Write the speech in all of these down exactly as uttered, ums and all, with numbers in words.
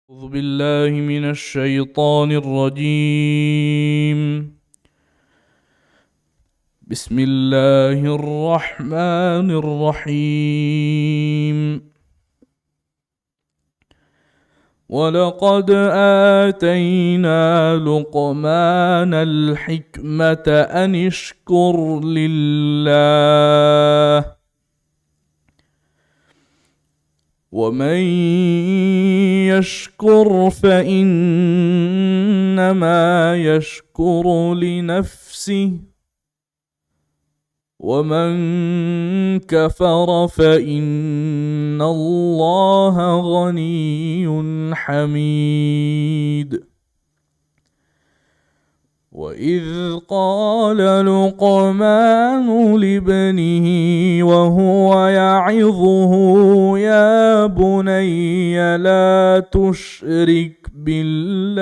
أعوذ بالله من الشيطان الرجيم. بسم الله الرحمن الرحيم. ولقد آتينا لقمان الحكمة أن اشكر لله، ومن يشكر فإنما يشكر لنفسه، ومن كفر فإن الله غني حميد. وإذ قال لقمان لابنه وهو يعظه يا بني لا تشرك بالله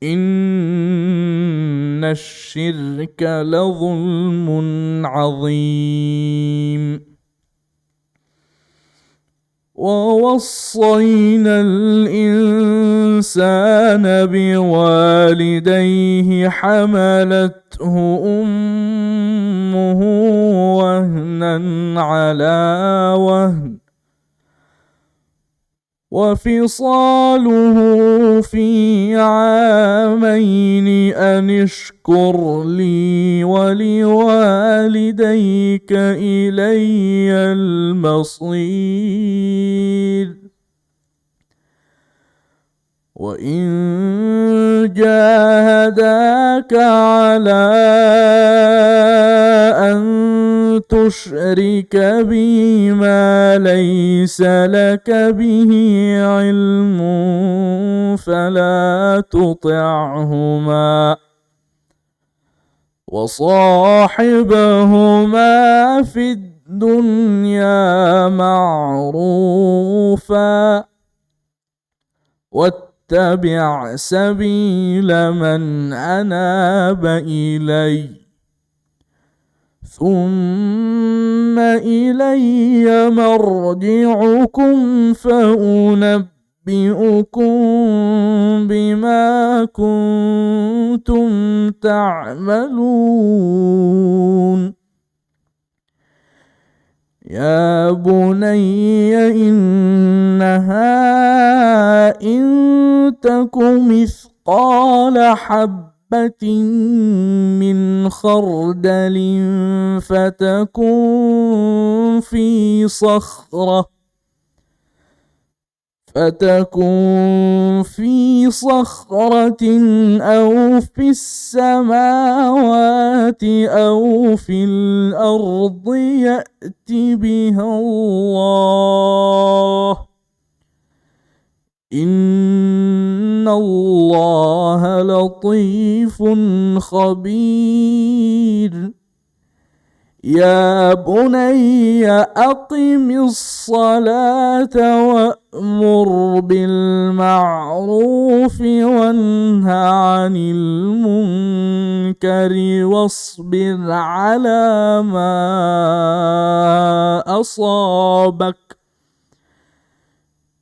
إن الشرك لظلم عظيم. ووصينا الإنسان بوالديه حملته أمه وهنا على وهن وفصاله في عامين أن اشكر لي ولوالديك إلي المصير. وإن جاهداك على أن تشرك بي ما ليس لك به علم فلا تطعهما، وصاحبهما في الدنيا معروفا، واتبع سبيل من أناب إلي، ثم إلي مرجعكم فأنبئكم بما كنتم تعملون. يا بني إنها إن تك مثقال حبة من خردل فتكن في صخرة فتكن في صخرة أو في السماوات أو في الأرض يأت بها الله، إن الله لطيف خبير. يا بني أقم الصلاة وأمر بالمعروف وانه عن المنكر واصبر على ما أصابك،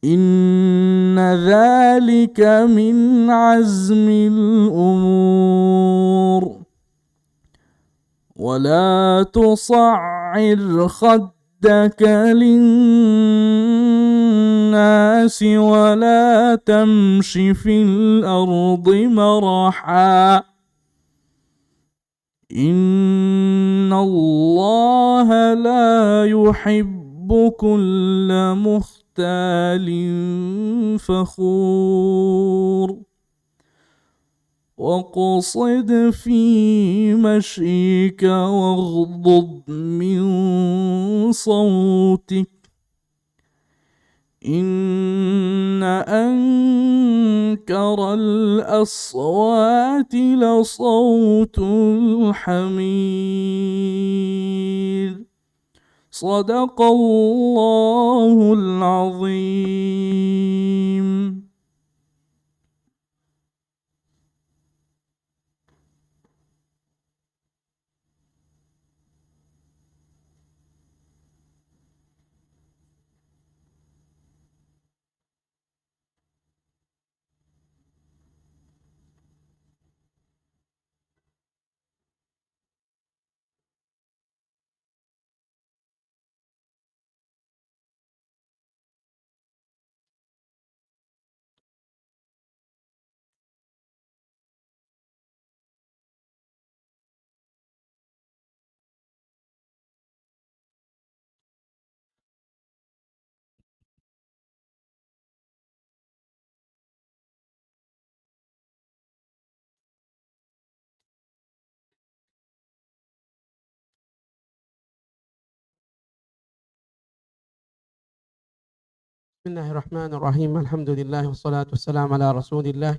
إن ذلك من عزم الأمور. ولا تصعر خدك للناس ولا تمش في الأرض مرحا، إن الله لا يحب كل مختال فخور. واقصد في مشيك واغضض من صوتك، إن أنكر الأصوات لصوت الحمير. صدق الله العظيم. بسم الله الرحمن الرحيم. الحمد لله والصلاة والسلام على رسول الله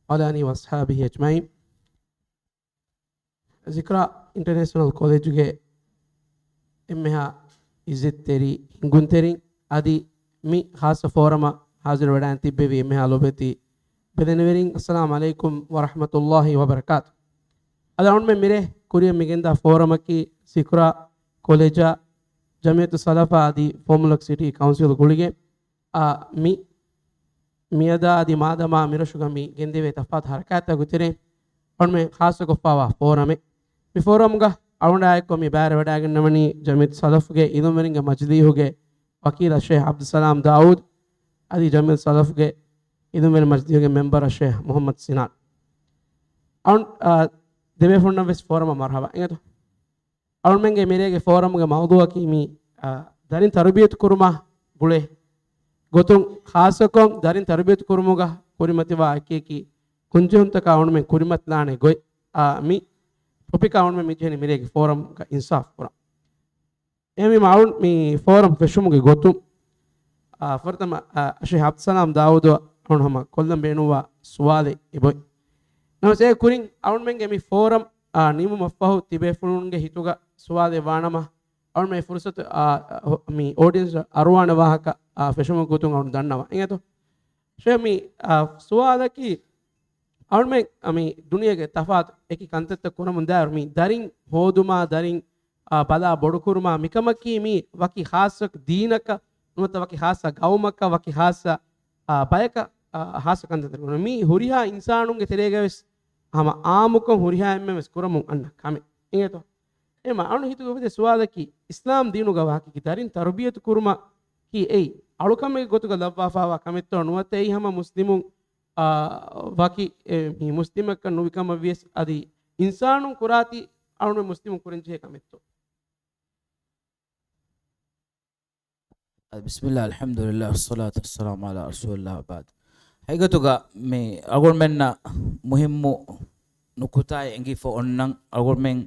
وعلى آله وأصحابه أجمعين. ޒިކްރާ އިންޓަރނޭޝަނަލް ކޮލެޖުގެ އެންމެހާ އިއްޒަތްތެރި ހިނގުންތެރިން، އަދި މި ޚާއްޞަ ފޯރަމަށް ހާޒިރުވެވަޑައިން ތިއްބެވި އެންމެހާ ލޮބުވެތި ބެލެނިވެރިން، އައްސަލާމު ޢަލައިކުމް ވަރަޙްމަތުﷲި ވަބަރަކާތު. އަދި އަޅުމެން މިރޭ ކުރިއަށް މިގެންދާ ފޯރަމަކީ ޒިކްރާ ކޮލެޖާ، ޖަމިއްޔަތު ސަލަފާ އަދި ފޯމުލަކް ސިޓީ ކައުންސިލް ގުޅިގެން، އާ، މި މިއަދާ އަދި މާދަމާ މިރަށުގަ މި ގެންދެވޭ ތަފާތު ހަރަކާތްތަކުގެ ތެރެއިން އަޅުމެން ޚާއްޞަކޮށްފައިވާ ފޯރަމެއް. މި ފޯރަމްގަ އަޅުގަނޑާއެކު މި ބައިވެރިވެވަޑައިގަންނަވަނީ ޖަމިއްޔަތު ސަލަފުގެ އިލްމުވެރިންގެ މަޖިލީހުގެ ވަކީލް އައްޝޭޚް ޢަބްދުއްސަލާމް ދާއޫދު، އަދި ޖަމިއްޔަތު ސަލަފުގެ އިލްމުވެރިން މަޖިލީހުގެ މެމްބަރު އައްޝޭޚް މުޙައްމަދު ސިނާން. އަޅު-، އާ، ދެބޭފުޅުންނަށް ވެސް ފޯރަމަށް މަރުޙަބާ. އިނގޭތޯ؟ އަޅުމެންގެ މިރޭގެ ފޯރަމްގެ މައުޟޫޢަކީ މި، އާ، ދަރިން ތަރުބިޔަތު ކުރުމާ ގުޅޭ ގޮތުން، ޚާއްޞަކޮށް ދަރިން ތަރުބިޔަތު ކުރުމުގަ ކުރިމަތިވާ އެކިއެކި ކުންޖެހުންތަކާ އަޅުމެން ކުރިމަތިލާނެ ގޮތް، އާ، މި ޓޮޕިކާ އަޅުމެން މި ޖެހެނީ މިރޭގެ ފޯރަމްގަ އިންސާފު ކުރަން. އެހެންވީމަ އަޅުން މި ފޯރަމް ފެށުމުގެ ގޮތުން، އާ، ފުރަތަމަ، އާ، އައްޝޭޚް ޢަބްދުއްސަލާމް ދާއޫދު އަޅުން ހަމަ ކޮށްލަން ބޭނުންވާ ސުވާލެއް އެބޮތް. ނަމަވެސް އޭގެ ކުރިން އަޅުމެންގެ މި ފޯރަމް، އާ، ނިމުމަށްފަހު ތިބޭފުޅުންގެ ހިތުގަ ސުވާލެއް ވާނަމަ، އަޅުމެން އެ ފުރުސަތު، އާ، މި އޯޑިއެންސް އަރުވާނެ ވާހަކަ، އާ، ފެށުމުގެ ގޮތުން އަޅުން ދަންނަވަން. އިނގޭތޯ؟ އައްޝޭޚް މި، އާ، ސުވާލަކީ، އަޅުމެން މި ދުނިޔޭގެ ތަފާތު އެކި ކަންތައްތައް ކުރަމުން ދާއިރު މި ދަރިން ހޯދުމާ ދަރިން، އާ، ބަލާ ބޮޑުކުރުމާ މިކަމަކީ މީ ވަކި ޚާއްޞަ ދީނަކަށް ނުވަތަ ވަކި ޚާއްޞަ ގައުމަކަށް ވަކި ޚާއްޞަ، އާ، ބަޔަކަށް، އާ، ޚާއްޞަ ކަންތައްތައް ނޫން. މީ ހުރިހާ އިންސާނުންގެ ތެރޭގަ ވެސް ހަމަ އާއްމުކޮށް ހުރިހާ އެންމެން ވެސް ކުރަމުން އަންނަ ކަމެއް. އިނގޭތޯ؟ އެމަ އަޅު ހިތުގަ އުފެދޭ ސުވާލަކީ، އިސްލާމް ދީނުގަ ވާހަކައަކީ ދަރިން ތަރުބިޔަތު ކުރުމަކީ އެއީ އަޅުކަމެއްގެ ގޮތުގަ ލައްވާފައިވާ ކަމެއްތޯ ނުވަތަ އެއީ ހަމަ މުސްލިމުން، އާ، ވަކި، އެ، މި މުސްލިމަކަށް ނުވި ކަމަށް ވިޔަސް އަދި އިންސާނުން ކުރާތީ އަޅުގަނޑު މުސްލިމުން ކުރަން ޖެހޭ ކަމެއްތޯ؟ ބިސްމިއްލާހި، އަލްޙަމްދުލިއްލާހި، ވައްޞަލާތު ވައްސަލާމު ޢަލާ ރަސޫލިއްލާހި ވަބަޢްދު. ހަގީގަތުގަ މި އަޅުގަނޑުމެންނަށް މުހިއްމު ނުކުތާއެއް އެނގިފަ އޮންނަން، އަޅުގަނޑުމެން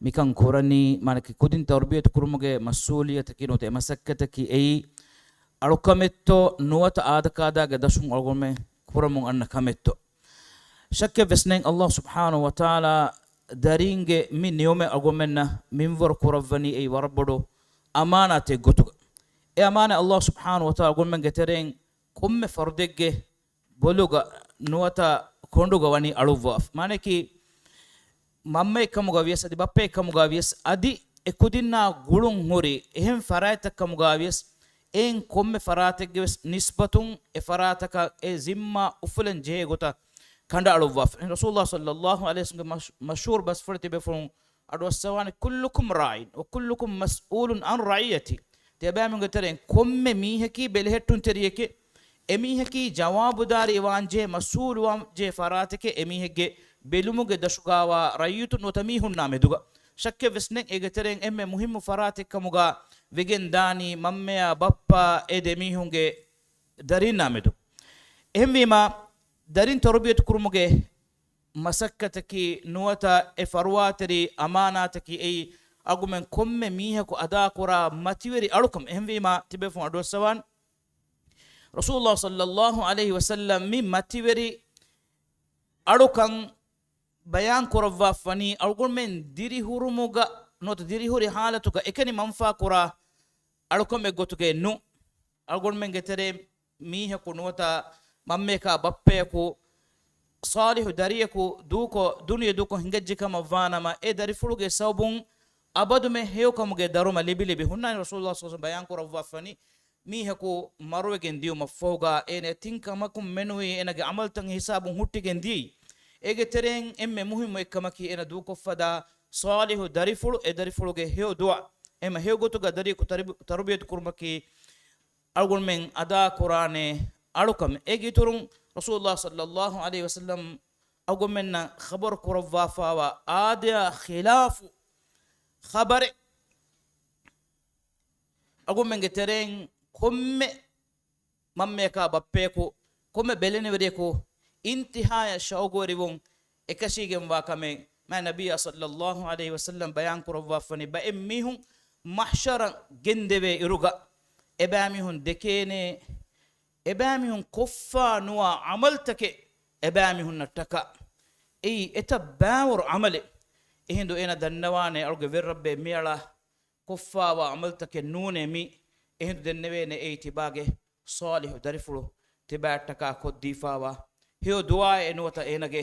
މިކަން ކުރަނީ، މާނަކީ ކުދިން ތަރުބިޔަތު ކުރުމުގެ މަސްއޫލިއްޔަތަކީ ނުވަތަ އެ މަސައްކަތަކީ އެއީ، އަޅުކަމެއްތޯ ނުވަތަ އާދަކާދަގެ ދަށުން އަޅުގަނޑުމެން ކުރަމުން އަންނަ ކަމެއްތޯ؟ ޝައްކެއް ވެސް ނެތް، އައްލާހު ސުބްޙާނަހު ވަތަޢާލާ ދަރީންގެ މި ނިޢުމަތް އަޅުގަނޑުމެންނަށް މިންވަރު ކުރައްވަނީ އެއީ ވަރަށް ބޮޑު އަމާނާތެއް ގޮތުގަ. އެ އަމާނާތް އައްލާހު ސުބްޙާނަހު ވަތަޢާލާ އަޅުގަނޑުމެންގެ ތެރެއިން ކޮންމެ ފަރުދެއްގެ ބޮލުގަ ނުވަތަ ކޮނޑުގަ ވަނީ އަޅުއްވާފަ. މާނައަކީ، މަންމައެއް ކަމުގަ ވިޔަސް އަދި ބައްޕައެއް ކަމުގަ ވިޔަސް އަދި އެ ކުދިންނާ ގުޅުން ހުރި އެހެން ފަރާތްތައް ކަމުގަ ވިޔަސް، އެއިން ކޮންމެ ފަރާތެއްގެ ވެސް ނިސްބަތުން އެ ފަރާތަކަށް އެ ޒިންމާ އުފުލަން ޖެހޭ ގޮތަށް ކަނޑައަޅުއްވާފަ. ރަސޫލުﷲ ޞައްލަﷲު ޢަލައިހި ވަސައްލަމްގެ މަޝް-، މަޝްހޫރު ބަސްފުޅެއް ތިބޭފުޅުން އަޑުއައްސަވާނެ، كلكم راع وكلكم مسؤول عن رعيته. ތިޔަބައިމީހުންގެ ތެރެއިން ކޮންމެ މީހަކީ ބެލެހެއްޓުންތެރިއެކޭ. އެމީހަކީ ޖަވާބުދާރީ ވާންޖެހޭ، މަސްއޫލު ވާންޖެހޭ ފަރާތެކޭ އެމީހެއްގެ ބެލުމުގެ ދަށުގަވާ ރައްޔިތުން ނުވަތަ މީހުންނާ މެދުގަ. ޝައްކެއް ވެސް ނެތް، އޭގެ ތެރެއިން އެންމެ މުހިއްމު ފަރާތެއް ކަމުގަ ވެގެން ދާނީ މަންމަޔާ ބައްޕަ އެ ދެމީހުންގެ ދަރީންނާ މެދު. އެހެންވީމާ، ދަރިން ތަރުބިޔަތު ކުރުމުގެ މަސައްކަތަކީ ނުވަތަ އެ ފަރުވާތެރި އަމާނާތަކީ އެއީ އަޅުގަނޑުމެން ކޮންމެ މީހަކު އަދާކުރާ މަތިވެރި އަޅުކަން. އެހެންވީމާ، ތިބޭފުޅުން އަޑުއައްސަވާން، ރަސޫލުﷲ ޞައްލަﷲު ޢަލައިހި ވަސައްލަމް މި މަތިވެރި އަޅުކަން ބަޔާން ކުރައްވާފަނީ އަޅުގަނޑުމެން ދިރިހުރުމުގަ ނުވަތަ ދިރިހުރި ޙާލަތުގަ އެކަނި މަންފާ ކުރާ އަޅުކަމެއް ގޮތުގައެއް ނޫން. އަޅުގަނޑުމެންގެ ތެރޭ މީހަކު ނުވަތަ މަންމަޔަކާ ބައްޕަޔަކު ޞާލިޙު ދަރިޔަކު ދޫކޮށް، ދުނިޔެ ދޫކޮށް ހިނގައްޖެ ކަމަށް ވާނަމަ، އެ ދަރިފުޅުގެ ސަބަބުން އަބަދުމެ ހެޔޮކަމުގެ ދަރުމަ ލިބި ލިބި ހުންނާނެ. ރަސޫލުﷲ ޞައްލަﷲު ޢަލައިހި ވަސައްލަމް ބަޔާން ކުރައްވާފަނީ، މީހަކު މަރުވެގެން ދިޔުމަށްފަހުގަ އޭނަ ތިން ކަމަކުން މެނުވީ އޭނަގެ ޢަމަލުތައް ހިސާބުން ހުއްޓިގެން ދިޔައީ. އޭގެ ތެރެއިން އެންމެ މުހިއްމު އެއްކަމަކީ އޭނަ ދޫކޮށްފަދަ ޞާލިޙު ދަރިފުޅު، އެ ދަރިފުޅުގެ ހެޔޮ ދުޢާ. އެހެން ހެޔޮ ގޮތުގަ ދަރިޔަކު ތަރިބި-، ތަރުބިޔަތު ކުރުމަކީ އަޅުގަނޑުމެން އަދާ ކުރާނެ އަޅުކަމެއް. އޭގެ އިތުރުން ރަސޫލުﷲ ޞައްލަﷲު ޢަލައިހި ވަސައްލަމް އަޅުގަނޑުމެންނަށް ޚަބަރު ކުރައްވާފައިވާ އާދަޔާ ޚިލާފު ޚަބަރެއް. އަޅުގަނޑުމެންގެ ތެރެއިން ކޮންމެ މަންމަޔަކާ ބައްޕަޔަކު، ކޮންމެ ބެލެނިވެރިޔަކު އިންތިހާޔަށް ޝައުގުވެރިވުން އެކަށީގެންވާ ކަމެއް. މާތް ނަބިއްޔާ ޞައްލަﷲު ޢަލައިހި ވަސައްލަމް ބަޔާން ކުރައްވާފަނީ، ބައެއް މީހުން މަޙްޝަރަށް ގެންދެވޭ އިރުގަ، އެބައިމީހުން ދެކޭނެ އެބައިމީހުން ކޮށްފާ ނުވާ ޢަމަލުތަކެއް އެބައިމީހުންނަށް ޓަކާ. އެއީ އެތައް ބާވަރު ޢަމަލެއް. އެހިނދު އޭނަ ދަންނަވާނެ އަޅުގެ ވެރި ރައްބޭ މިއަޅާ ކޮށްފާވާ ޢަމަލުތަކެއް ނޫނޭ މީ. އެހިނދު ދެންނެވޭނެ އެއީ ތިބާގެ ޞާލިޙު ދަރިފުޅު ތިބާއަށްޓަކާ ކޮށްދީފާވާ ހެޔޮ ދުޢާއެއް ނުވަތަ އޭނަގެ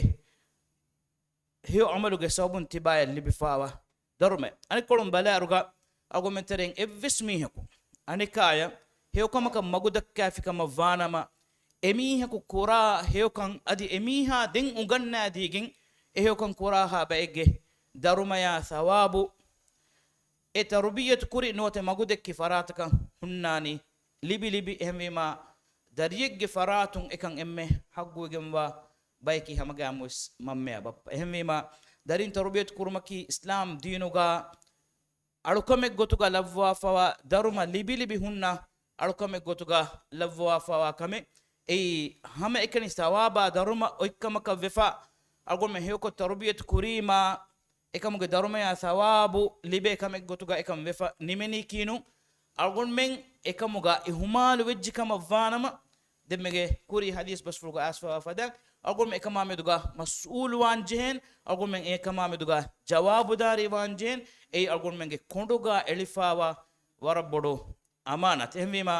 ހެޔޮ ޢަމަލުގެ ސަބަބުން ތިބާއަށް ލިބިފާވާ ދަރުމަ. އަނެއްކޮޅުން ބަލާއިރުގަ އަޅުގަނޑުމެން ތެރެއިން އެއްވެސް މީހަކު އަނެކާޔަށް ހެޔޮކަމަކަށް މަގުދައްކާފި ކަމަށް ވާނަމަ، އެމީހަކު ކުރާ ހެޔޮކަން އަދި އެމީހާ ދެން އުނގަންނާދީގެން އެ ހެޔޮކަން ކުރާހާ ބައެއްގެ ދަރުމަޔާ ސަވާބު އެ ތަރުބިޔަތު ކުރި ނުވަތަ މަގުދެއްކި ފަރާތަކަށް ހުންނާނީ ލިބި ލިބި. އެހެންވީމާ، ދަރިއެއްގެ ފަރާތުން އެކަން އެންމެ ޙައްޤުވެގެންވާ ބަޔަކީ ހަމަގައިމުވެސް މަންމަޔާ ބައްޕަ. އެހެންވީމާ، ދަރިން ތަރުބިޔަތު ކުރުމަކީ އިސްލާމް ދީނުގަ އަޅުކަމެއް ގޮތުގަ ލައްވާފަވާ ދަރުމަ ލިބި ލިބި ހުންނަ އަޅުކަމެއް ގޮތުގަ ލައްވާފަވާ ކަމެއް. އެއީ ހަމައެކަނި ސަވާބާ ދަރުމަ އޮތްކަމަކަށް ވެފަ، އަޅުގަނޑުމެން ހެޔޮކޮށް ތަރުބިޔަތު ކުރީމާ، އެކަމުގެ ދަރުމަޔާ ސަވާބު ލިބޭ ކަމެއް ގޮތުގަ އެކަން ވެފަ ނިމެނީކީނު، އަޅުގަނޑުމެން އެކަމުގަ އިހުމާލު ވެއްޖެ ކަމަށް ވާނަމަ، ދެންމެގެ ކުރީ ޙަދީޘް ބަސްފުޅުގަ އައިސްފަވާ ފަދަ، އަޅުގަނޑުމެން އެކަމާ މެދުގަ މަސްއޫލު ވާން ޖެހޭން، އަޅުގަނޑުމެން އެކަމާ މެދުގަ ޖަވާބުދާރީ ވާން ޖެހޭން. އެއީ އަޅުގަނޑުމެންގެ ކޮނޑުގަ އެޅިފާވާ ވަރަށް ބޮޑު އަމާނާތެއް. އެހެންވީމާ،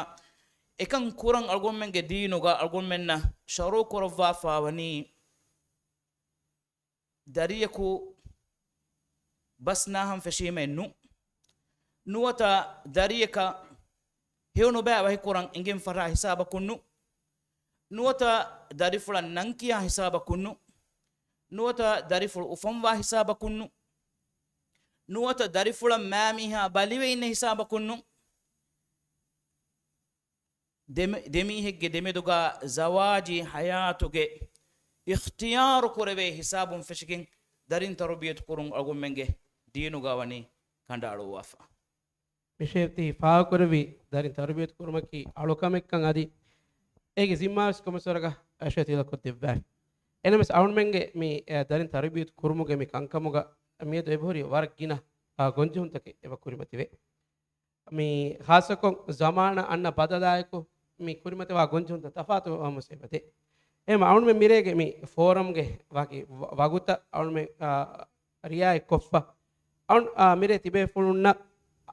އެކަން ކުރަން އަޅުގަނޑުމެންގެ ދީނުގަ އަޅުގަނޑުމެންނަށް ޝަރުޢު ކުރައްވާފާވަނީ، ދަރިޔަކު ބަސް ނާހަން ފެށީމައެއް ނޫން. ނުވަތަ ދަރިޔަކަށް ހެޔޮ ނުބައި ވަހިކުރަން އެނގެން ފަށާ ހިސާބަކުން ނޫން. ނުވަތަ ދަރިފުޅަށް ނަން ކިޔާ ހިސާބަކުން ނޫން. ނުވަތަ ދަރިފުޅު އުފަންވާ ހިސާބަކުން ނޫން. ނުވަތަ ދަރިފުޅަށް މާމީހާ ބަލިވެ އިންނަ ހިސާބަކުން ނޫން. ދެމި-، ދެމީހެއްގެ ދެމެދުގަ ޒަވާޖީ ޙަޔާތުގެ އިޚްތިޔާރު ކުރެވޭ ހިސާބުން ފެށިގެން ދަރިން ތަރުބިޔަތު ކުރުން އަޅުގަނޑުމެންގެ ދީނުގަ ވަނީ ކަނޑައަޅުއްވާފަ. މިޝޭތީ ފާހަގަކުރެއްވި ދަރިން ތަރުބިޔަތު ކުރުމަކީ އަޅުކަމެއްކަން އަދި އޭގެ ޒިންމާވެސް ކޮމިސަރަކަށް އަށޭ ތިލަކޮށްދެއްވާފި. އެނަމެސް އަޅުމެންގެ މި، އެ، ދަރިން ތަރުބިޔަތު ކުރުމުގެ މި ކަންކަމުގަ މިއަދު އެބަހުރި ވަރަށް ގިނަ، އާ، ގޮންޖެހުންތަކެއް އެބަ ކުރިމަތިވޭ. މި ޚާއްޞަކޮށް ޒަމާނަށް އަންނަ ބަދަލާއެކު މި ކުރިމަތިވާ ގޮންޖެހުންތައް ތަފާތު ވަމުސް އެބަދޭ. އެހެން އަޅުމެން މިރޭގެ މި ފޯރަމްގެ ވަކި ވަ-، ވަގުތަށް އަޅުމެން، އާ، ރިއާޔަތްކޮށްފަ. އަޅު-، އާ، މިރޭ ތިބޭފުޅުންނަށް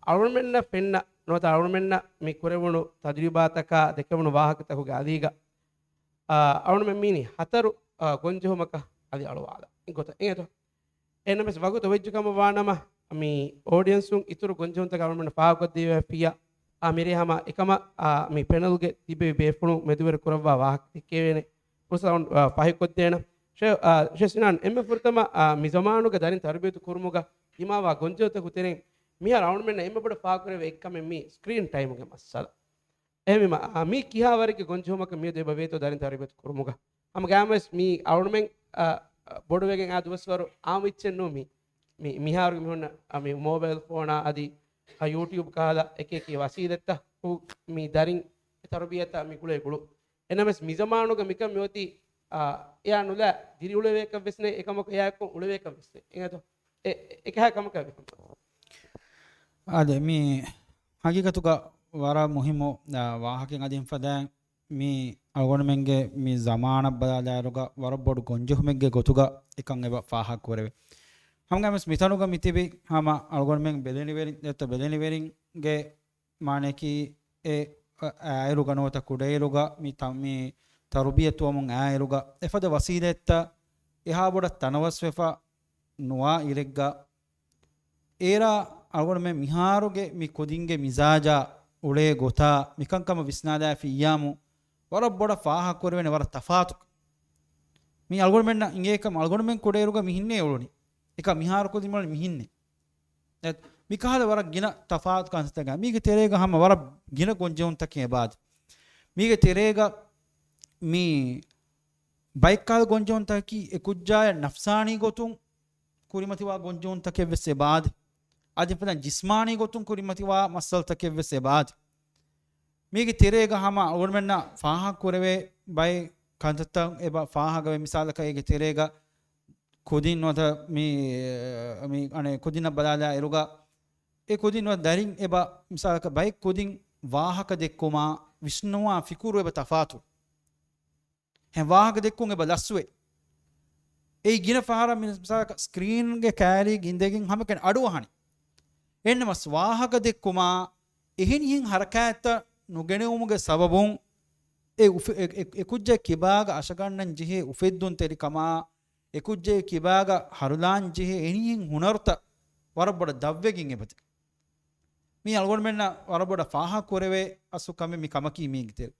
އަޅުމެންނަށް ފެންނަ ނުވަތަ އަޅުމެންނަށް މި ކުރެވުނު ތަޖުރިބާތަކާ ދެކެވުނު ވާހަކަތަކުގެ އަލީގަ، އާ، އަޅުމެން މީނީ ހަތަރު، އާ، ގޮންޖެހުމަކަށް އަދި އަޅުވާލާ ގޮތަށް އެނގޭތޯ؟ އެހެންނަމަވެސް ވަގުތު ވެއްޖެ ކަމަށް ވާނަމަ، މި އޯޑިއެންސުން އިތުރު ގޮންޖެހުންތަކަށް އަޅުމެން ފާހަގަކޮށްދީފިއްޔާ، އާ، މިރޭ ހަމަ އެކަމަށް، އާ، މި ޕެނަލްގެ ތިބި ބޭފުޅުން މެދުވެރި ކުރައްވާ ވާހަކަ ދެއްކެވޭނެ ފުރުސަތު އަޅުން، އާ، ފާހަގަކޮށްދޭނަން. ޝޭ، އާ، ޝޭ ސިނާން، އެންމެ ފުރަތަމަ، އާ، މި ޒަމާނުގެ ދަރިން ތަރުބިޔަތު ކުރުމުގަ ދިމާވާ ގޮންޖެހުންތަކުގެ ތެރެއިން މިހާރު އަޅުމެންނަށް އެންމެ ބޮޑަށް ފާހަގަކުރެވޭ އެއްކަމެއް މީ ސްކްރީން ޓައިމުގެ މައްސަލަ. އެހެންވީމަ، އާ، މީ ކިހާ ވަރެއްގެ ގޮންޖެހުމަކަށް މިއަދު އެބަ ވޭތޯ ދަރިން ތަރުބިޔަތު ކުރުމުގަ؟ ހަމަ ގައިމުވެސް މީ އަޅުމެން، އާ، ބޮޑުވެގެން އާ ދުވަސްވަރު އާންމު އެއްޗެއް ނޫން މީ. މި-، މިހާރުގެ މި ހުންނަ، އާ، މި މޯބައިލް ފޯނާ އަދި، އާ، ޔޫޓިއުބް ކަހަލަ އެކި އެކި ވަސީލަތްތައް މި ދަރިން ތަރުބިޔަތަށް މި ގުޅޭ ގުޅުން. އެނަމެސް މިޒަމާނުގަ މިކަން މިއޮތީ، އާ، އެޔާ ނުލާ ދިރިއުޅެވޭކަށް ވެސް ނެތް، އެކަމަކު އެޔާއެއްކޮށް އުޅެވޭކަށް ވެސް ނެތް. އެނގޭތޯ؟ އެ-، އެ-، އެކަހަ ކަމަކަށް ވެ. އާދެ، މި ހަގީގަތުގަ ވަރަށް މުހިއްމު، އާ، ވާހަކައެއް އަދި ފަދައިން މި އަޅުގަނޑުމެންގެ މި ޒަމާނަށް ބަލާލާއިރުގަ ވަރަށް ބޮޑު ގޮންޖެހުމެއްގެ ގޮތުގަ އެކަން އެބަ ފާހަގަ ކުރެވޭ. ހަމަގައިމުވެސް މިތަނުގަ މިތިބި ހަމަ އަޅުގަނޑުމެން ބެލެނިވެރިން، ދެއްތަ ބެލެނިވެރިންގެ މާނައަކީ އެ އައިއިރުގަ ނުވަތަ ކުޑައިރުގަ މި ތަ-، މި ތަރުބިޔަތުވަމުން އައިއިރުގަ އެފަދަ ވަސީލަތްތައް އެހާ ބޮޑަށް ތަނަވަސްވެފަ ނުވާ އިރެއްގަ، އޭރާ އަޅުގަނޑުމެން މިހާރުގެ މި ކުދިންގެ މިޒާޖާ އުޅޭ ގޮތާ މިކަންކަމަށް ވިސްނާލާފިއްޔާމު ވަރަށް ބޮޑަށް ފާހަގަކުރެވޭނެ ވަރަށް ތަފާތު. މީ އަޅުގަނޑުމެންނަށް އިނގޭކަމަށް އަޅުގަނޑުމެން ކުޑައިރުގަ މިހިންނޭ އުޅުނީ. އެކަ މިހާރު ކުދިން އުޅުނީ މިހިންނޭ. އެ، މިކަހަލަ ވަރަށް ގިނަ ތަފާތު ކަންތައްތަކެއް. މީގެ ތެރޭގަ ހަމަ ވަރަށް ގިނަ ގޮންޖެހުންތަކެއް އެބައާދެ. މީގެ ތެރޭގަ މި ބައެއްކަހަލަ ގޮންޖެހުންތަކަކީ އެ ކުއްޖާޔަށް ނަފްސާނީ ގޮތުން ކުރިމަތިވާ ގޮންޖެހުންތަކެއް ވެސް އެބައާދެ. އަދި ފަދައިން ޖިސްމާނީ ގޮތުން ކުރިމަތިވާ މައްސަލަތަކެއް ވެސް އެބައާދެ. މީގެ ތެރޭގަ ހަމަ އަޅުގަނޑުމެންނަށް ފާހަގަކުރެވޭ ބައެއް ކަންތައްތައް އެބަ ފާހަގަވޭ. މިސާލަކަށް އޭގެ ތެރޭގަ ކުދިން ނުވަތަ މި، މި އަނެއް ކުދިންނަށް ބަލާލާ އިރުގަ އެ ކުދިން ނުވަތަ ދަރިން އެބަ މިސާލަކަށް ބައެއް ކުދިން ވާހަކަ ދެއްކުމާ، ވިސްނުމާ ފިކުރު އެބަ ތަފާތު. ހެން ވާހަކަ ދެއްކުން އެބަ ލަސްވޭ. އެއީ ގިނަ ފަހަރަށް މި-، މިސާލަކަށް ސްކްރީންގެ ކައިރީގަ އިނދެގެން ހަމަކަން އަޑު އަހަނީ. އެހެންނަމަސް ވާހަކަ ދެއްކުމާ އެހެނިހެން ހަރަކާތްތައް ނުގެނެވުމުގެ ސަބަބުން އެ އުފެ-، އެ-، އެ-، އެކުއްޖާ ކިބާގަ އަށަގަންނަން ޖެހޭ އުފެއްދުންތެރިކަމާ، އެކުއްޖެ ކިބާގަ ހަރުލާން ޖެހޭ އެހެނިހެން ހުނަރުތައް ވަރަށް ބޮޑަށް ދަށްވެގެން އެބަދޭ. މީ އަޅުގަނޑުމެންނަށް ވަރަށް ބޮޑަށް ފާހަގަ ކުރެވޭ އަސްލު ކަމެއް މި ކަމަކީ މީގެ ތެރެ.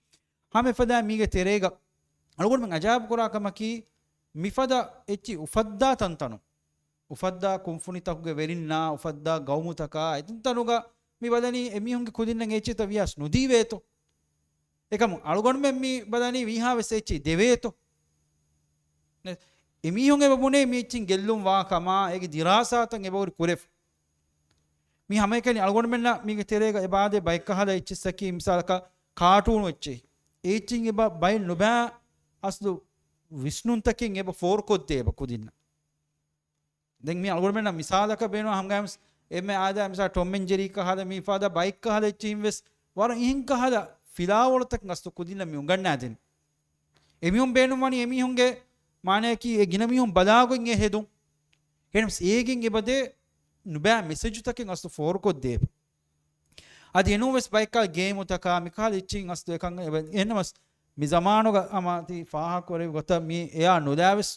ހަމަ އެފަދަ މީގެ ތެރޭގަ އަޅުގަނޑުމެން އަޖާބު ކުރާ ކަމަކީ މިފަދަ އެއްޗި އުފައްދާ ތަންތަނުން، އުފައްދާ ކުންފުނިތަކުގެ ވެރިންނާ، އުފައްދާ ގައުމުތަކާ އެތަންތަނުގަ މި ބަލަނީ އެމީހުންގެ ކުދިންނަށް އެއްޗިތައް ވިޔާސް ނުދީވޭތޯ. އެކަމު އަޅުގަނޑުމެން މި ބަލަނީ ވީހާވެސް އެއްޗި ދެވޭތޯ. އެމީހުން އެބަ ބުނޭ މި އެއްޗިން ގެއްލުން ވާ ކަމާ އޭގެ ދިރާސާތައް އެބަހުރި ކުރެފަ. މި ހަމައެކަނި އަޅުގަނޑުމެންނަށް މީގެ ތެރޭގަ އެބާދޭ ބައެއްކަހަލަ އެއްޗިއްސަކީ މިސާލަކަށް ކާޓޫނު އެއްޗެއް. އެ އެއްޗިން އެބަ ބައެއް ނުބައި އަސްލު ވިސްނުންތަކެއް އެބަ ފޯރުކޮށްދޭ އެބަ ކުދިންނަށް. ދެން މި އަޅުގަނޑުމެންނަށް މިސާލަކަށް ބޭނުން ހަމަގައިމުސް އެންމެ އާދަ މިސާ ޓޮމް އެން ޖެރީ ކަހަލަ މި ފާދަ ބައެއް ކަހަލަ އެއްޗިހިން ވެސް ވަރަށް އިހެން ކަހަލަ ފިލާވަޅުތަކެއް އަސްލު ކުދިންނަށް މި އުނގަންނާދެން. އެމީހުން ބޭނުންވަނީ އެމީހުންގެ މާނަޔަކީ އެ ގިނަ މީހުން ބަލާގޮތް އެ ހެދުން. އެހެންސް އޭގެން އެބަދޭ ނުބައި މެސެޖުތަކެއް އަސްލު ފޯރުކޮށްދޭ. އަދި އެނޫން ވެސް ބައެއްކާ ގޭމުތަކާ މިކަހަލަ އެއްޗިން އަސްލު އެކަން އެބަ-، އެހެންނަމަސް މި ޒަމާނުގަ ހަމަ ތި ފާހަގަ ކުރެއްވި ގޮތަށް މި އެއާ ނުލާވެސް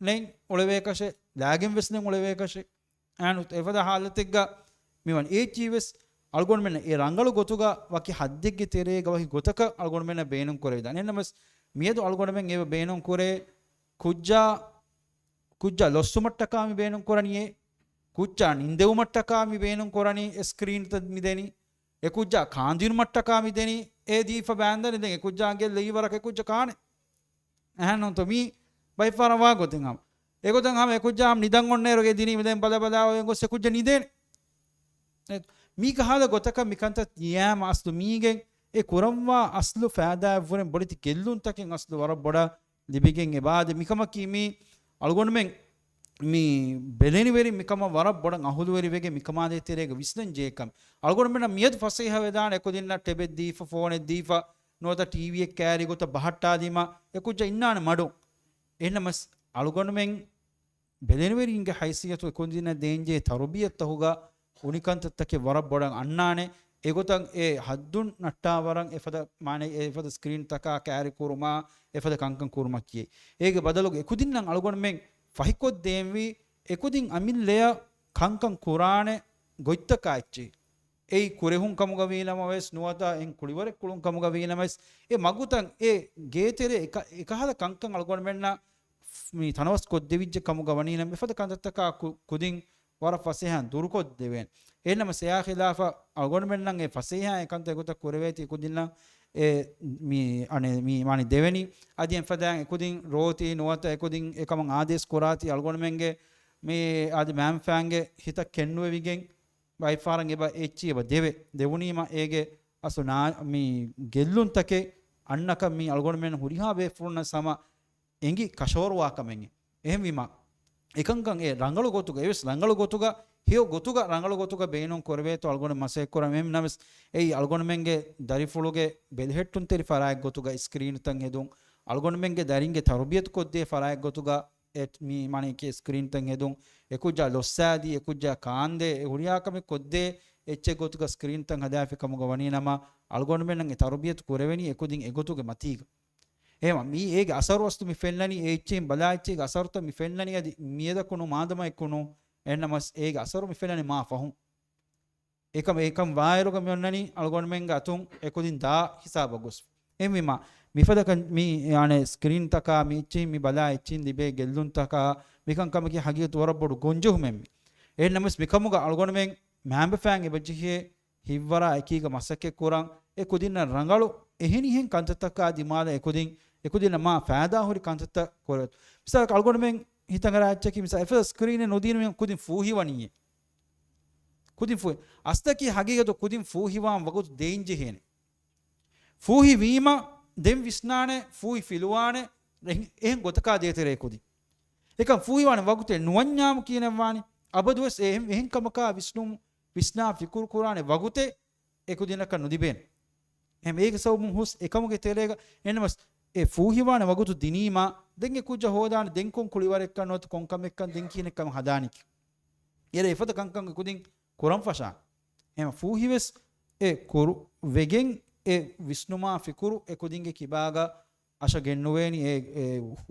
ނެތް އުޅެވޭކަށެއް، ލާގެން ވެސް ނެތް އުޅެވޭކަށެއް. އަން އެފަދަ ހާލަތެއްގަ މިވަން އޭޗީ ވެސް އަޅުގަނޑުމެން އެ ރަނގަޅު ގޮތުގަ ވަކި ހައްދެއްގެ ތެރޭގަ ވަކި ގޮތަކަށް އަޅުގަނޑުމެންނަށް ބޭނުން ކުރެވިދާނެ. އެންނަމަސް މިއަދު އަޅުގަނޑުމެން އެ ބޭނުން ކުރޭ ކުއްޖާ، ކުއްޖާ ލޮއްސުމަށްޓަކާ މި ބޭނުން ކުރަނީ އެ، ކުއްޖާ ނިންދެވުމަށްޓަކާ މި ބޭނުން ކުރަނީ އެ ސްކްރީންތައް މި ދެނީ، އެ ކުއްޖާ ކާންދިނުމަށްޓަކާ މި ދެނީ އެ ދީފަ ބާންދަނީ. ދެން އެ ކުއްޖާ ގެއްލެ އީވަރަކަށް އެ ކުއްޖާ ކާނެ. އެހެންނޫންތޯ މީ ބައިފާރަށް ވާ ގޮތެއް ހަމަ. އެގޮތަށް ހަމަ އެކުއްޖާ ހަމަ ނިދަން އޮންނައިރު އެ ދިނީމަ ދެން ބަލަ ބަލާ އޮތް ގޮސް އެކުއްޖާ ނިދޭނެ. މީ ކަހަލަ ގޮތަކަށް މިކަންތައް ދިޔާމަ އަސްލު މީގެން އެ ކުރަންވާ އަސްލު ފައިދާއަށްވުރެން ބޮޑެތި ގެއްލުންތަކެއް އަސްލު ވަރަށް ބޮޑަށް ލިބިގެން އެބާދެ. މިކަމަކީ މީ އަޅުގަނޑުމެން މި ބެލެނިވެރިން މިކަމަށް ވަރަށް ބޮޑަށް އަހުލުވެރިވެގެން މިކަމާދޭ ތެރޭގަ ވިސްނަން ޖެހޭ ކަމެއް. އަޅުގަނޑުމެންނަށް މިއަދު ފަސޭހަވެދާނެ އެކުދިންނަށް ޓެބެއް ދީފަ، ފޯނެއް ދީފަ، ނުވަތަ ޓީވީއެއް ކައިރި ގޮތަށް ބަހައްޓާލީމަ އެކުއްޖާ އިންނާނެ މަޑުން. އެހެންނަމަސް އަޅުގަނޑުމެން ބެލެނިވެރިންގެ ހައިސިއްޔަތު އެކުދިންނަށް ދޭންޖެހޭ ތަރުބިޔަތްތަހުގަ އުނިކަންތައްތަކެއް ވަރަށް ބޮޑަށް އަންނާނެ. އެގޮތަށް އެ ހައްދުން ނައްޓާވަރަށް އެފަދަ، މާނަ އެފަދަ ސްކްރީންތަކާ ކައިރިކުރުމާ، އެފަދަ ކަންކަން ކުރުމަށް ކިޔޭ. އޭގެ ބަދަލުގަ އެކުދިންނަށް އަޅުގަނޑުމެން ފަހިކޮށްދޭންވީ، އެކުދިން އަމިއްލަޔަށް ކަންކަން ކުރާނެ ގޮތްތަކާ އެއްޗެހި. އެއީ ކުރެހުން ކަމުގަ ވީނަމަވެސް، ނުވަތަ އެން ކުޅިވަރެއް ކުޅުން ކަމުގަ ވީނަމަވެސް، އެ މަގުތައް އެ ގޭތެރޭ އެކަ-، އެކަހަލަ ކަންކަން އަޅުގަނޑުމެންނަށް މި ތަނަވަސް ކޮށްދެވިއްޖެ ކަމުގަ ވަނީނަމަ، އެފަދަ ކަންތައްތަކާ ކު-، ކުދިން ވަރަށް ފަސޭހައިން ދުރުކޮށްދެވޭނެ. އެހެންނަމަ އެއާ ޚިލާފަށް އަޅުގަނޑުމެންނަށް އެ ފަސޭހައިން އެކަންތައް އެގޮތަށް ކުރެވޭތީ ކުދިންނަށް އެ މި އަނެއް މި މާނި ދެވެނީ. އަދި އެފަދައިން އެކުދިން ރޯތީ ނުވަތަ އެކުދިން އެކަމަށް އާދޭސް ކުރާތީ އަޅުގަނޑުމެންގެ މި އަދި މައިންބަފައިންގެ ހިތަށް ކެނޑުވެވިގެން ބައިފާރަށް އެބަ އެއްޗި އެބަ ދެވެ. ދެވުނީމަ އޭގެ އަސްލު މީ ގެއްލުންތަކެއް އަންނަކަށް މީ އަޅުގަނޑުމެން ހުރިހާ ބޭފުޅުންނަށް ހަމަ އެނގި ކަށަވަރުވާ ކަމެއް. އެހެންވީމަ، އެކަންކަން އެ ރަނގަޅު ގޮތުގަ، އެވެސް ރަނގަޅު ގޮތުގަ، ހެޔޮ ގޮތުގަ، ރަނގަޅު ގޮތުގަ ބޭނުން ކުރެވޭތޯ އަޅުގަނޑު މަސައްކަތް ކުރަން. އެހެން ނަމަވެސް، އެއީ އަޅުގަނޑުމެންގެ ދަރިފުޅުގެ ބެލެހެއްޓުންތެރި ފަރާތް ގޮތުގަ ސްކްރީންތައް ހެދުން، އަޅުގަނޑުމެންގެ ދަރިންގެ ތަރުބިޔަތު ކޮށްދޭ ފަރާތް ގޮތުގަ، އެ މި މާނައަކީ ސްކްރީންތައް ހެދުން، އެކުއްޖާ ލޮއްސާދީ، އެކުއްޖާ ކާންދޭ، އެ ހުރިހާ ކަމެއް ކޮށްދޭ އެއްޗެއް ގޮތުގަ ސްކްރީންތައް ހަދާފި ކަމުގަ ވަނީ ނަމަ، އަޅުގަނޑުމެންނަށް އެ ތަރުބިޔަތު ކުރެވެނީ އެކުދިން އެގޮތުގެ މަތީގަ. އެހެންވީމަ، މީ އޭގެ އަސަރު އަސްލު މި ފެންނަނީ، އެ އެއްޗެހިން ބަލާ އެއްޗެއްގެ އަސަރުތައް މި ފެންނަނީ އަދި މިއަދަކުނު މާދަމައެއްކުނު، އެހެންނަމަސް އޭގެ އަސަރު މި ފެންނަނީ މާ ފަހުން. އެކަމް، އެކަމް ވާއިރުގަ މި އޮންނަނީ އަޅުގަނޑުމެންގެ އަތުން އެކުދިން ދާ ހިސާބަށް ގޮސް. އެހެންވީމަ، މިފަދަ ކަން، މި، އަނެއް ސްކްރީންތަކާ މި އެއްޗެހިން މި ބަލާ އެއްޗެހިން ލިބޭ ގެއްލުންތަކާ މިކަން ކަމަކީ ހަގީގަތު ވަރަށް ބޮޑު ގޮންޖެހުމެއް މި. އެހެންނަމަވެސް މިކަމުގަ އަޅުގަނޑުމެން މައިންބަފައިން އެބަޖެހޭ ހިތްވަރާ އެކީގަ މަސައްކަތް ކުރަން، އެ ކުދިންނަށް ރަނގަޅު އެހެނިހެން ކަންތައްތަކާ ދިމާލަށް އެކުދިން، އެކުދިންނަށް މާ ފައިދާހުރި ކަންތައްތައް ކުރެވޭތޯ. މިސާލަކަށް އަޅުގަނޑުމެން ހިތަށް އަރާ އެއްޗަކީ މިސާ އެފަދަ ސްކްރީނެއް ނުދީނަމަ ކުދިން ފޫހިވަނީއޭ. ކުދިން ފޫހި-، އަސްލަކީ ހަގީގަތު ކުދިން ފޫހިވާން ވަގުތު ދޭންޖެހޭނެ. ފޫހިވީމަ ދެން ވިސްނާނެ، ފޫހި ފިލުވާނެ، އެހެން، އެހެން ގޮތަކާ ދޭތެރޭ ކުދިން. އެކަން ފޫހިވާނެ ވަގުތެއް ނުވަންޏާމު ކިޔަނެއްވާނެ. އަބަދުވެސް އެހެން، އެހެން ކަމަކާ ވިސްނުން، ވިސްނާ ފިކުރު ކުރާނެ ވަގުތެއް އެކުދިންނަކަށް ނުލިބޭނެ. އެހެން އޭގެ ސަބަބުން ހުސް އެކަމުގެ ތެރޭގަ އެނަމަސް އެ ފޫހިވާނެ ވަގުތު ދިނީމާ، ދެން އެ ކުއްޖާ ހޯދާނެ، ދެން ކޮން ކުޅިވަރެއްކަން ނުވަތަ ކޮން ކަމެއްކަން ދެން ކިހިނެއްކަން ހަދާނީކީ. އޭރު އެފަދަ ކަންކަން އެ ކުދިން ކުރަން ފަށާނެ. އެހެން ފޫހިވެސް އެ ކުރު ވެގެން އެ ވިސްނުމާ ފިކުރު އެ ކުދިންގެ ކިބާގަ އަށަ ގެންނުވޭނީ އެ، އެ،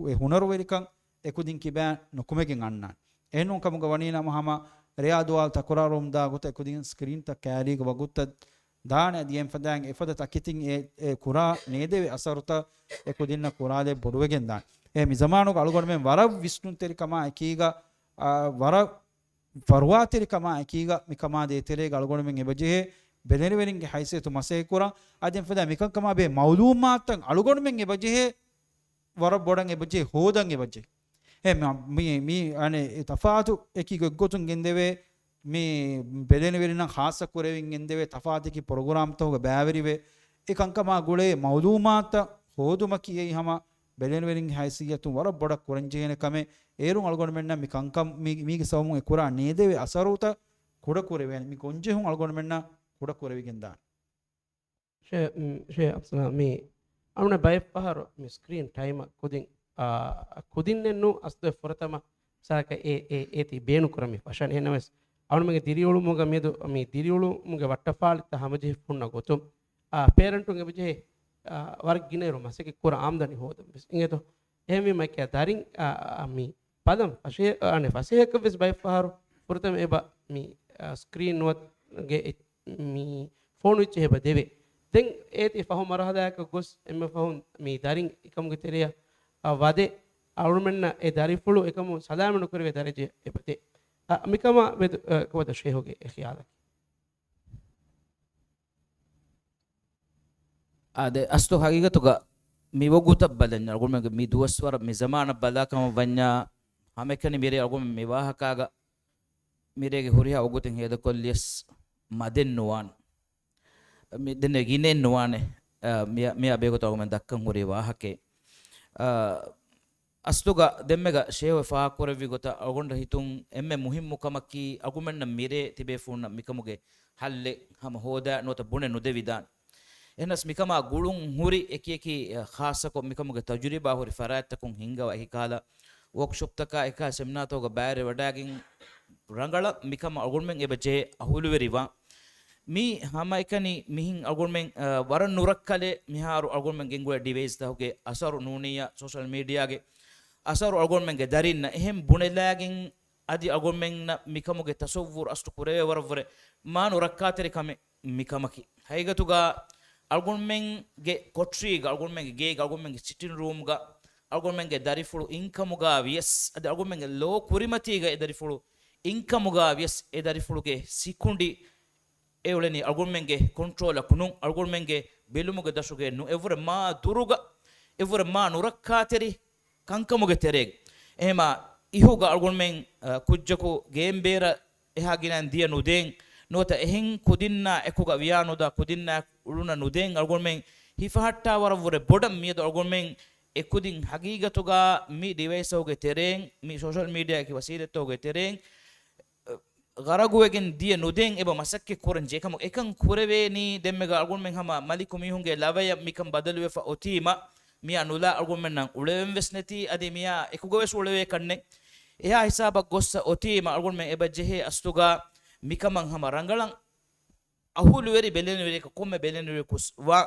އެ ހުނަރުވެރިކަން އެ ކުދިން ކިބާ ނުކުމެގެން އަންނާނެ. އެހެންނޫން ކަމުގަ ވަނީ ނަމަ ހަމަ ރެޔާ ދުވާލު ތަކުރާރުވުމުން ދާ ގޮތަށް އެ ކުދިން ސްކްރީންތައް ކައިރީގެ ވަގުތުތައް ދާނެ އަދި އެން ފަދައިން އެފަދަ ތަކެތިން އެ، އެ ކުރާ ނޭދެވޭ އަސަރުތައް އެ ކުދިންނަށް ކުރާލެއް ބޮޑުވެގެން ދާނެ. އެ މި ޒަމާނުގަ އަޅުގަނޑުމެން ވަރަށް ވިސްނުންތެރިކަމާ އެކީގަ، އާ، ވަރަށް ފަރުވާތެރިކަމާ އެކީގަ މިކަމާ ދޭތެރޭގަ އަޅުގަނޑުމެން އެބަޖެހޭ ބެލެނިވެރިންގެ ހައިސިއްޔަތު މަސައްކަތްކުރަން. އަދި އެފަދަ މިކަންކަމާ ބެހޭ މައުލޫމާތުތައް އަޅުގަނޑުމެން އެބަޖެހޭ ވަރަށް ބޮޑަށް އެބަޖެހޭ ހޯދަން އެބަޖެހޭ. އެ މި، މި، މި، އަނެއް ތަފާތު އެކި ގޮތްގޮތުން ގެންދެވޭ މި ބެލެނިވެރިންނަށް ޚާއްޞަ ކުރެވިން ގެންދެވޭ ތަފާތު އެކި ޕްރޮގްރާމްތަކުގަ ބައިވެރިވެ އެ ކަންކަމާ ގުޅޭ މައުލޫމާތުތައް ހޯދުމަކީ އެއީ ހަމަ ބެލެނިވެރިންގެ ހައިސިއްޔަތުން ވަރަށް ބޮޑަށް ކުރަންޖެހޭނެ ކަމެއް. އޭރުން އަޅުގަނޑުމެންނަށް މި ކަންކަން މި، މީގެ ސަބަބުން އެ ކުރާ ނޭދެވޭ އަސަރުތައް ކުޑަކުރެވޭނެ. މި ގޮންޖެހުން އަޅުގަނޑުމެންނަށް ކުޑަކުރެވިގެންދާނެ. ޝޭ، މް، ޝޭ އަފްސަނާ، މި އަޅުގަނޑަށް ބައެއްފަހަރު މި ސްކްރީން ޓައިމަށް ކުދިން، އާ، ކުދިންނެއްނު އަސްލު ފުރަތަމަ ސާކަ އެ، އެ، އޭތި ބޭނުންކުރަން މި ފަށަން. އެހެންނަމަވެސް، އަޅުމެންގެ ދިރިއުޅުމުގަ މިއަދު މި ދިރިއުޅުމުގެ ވައްޓަފާޅިތައް ހަމަޖެހިފަ ހުންނަ ގޮތުން، އާ، ޕޭރެންޓުން އެބަޖެހޭ، އާ، ވަރަށް ގިނައިރު މަސައްކަތް ކުރާ އާމްދަނީ ހޯދަން ވެސް. އިނގޭތޯ؟ އެހެންވީމަ އެކަ ދަރިން، އާ، އާ، މި ބަލަން ފަށޭ-، އާ، އަނެއް ފަސޭހަކަށް ވެސް ބައެއްފަހަރު ފުރަތަމަ އެބަ މި، އާ، ސްކްރީން ނުވަތަ ގެ އެ-، މި ފޯނު އެއްޗެއް އެބަ ދެވޭ. ދެން އޭތި ފަހު މަރުހަލާއަކަށް ގޮސް އެންމެ ފަހުން މި ދަރިން އެކަމުގެ ތެރެއަށް، އާ، ވަދެ އަޅުމެންނަށް އެ ދަރިފުޅު އެކަމުން ސަލާމަތް ނުކުރެވޭ ދަރަޖައެއް އެބަ ދޭ. އާ، މިކަމާ މެދު، އާ، ކޮބާތޯ ޝޭހުގެ އެ ޚިޔާލަކީ؟ އާދެ، އަސްލު ހަގީގަތުގަ މި ވަގުތަށް ބަލަންޏާ، އަޅުގަނޑުމެންގެ މި ދުވަސްވަރަށް މި ޒަމާނަށް ބަލާ ކަމަށް ވަންޏާ، ހަމައެކަނި މިރޭ އަޅުގަނޑުމެން މި ވާހަކާގަ މިރޭގެ ހުރިހާ ވަގުތެއް ހޭދަކޮށްލިޔަސް މަދެއް ނުވާނެ. މި ދެން ގިނައެއް ނުވާނެ. އާ، މިއާ، މިއާ ބެހޭގޮތަށް އަޅުގަނޑުމެން ދައްކަން ހުރި ވާހަކައެއް. އާ، އަސްލުގަ ދެންމެގަ ޝޭހު ފާހަގަކުރެއްވި ގޮތަށް އަޅުގަނޑަށް ހިތުން އެންމެ މުހިއްމު ކަމަކީ އަޅުގަނޑަށް މިރޭ ތިބޭފުޅުންނަށް މިކަމުގެ ހައްލެއް ހަމަ ހޯދާ ނުވަތަ ބުނެ ނުދެވިދާނެ. އެހެނަސް މިކަމާ ގުޅުން ހުރި އެކިއެކި، އަ، ޚާއްޞަކޮށް މިކަމުގެ ތަޖުރިބާ ހުރި ފަރާތްތަކުން ހިންގަވާ އެކިކަހަލަ ވޯކްޝޮޕްތަކާ އެކިކަހަލަ ސެމިނާތަކުގަ ބައިވެރިވެވަޑައިގެން ރަނގަޅަށް މިކަމަށް އަޅުގަނޑުމެން އެބަ ޖެހޭ އަހުލުވެރިވާން. މީ ހަމައެކަނި މިހެން އަޅުގަނޑުމެން، އަ، ވަރަށް ނުރައްކަލޭ މިހާރު އަޅުގަނޑުމެން ގެންގުޅޭ ޑިވައިސްތަކުގެ އަސަރު ނޫނިއްޔާ ސޯޝަލް މީޑިއާގެ އަސަރު އަޅުގަނޑުމެންގެ ދަރިންނަށް އެހެން ބުނެލާގެން އަދި އަޅުގަނޑުމެންނަށް މިކަމުގެ ތަޞައްވުރު އަސްލު ކުރެވޭ ވަރަށްވުރެ މާ ނުރައްކާތެރި ކަމެއް މިކަމަކީ. ހަގީގަތުގަ އަޅުގަނޑުމެންގެ ކޮޓަރީގަ، އަޅުގަނޑުމެންގެ ގޭގަ، އަޅުގަނޑުމެންގެ ސިޓިން ރޫމްގަ، އަޅުގަނޑުމެންގެ ދަރިފުޅު އިންކަމުގަ ވިޔަސް، އަދި އަޅުގަނޑުމެންގެ ލޯ ކުރިމަތީގަ އެ ދަރިފުޅު އިންކަމުގަ ވިޔަސް، އެ ދަރިފުޅުގެ ސިކުނޑި އެ އުޅެނީ އަޅުގަނޑުމެންގެ ކޮންޓްރޯލަކު ނޫން، އަޅުގަނޑުމެންގެ ބެލުމުގެ ދަށުގައެއް ނޫން، އެއަށްވުރެ މާ ދުރުގަ، އެއަށްވުރެ މާ ނުރައްކާތެރި ކަންކަމުގެ ތެރޭގަ. އެހެމާ އިހުގަ އަޅުގަނޑުމެން، އަ، ކުއްޖަކު ގޭން ބޭރަށް އެހާ ގިނައިން ދިޔަ ނުދޭން، ނުވަތަ އެހެން ކުދިންނާ އެކުގަ ވިޔާ ނުދާ ކުދިންނާ އުޅުނަ ނުދޭން އަޅުގަނޑުމެން ހިފަހައްޓާ ވަރަށްވުރެ ބޮޑަށް މިއަދު އަޅުގަނޑުމެން އެކުދިން ހަގީގަތުގަ މި ޑިވައިސްތަކުގެ ތެރޭން، މި ސޯޝަލް މީޑިއާގެ ވަސީލަތްތަކުގެ ތެރޭން، ޣަރަގުވެގެން ދިޔަ ނުދޭން އެބަ މަސައްކަތް ކުރަން ޖެހޭ ކަމަށް. އެކަން ކުރެވޭނީ ދެންމެގަ އަޅުގަނޑުމެން ހަމަ މަލިކު މީހުންގެ ލަވަޔަށް މިކަން ބަދަލުވެފަ އޮތީމަ، މިއާ ނުލާ އަޅުގަނޑުމެންނަށް އުޅެވެން ވެސް ނެތި، އަދި މިއާ އެކުގަވެސް އުޅެވޭ ކަންނެއް. އެހާ ހިސާބަށް ގޮއްސަ އޮތީމަ އަޅުގަނޑުމެން އެބަ ޖެހޭ އަސްލުގަ މިކަމަށް ހަމަ ރަނގަޅަށް އަހުލުވެރި ބެލެނިވެރިއަކަށް ކޮންމެ ބެލެނިވެރިޔަކުސް ވާ.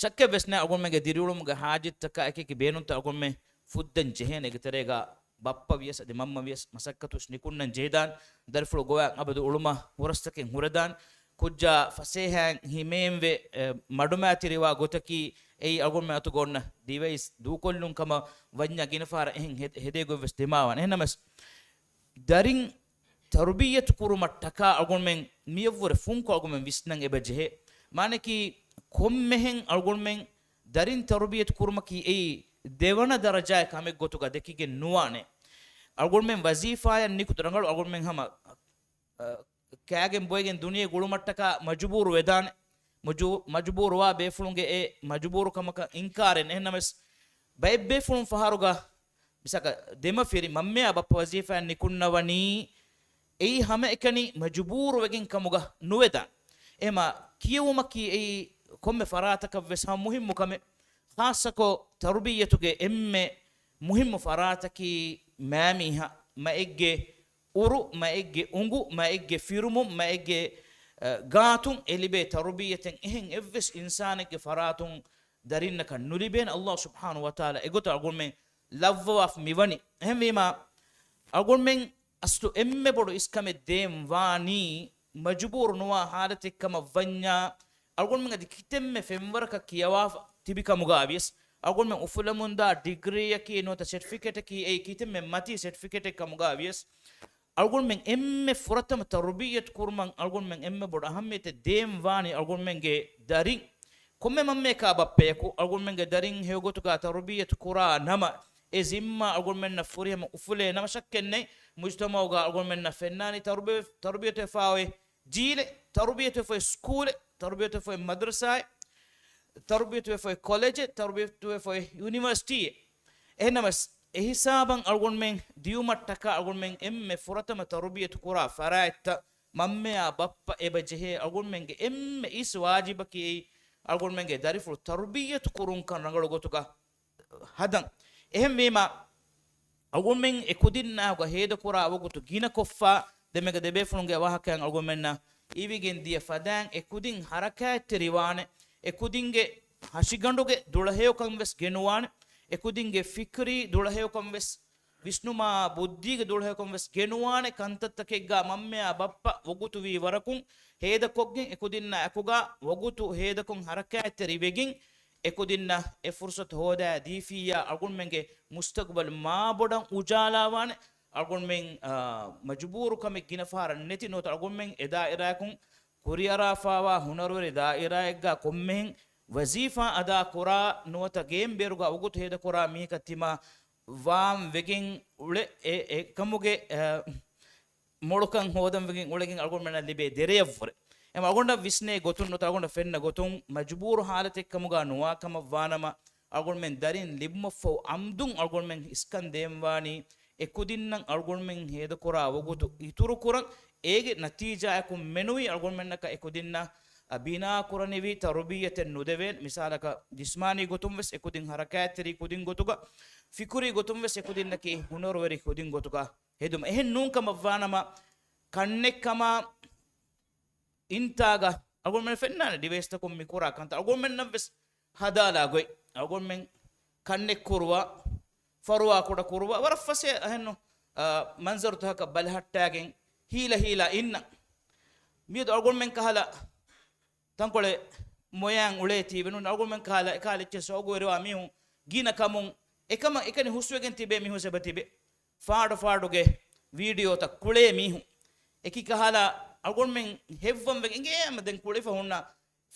ޝައްކެއް ވެސް ނެތް، އަޅުގަނޑުމެންގެ ދިރިއުޅުމުގެ ހާޖަތްތަކާ އެކިއެކި ބޭނުންތައް އަޅުގަނޑުމެން ފުއްދަން ޖެހޭނެ. އޭގެ ތެރޭގަ ބައްޕަ ވިޔަސް އަދި މަންމަ ވިޔަސް މަސައްކަތުވެސް ނިކުންނަން ޖެހިދާނެ. ދަރިފުޅު ގޮވާ އަބަދު އުޅުމަށް ހުރަސްތަކެއް ހުރެދާނެ. ކުއްޖާ ފަސޭހައިން ހިމޭންވެ، އެ، މަޑުމައިތިރިވާ ގޮތަކީ އެއީ އަޅުގަނޑުމެން އަތުގަ އޮންނަ ޑިވައިސް ދޫކޮށްލުން ކަމަށް ވަންޏާ ގިނަ ފަހަރަށް އެހެން ހެ-، ހެދޭ ގޮތްވެސް ދިމާވާނެ. އެހެންނަމަވެސް، ދަރިން ތަރުބިއްޔަތު ކުރުމަށްޓަކާ އަޅުގަނޑުމެން މިއަށްވުރެ ފުންކޮށް އަޅުގަނޑުމެން ވިސްނަން އެބަ ޖެހޭ. މާނައަކީ ކޮންމެހެން އަޅުގަނޑުމެން ދަރިން ތަރުބިއްޔަތު ކުރުމަކީ އެއީ ދެވަނަ ދަރަޖާއި ކަމެއް ގޮތުގަ ދެކިގެން ނުވާނެ. އަޅުގަނޑުމެން ވަޒީފާއަށް ނިކުތު ރަނގަޅު އަޅުގަނޑުމެން ހަމަ، އަ، ކާގެން ބޮއެގެން ދުނިޔެ ގުޅުމަށްޓަކާ މަޖުބޫރު ވެދާނެ. މަޖު-، މަޖުބޫރުވާ ބޭފުޅުންގެ އެ މަޖުބޫރު ކަމަކަށް އިންކާރެއް ނެތް. އެހެންނަމަވެސް، ބައެއް ބޭފުޅުން ފަހަރުގަ މިސާލަކަށް ދެމަފިރި މަންމަޔާ ބައްޕަ ވަޒީފާއަށް ނިކުންނަވަނީ، އެއީ ހަމައެކަނި މަޖުބޫރު ވެގެން ކަމުގަ ނުވެދާނެ. އެހެމާ ކިޔެވުމަކީ އެއީ ކޮންމެ ފަރާތަކަށްވެސް ހަމަ މުހިއްމު ކަމެއް. ޚާއްޞަކޮށް ތަރުބިއްޔަތުގެ އެންމެ މުހިއްމު ފަރާތަކީ މައިމީހާ، މައެއްގެ އުރު، މައެއްގެ އުނގު، މައެއްގެ ފިރުމުން، މައެއްގެ، އަ، ގާތުން އެ ލިބޭ ތަރުބިއްޔަތެއް އެހެން އެއްވެސް އިންސާނެއްގެ ފަރާތުން ދަރިންނަކަށް ނުލިބޭނެ. އައްލާހު ސުބްޙާނަހު ވަތަޢާލާ އެގޮތަށް އަޅުގަނޑުމެން ލައްވަވާފަ މިވަނީ. އެހެންވީމާ، އަޅުގަނޑުމެން އަސްލު އެންމެ ބޮޑު އިސްކަމެއް ދޭން ވާނީ މަޖުބޫރު ނުވާ ޙާލަތެއް ކަމަށް ވަންޏާ، އަޅުގަނޑުމެން އަދި ކިތަންމެ ފެންވަރަކަށް ކިޔަވާފަ ތިބި ކަމުގާ ވިޔަސް، އަޅުގަނޑުމެން އުފުލަމުންދާ ޑިގްރީއަކީ ނުވަތަ ސެޓްފިކެޓަކީ އެއީ ކިތަންމެ މަތީ ސެޓްފިކެޓެއް ކަމުގާ ވިޔަސް، އަޅުގަނޑުމެން އެންމެ ފުރަތަމަ ތަރުބިއްޔަތު ކުރުމަށް އަޅުގަނޑުމެން އެންމެ ބޮޑު އަހައްމިއްޔަތެއް ދޭން ވާނީ އަޅުގަނޑުމެންގެ ދަރިން. ކޮންމެ މަންމައަކާ ބައްޕައަކު އަޅުގަނޑުމެންގެ ދަރިން ހެޔޮގޮތުގާ ތަރުބިއްޔަތު ކުރާ ނަމަ، އެ ޒިންމާ އަޅުގަނޑުމެންނަށް ފުރިހަމަ އުފުލޭ ނަމަ، ޝައްކެއް ނެތް މުޖުތަމަޢުގާ އަޅުގަނޑުމެންނަށް ފެންނާނީ ތަރުބި-، ތަރުބިއްޔަތުވެފާ އޮތް ޖީލެއް، ތަރުބިއްޔަތުވެފަ އޮތް ސްކޫލެއް، ތަރުބިއްޔަތުވެފަ އޮތް މަދްރަސާއެއް، ތަރުބިއްޔަތުވެފަ އޮތް ކޮލެޖެއް، ތަރުބިއްޔަތުވެފަ އޮތް ޔުނިވަރސިޓީއެއް. އެހެންނަމަވެސް، އެހިސާބަށް އަޅުގަނޑުމެން ދިޔުމަށްޓަކާ އަޅުގަނޑުމެން އެންމެ ފުރަތަމަ ތަރުބިއްޔަތު ކުރާ ފަރާތްތައް މަންމައާ ބައްޕަ އެބަ ޖެހޭ. އަޅުގަނޑުމެންގެ އެންމެ އިސް ވާޖިބަކީ އަޅުގަނޑުމެންގެ ދަރިފުޅު ތަރުބިއްޔަތު ކުރުންކަން ރަނގަޅު ގޮތުގަ ހަދަން. އެހެންވީމާ، އަޅުގަނޑުމެން އެ ކުދިންނާގަ ހޭދަކުރާ ވަގުތު ގިނަކޮށްފަ، ދެމެގަ ދެބޭފުޅުންގެ ވާހަކައިން އަޅުގަނޑުމެންނަށް އިވިގެން ދިޔަ ފަދައިން އެ ކުދިން ހަރަކާތްތެރިވާނެ، އެ ކުދިންގެ ހަށިގަނޑުގެ ދުޅަހެޔޮކަން ވެސް ގެނުވާނެ، އެ ކުދިންގެ ފިކްރީ ދުޅަހެޔޮކަން ވެސް، ވިސްނުމާ ބުއްދީގެ ދުޅަހެޔޮކަން ވެސް ގެނުވާނެ ކަންތައްތަކެއްގާ މަންމައާ ބައްޕަ ވަގުތު ވީ ވަރަކުން ހޭދަކޮށްގެން، އެ ކުދިންނާ އެކުގާ ވަގުތު ހޭދަކޮށް ހަރަކާތްތެރިވެގެން، އެ ކުދިންނަށް އެ ފުރުސަތު ހޯދާ ދީފިއްޔާ، އަޅުގަނޑުމެންގެ މުސްތަގުބަލު މާ ބޮޑަށް އުޖާލާވާނެ. އަޅުގަނޑުމެން، އާ، މަޖުބޫރު ކަމެއް ގިނަ ފަހަރަށް ނެތި ނުވަތަ އަޅުގަނޑުމެން އެ ދާއިރާއަކުން ކުރިއަރާފާވާ ހުނަރުވެރި ދާއިރާއެއްގާ ކޮންމެހެން ވަޒީފާ އަދާ ކުރާ ނުވަތަ ގޭން ބޭރުގާ ވަގުތު ހޭދަކުރާ މީހަކަށް ތިމާ ވާން ވެގެން އުޅެ އެ، އެކަމުގެ، އާ، މޮޅުކަން ހޯދަން ވެގެން އުޅެގެން އަޅުގަނޑުމެންނަށް ލިބޭ ދެރަޔަށްވުރެ. އެމަ އަޅުގަނޑަށް ވިސްނޭ ގޮތުން ނުވަތަ އަޅުގަނޑަށް ފެންނަ ގޮތުން މަޖުބޫރު ހާލަތެއް ކަމުގާ ނުވާ ކަމަށް ވާނަމަ، އަޅުގަނޑުމެން ދަރިން ލިބުމަށްފަހު އަމްދުން އަޅުގަނޑުމެން އިސްކަން ދޭންވާނީ އެ ކުދިންނަށް އަޅުގަނޑުމެން ހޭދަކުރާ ވަގުތު އިތުރުކުރަން. އޭގެ ނަތީޖާއަކުން މެނުވީ އަޅުގަނޑުމެންނަކަށް އެ ކުދިންނަށް އަ، ބިނާކުރަނިވި ތަރުބިއްޔަތެއް ނުދެވޭނެ. މިސާލަކަށް ޖިސްމާނީ ގޮތުން ވެސް އެ ކުދިން ހަރަކާތްތެރި ކުދިން ގޮތުގަ، ފިކުރީ ގޮތުން ވެސް އެ ކުދިންނަކީ ހުނަރުވެރި ކުދިން ގޮތުގަ ހެދުމަށް. އެހެން ނޫން ކަމަށްވާނަމަ، ކަންނެއްކަމާ އިންތާގަ އަޅުގަނޑުމެން ފެންނާނެ ޑިވައިސްތަކުން މި ކުރާ ކަންތައް އަޅުގަނޑުމެންނަށް ވެސް ހަދާލާ ގޮތް. އަޅުގަނޑުމެން ކަންނެއް ކުރުވާ، ފަރުވާ ކުޑަ ކުރުވާ، ވަރަށް ފަސޭހަ އެހެން، އާ، މަންޒަރުތަކަކަށް ބަލަހައްޓާގެން ހީލަ ހީލާ އިންނަ. މިއަދު އަޅުގަނޑުމެން ކަހަލަ ތަންކޮޅެއް މޮޔައިން އުޅޭތީވެ ނޫން، އަޅުގަނޑުމެން ކަހަލަ އެކާލެ އެއްޗެއް ޝައުގުވެރިވާ މީހުން ގިނަ ކަމުން އެކަމަށް އެކަނި ހުސްވެގެން ތިބޭ މީހުން އެބަ ތިބެ. ފާޑު ފާޑުގެ ވީޑިއޯތައް ކުޅޭ މީހުން އެކި ކަހަލަ އަޅުގަނޑުމެން ހެއްވަން ވެގެން އިނގޭ ހަމަ ދެން ކުޅެފަ ހުންނަ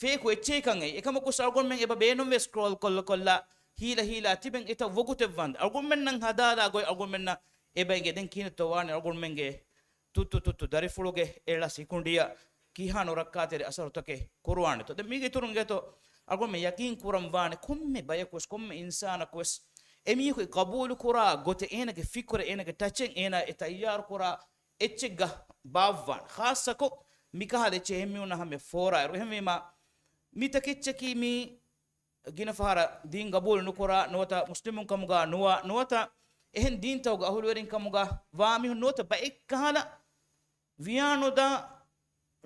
ފޭކު އެއްޗެހިކަން އެއީ. އެކަމަކު އަޅުގަނޑުމެން އެބަ ބޭނުންވެ ސްކްރޯލް ކޮށްލަ ކޮށްލާ ހީލަ ހީލާ ތިބެން އެތައް ވަގުތެއް ވަންދެން. އަޅުގަނޑުމެންނަށް ހަދާލާ ގޮތް އަޅުގަނޑުމެންނަށް އެބަ އިނގޭ. ދެން ކިހިނެއްތޯ ވާނެ އަޅުގަނޑުމެންގެ ތުއްތު ތުއްތު ދަރިފުޅުގެ އެޅަ ސިކުނޑިއަށް ކިހާ ނުރައްކާތެރި އަސަރުތަކެއް ކުރުވާނެތޯ؟ ދެން މީގެ އިތުރުން އެތޯ އަޅުގަނޑުމެން ޔަގީން ކުރަން ވާނެ ކޮންމެ ބަޔަކު ވެސް، ކޮންމެ އިންސާނަކު ވެސް އެމީހަކު ގަބޫލު ކުރާ ގޮތެއް، އޭނަގެ ފިކުރެއް، އޭނަގެ ޓަޗެއް، އޭނާ އެ ތައްޔާރު ކުރާ އެއްޗެއްގަ ބާއްވާނެ. ޚާއްޞަކޮށް މިކަހަލަ އެއްޗެއް އެހެން މީހުންނަށް ހަމަ ފޯރާއިރު. އެހެންވީމާ، މި ތަކެއްޗަކީ މީ ގިނަ ފަހަރަށް ދީން ގަބޫލު ނުކުރާ ނުވަތަ މުސްލިމުން ކަމުގަ ނުވާ ނުވަތަ އެހެން ދީންތަކުގެ އަހުލުވެރިން ކަމުގަ ވާ މީހުން ނުވަތަ ބައެއް ކަހަލަ ވިޔާނުދާ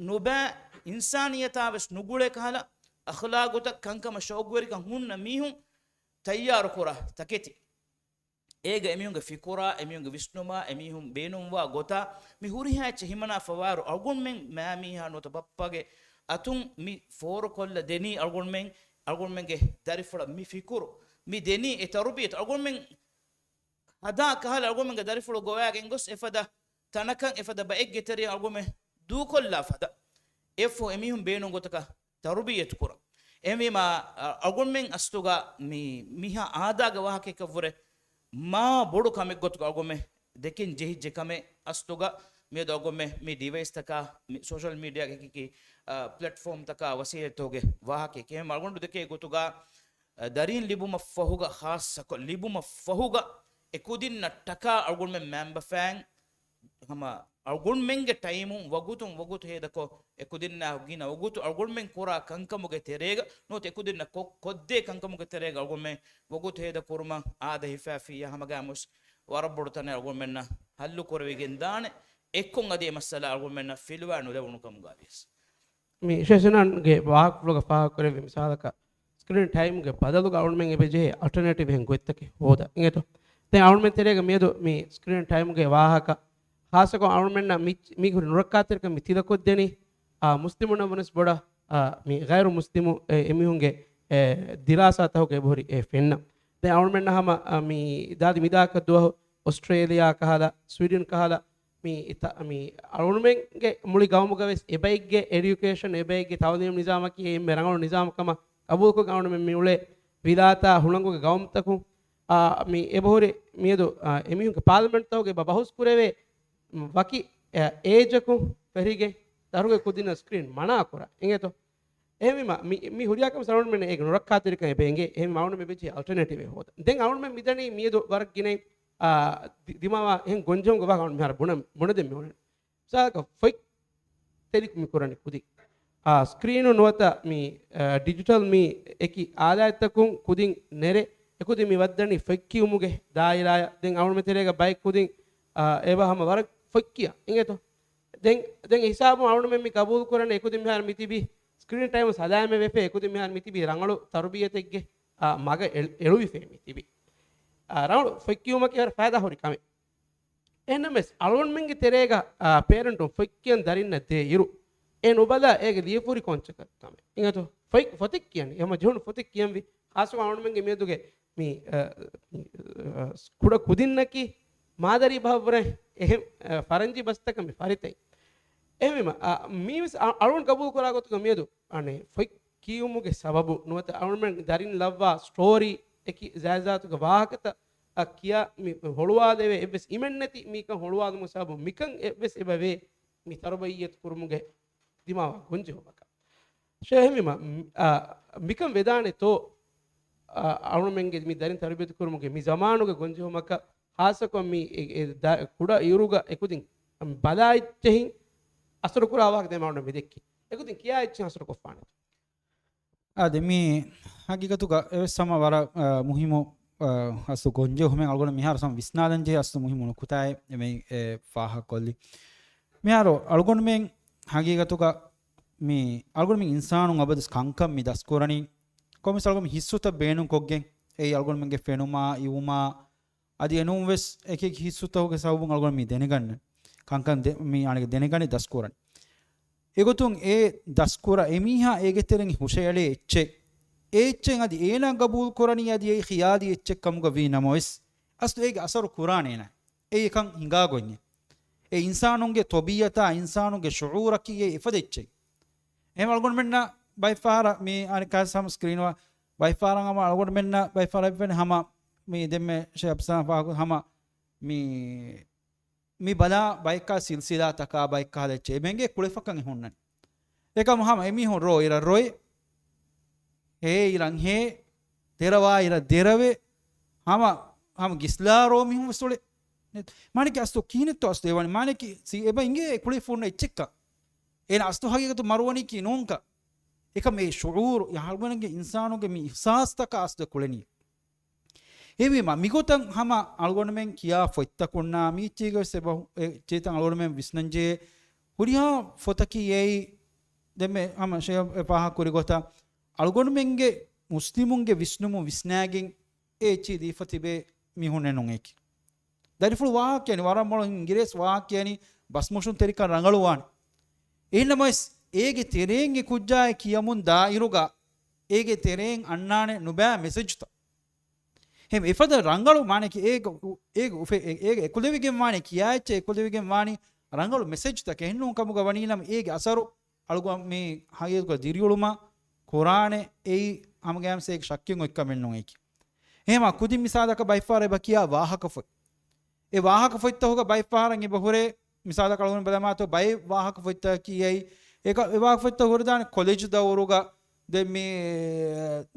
ނުބައި އިންސާނިއްޔަތާ ވެސް ނުގުޅޭ ކަހަލަ އަޚްލާގުތައް ކަންކަމަށް ޝައުގުވެރިކަން ހުންނަ މީހުން ތައްޔާރުކުރާ ތަކެތި. އޭގަ އެމީހުންގެ ފިކުރާ، އެމީހުންގެ ވިސްނުމާ، އެމީހުން ބޭނުންވާ ގޮތާ މި ހުރިހާ އެއްޗެއް ހިމަނާފަވާއިރު، އަޅުގަނޑުމެން މައިމީހާ ނުވަތަ ބައްޕަގެ އަތުން މި ފޯރުކޮށްލަ ދެނީ އަޅުގަނޑުމެން، އަޅުގަނޑުމެންގެ ދަރިފުޅަށް މި ފިކުރު، މި ދެނީ އެ ތަރުބިޔަތު. އަޅުގަނޑުމެން ހަދާ ކަހަލަ އަޅުގަނޑުމެންގެ ދަރިފުޅު ގޮވާގެން ގޮސް އެފަދަ ތަނަކަށް އެފަދަ ބައެއްގެ ތެރެއަށް އަޅުގަނޑުމެން ދޫކޮށްލާ ފަދަ އެއަށްފަހު އެމީހުން ބޭނުން ގޮތަކަށް ތަރުބިޔަތު ކުރަން. އެހެންވީމާ، އަ، އަޅުގަނޑުމެން އަސްލުގަ މި، މިހާ އާދާގެ ވާހަކައަކަށްވުރެ މާ ބޮޑު ކަމެއް ގޮތުގަ އަޅުގަނޑުމެން ދެކެން ޖެހިއްޖެ ކަމެއް އަސްލުގަ މިއަދު އަޅުގަނޑުމެން މި ޑިވައިސްތަކާ، މި ސޯޝަލް މީޑިއާގެ އެކި އެކި، އަ، ޕްލެޓްފޯމްތަކާ ވަސީލަތްތަކުގެ ވާހަކައެކޭ. އެހެން އަޅުގަނޑު ދެކޭ ގޮތުގަ، އަ، ދަރީން ލިބުމަށްފަހުގަ، ޚާއްޞަކޮށް ލިބުމަށް ފަހުގަ އެ ކުދިންނަށްޓަކާ އަޅުގަނޑުމެން މައިންބަފައިން ހަމަ އަޅުގަނޑުމެންގެ ޓައިމުން ވަގުތުން ވަގުތު ހޭދަކޮށް، އެކުދިންނާ ގިނަ ވަގުތު އަޅުގަނޑުމެން ކުރާ ކަންކަމުގެ ތެރޭގަ ނުވަތަ އެކުދިންނަށް ކޮ-، ކޮށްދޭ ކަންކަމުގެ ތެރޭގަ އަޅުގަނޑުމެން ވަގުތު ހޭދަ ކުރުމަށް އާދަ ހިފާފިއްޔާ ހަމަގައިމުވެސް ވަރަށް ބޮޑު ތަނެއް އަޅުގަނޑުމެންނަށް ހައްލު ކުރެވިގެން ދާނެ. އެއްކޮށް އަދި އެ މައްސަލަ އަޅުގަނޑުމެންނަށް ފިލުވާ ނުލެވުނު ކަމުގައިވިޔަސް. މި ޝޭޝަނާންގެ ވާހަކަފުޅުގަ ފާހަގަކުރެއްވި މިސާލަކަށް، ސްކްރީން ޓައިމްގެ ބަދަލުގަ އަޅުގަނޑުމެން އެބަޖެހޭ އަލްޓަރނޭޓިވް އެހެން ގޮތްތަކެއް ހޯދަން އިނގޭތޯ. ދެން އަޅުގަނޑުމެން ތެރޭގަ މިއަދު މި ސްކްރީން ޓައިމްގެ ވާހަކަ، ޚާއްޞަކޮށް އަޅުގަނޑުމެންނަށް މި، މީ ހުރި ނުރައްކާތެރިކަން މި ތިލަކޮށްދެނީ، އާ، މުސްލިމުންނަށް ވުނަސް ބޮޑަށް، އާ، މި ޣައިރު މުސްލިމު އެ، އެމީހުންގެ، އެ، ދިރާސާތަކުގަ އެބަހުރި އެ ފެންނަ. ދެން އަޅުގަނޑުމެންނަށް ހަމަ، އާ، މި ދާދި މިދާކަށް ދުވަހު އޮސްޓްރޭލިޔާ ކަހަލަ، ސްވީޑެން ކަހަލަ، މި ތަ-، މި އަޅުގަނޑުމެންގެ މުޅި ގައުމުގަވެސް އެބައެއްގެ އެޑިއުކޭޝަން، އެބައެއްގެ ތައުލީމް ނިޒާމަކީ އެންމެ ރަނގަޅު ނިޒާމެއް ކަމަށް ގަބޫލުކޮށް އަޅުގަނޑުމެން މި އުޅޭ ވިލާތާ ހުޅަނގުގެ ގައުމުތަކުން، އާ، މި އެބަހުރި މިއަދު، އާ، އެމީހުންގެ ޕާލަމެންޓްތަކުގަ އެބަ ބަހުސް ކުރެވޭ ވަކި، އާ، އޭޖަކުން ފެށިގެން ދަރުގެ ކުދިންނަށް ސްކްރީން މަނާ ކުރާ އިނގޭތޯ. އެހެންވީމަ، މި، މި ހުރިހާ ކަމެއް އަޅުގަނޑުމެން އޭގެ ނުރައްކާތެރިކަން އެބަ އެނގޭ. އެހެންވީމަ އަޅުގަނޑުމެން އެބަޖެހޭ އަލްޓަރނޭޓިވް އެއް ހޯދަން. ދެން އަޅުގަނޑުމެން މިދަނީ މިއަދު ވަރަށް ގިނައިން، އާ، ދި-، ދިމާވާ އެހެން ގޮންޖެހުމުގެ ވާހަކަ އަޅުގަނޑު މިހާރު ބުނަ-، ބުނެދެން މި އުޅެނީ. މިސާލަކަށް ފޮތް ތެރިކު މި ކުރަނީ ކުދިން. އާ، ސްކްރީނު ނުވަތަ މި، އާ، ޑިޖިޓަލް މި އެކި އާލާތްތަކުން ކުދިން ނެރެ، އެކުދިން މި ވައްދަނީ ފޮތް ކިޔުމުގެ ދާއިރާއަށް. ދެން އަޅުގަނޑުމެން ތެރޭގަ ބައެއް ކުދިން، އާ، އެބަ ހަމަ ވަރަށް ފޮތް ކިޔާ އިނގޭތޯ. ދެން، ދެން އެ ހިސާބުން އަޅުގަނޑުމެން މި ގަބޫލު ކުރަން އެކުދިން މިހާރު މި ތިބީ ސްކްރީން ޓައިމް ހަލާމެ ވެފަ، އެކުދިން މިހާރު މި ތިބީ ރަނގަޅު ތަރުބިޔަތެއްގެ، އާ، މަގަށް އެޅު-، އެޅުވިފަ މި ތިބީ. އާ، ރަނގަޅު ފޮތް ކިޔުމަކީ ވަރަށް ފައިދާ ހުރި ކަމެއް. އެހެންނަމަވެސް، އަޅުގަނޑުމެންގެ ތެރޭގަ، އާ، ޕޭރެންޓުން ފޮތް ކިޔަން ދަރިންނަށް ދޭ އިރު، އެ ނުބަލާ އޭގެ ލިޔެފަހުރި ކޮންޗަކަށް ކަމެއް. އިނގޭތޯ؟ ފޮތް، ފޮތެއް ކިޔަން، ހަމަ ޖެހުނު ފޮތެއް ކިޔަންވީ. ޚާއްޞަކޮށް އަޅުގަނޑުމެންގެ މިއަދުގެ މި، އަ، އަ، ކުޑަ ކުދިންނަކީ މާދަރީ ބަހަށްވުރެ އެހެން، އަ، ފަރަންޖީ ބަސްތަކަށް މި ފަރިތައް. އެހެންވީމަ، އަ، މީވެސް އަ-، އަޅުގަނޑު ގަބޫލު ކުރާ ގޮތުގަ މިއަދު، އަނެއް ފޮތް ކިޔުމުގެ ސަބަބު ނުވަތަ އަޅުގަނޑުމެން ދަރިން ލައްވާ ސްޓޯރީ އެކި ޒާތްޒާތުގެ ވާހަކަތައް އަ، ކިޔާ މި ހޮޅުވާލެވޭ އެއްވެސް އިމެއްނެތި މީކަން ހޮޅުވާލުމުގެ ސަބަބުން މިކަން އެއްވެސް އެބަވޭ މި ތަރުބިއްޔަތު ކުރުމުގެ ދިމާވާ ގޮންޖެހުމަކަށް. ޝޭހެމިމަ، އަ، މިކަން ވެދާނެތޯ، އަ، އަޅުމެންގެ މި ދަރިން ތަރުބިޔަތު ކުރުމުގެ މި ޒަމާނުގެ ގޮންޖެހުމަކަށް ޚާއްޞަކޮށް މި އެ، އެ ދަ-، ކުޑަ އިރުގަ އެކުދިން ބަލާ އެއްޗެހިން އަސަރުކުރާ ވާހަކަ ދެމަ އަޅުމެން މި ދެއްކި. އެކުދިން ކިޔާ އެއްޗެހިން އަސަރުކޮށްފާނެތޯ؟ އާދެ، މި ހަގީގަތުގަ އެވެސް ހަމަ ވަރަށް، އާ، މުހިއްމު، އާ، އަސްލު ގޮންޖެހުމެއް އަޅުގަނޑު މިހާރު ހަމަ ވިސްނާލަން ޖެހޭ އަސްލު މުހިއްމު ނުކުތާއެއް މި، އެ، ފާހަގަކޮށްލީ. މިހާރު އަޅުގަނޑުމެން ހަގީގަތުގަ މި އަޅުގަނޑުމެން އިންސާނުން އަބަދު ކަންކަން މި ދަސްކުރަނީ ކޮންމެސް އަޅުގަނޑު ހިއްސުތައް ބޭނުންކޮށްގެން، އެއީ އަޅުގަނޑުމެންގެ ފެނުމާ، އިވުމާ، އަދި އެނޫންވެސް އެކި އެކި ހިއްސުތަކުގެ ސަބަބުން އަޅުގަނޑު މި ދެނެގަންނަ ކަންކަން ދެ-، މި އަނެއް ދެނެގަނެ ދަސްކުރަން. އެގޮތުން އެ ދަސްކުރާ އެމީހާ އޭގެ ތެރެއިން ހުށައެޅޭ އެއްޗެއް، އެ އެއްޗެއް އަދި އޭނާ ގަބޫލު ކުރަނީ އަދި އެއީ ޚިޔާލީ އެއްޗެއް ކަމުގަ ވީ ނަމަވެސް، އަސްލު އޭގެ އަސަރު ކުރާނެ އޭނާ. އެއީ އެކަން ހިނގާ ގޮތް. އެ އިންސާނުންގެ ތޮބީއަތާ، އިންސާނުންގެ ޝުޢޫރަކީ އެ އެފަދަ އެއްޗެއް. އެހެން އަޅުގަނޑުމެންނަށް ބައެއްފަހަރަށް މި އަނެއްކާ ހަމަ ސްކްރީން ވާ، ބައެއްފަހަރަށް ހަމަ އަޅުގަނޑުމެންނަށް ބައެއްފަހަރަށް އެއްވެނި ހަމަ މި ދެންމެ ޝޭ އަބްސާން ފާހަގަ ހަމަ މި، މި ބަލާ ބައެއްކާ ސިލްސިލާތަކާ ބައެއްކާ އެއްޗެއް އެބަ އެނގޭ ކުޅެފަކަން އެ ހުންނަނީ. އެކަމު ހަމަ އެމީހުން ރޯ އިރަށް ރޮއެ، ހޭ އިރަށް ހޭ، ދެރަވާ އިރަށް ދެރަވެ، ހަމަ، ހަމަ ގިސްލާ ރޯ މީހުން ވެސް އުޅެ. މާނަކީ އަސްލު ކިހިނެއްތޯ އަސްލު އެވަނީ؟ މާނަކީ ސީ އެބަ އިނގޭ ކުޅެފުން އެއްޗެއްކަ. އޭނަ އަސްލު ހަގީގަތު މަރުވަނީކީ ނޫންކަ. އެކަމް އެ ޝުޢޫރު، އަޅުގަނޑުގެ އިންސާނުގެ މި އިޙްސާސްތަކާ އަސްލު ކުޅެނީ. އެހެންވީމަ، މިގޮތަށް ހަމަ އަޅުގަނޑުމެން ކިޔާ ފޮތްތަކުންނާ މީ އެއްޗެއްގެ ވެސް އެބަ ހު-، އެ އެއްޗެއްތައް އަޅުގަނޑުމެން ވިސްނަންޖެހޭ ހުރިހާ ފޮތަކީ އެއީ، ދެންމެ ހަމަ ޝޭ އެ ފާހަގަކުރި ގޮތަށް، އަޅުގަނޑުމެންގެ މުސްލިމުންގެ ވިސްނުމުން ވިސްނާގެން އެ އެއްޗެއް ދީފަ ތިބޭ މީހުންނެއް ނޫން އެކި. ދަރިފުޅު ވާހަކަ ކިޔަނީ، ވަރަށް މޮޅު އިނގިރޭސި ވާހަކަ ކިޔަނީ، ބަސްމޮށުންތެރިކަން ރަނގަޅުވާނެ. އެހެންނަމަވެސް، އޭގެ ތެރެއިން އެ ކުއްޖާއެއް ކިޔަމުން ދާއިރުގަ، އޭގެ ތެރެއިން އަންނާނެ ނުބައި މެސެޖްތައް. ހެމް އެފަދަ ރަނގަޅު މާނަކީ އޭގެ، އޭގެ އުފެ-، އޭގެ އެކުލެވިގެން ވާނީ ކިޔާ އެއްޗެއް އެކުލެވިގެން ވާނީ ރަނގަޅު މެސެޖްތަކެއް. އެހެންނޫން ކަމުގަ ވަނީނަމަ އޭގެ އަސަރު އަޅުގަނޑު މި ހަގީގަތުގަ ދިރިއުޅުމަށް ކުރާނެ އެއީ ހަމަގައިމުވެސް އޭގެ ޝައްކެއް އޮތްކަމެއް ނޫން އެކި. އެހެމާ ކުދިން މިސާލަކަށް ބައެއްފަހަރަށް އެބަ ކިޔާ ވާހަކަފޮތް. އެ ވާހަކަފޮތްތަކުގަ ބައެއްފަހަރަށް އެބަ ހުރޭ މިސާލަކަށް އަޅުގަނޑު ބަލަމާތޯ ބައެއް ވާހަކަފޮތްތަކަކީ އެއީ، އެކަ-، އެ ވާހަކަފޮތްތައް ހުރެދާނެ ކޮލެޖު ދައުރުގަ ދެން މި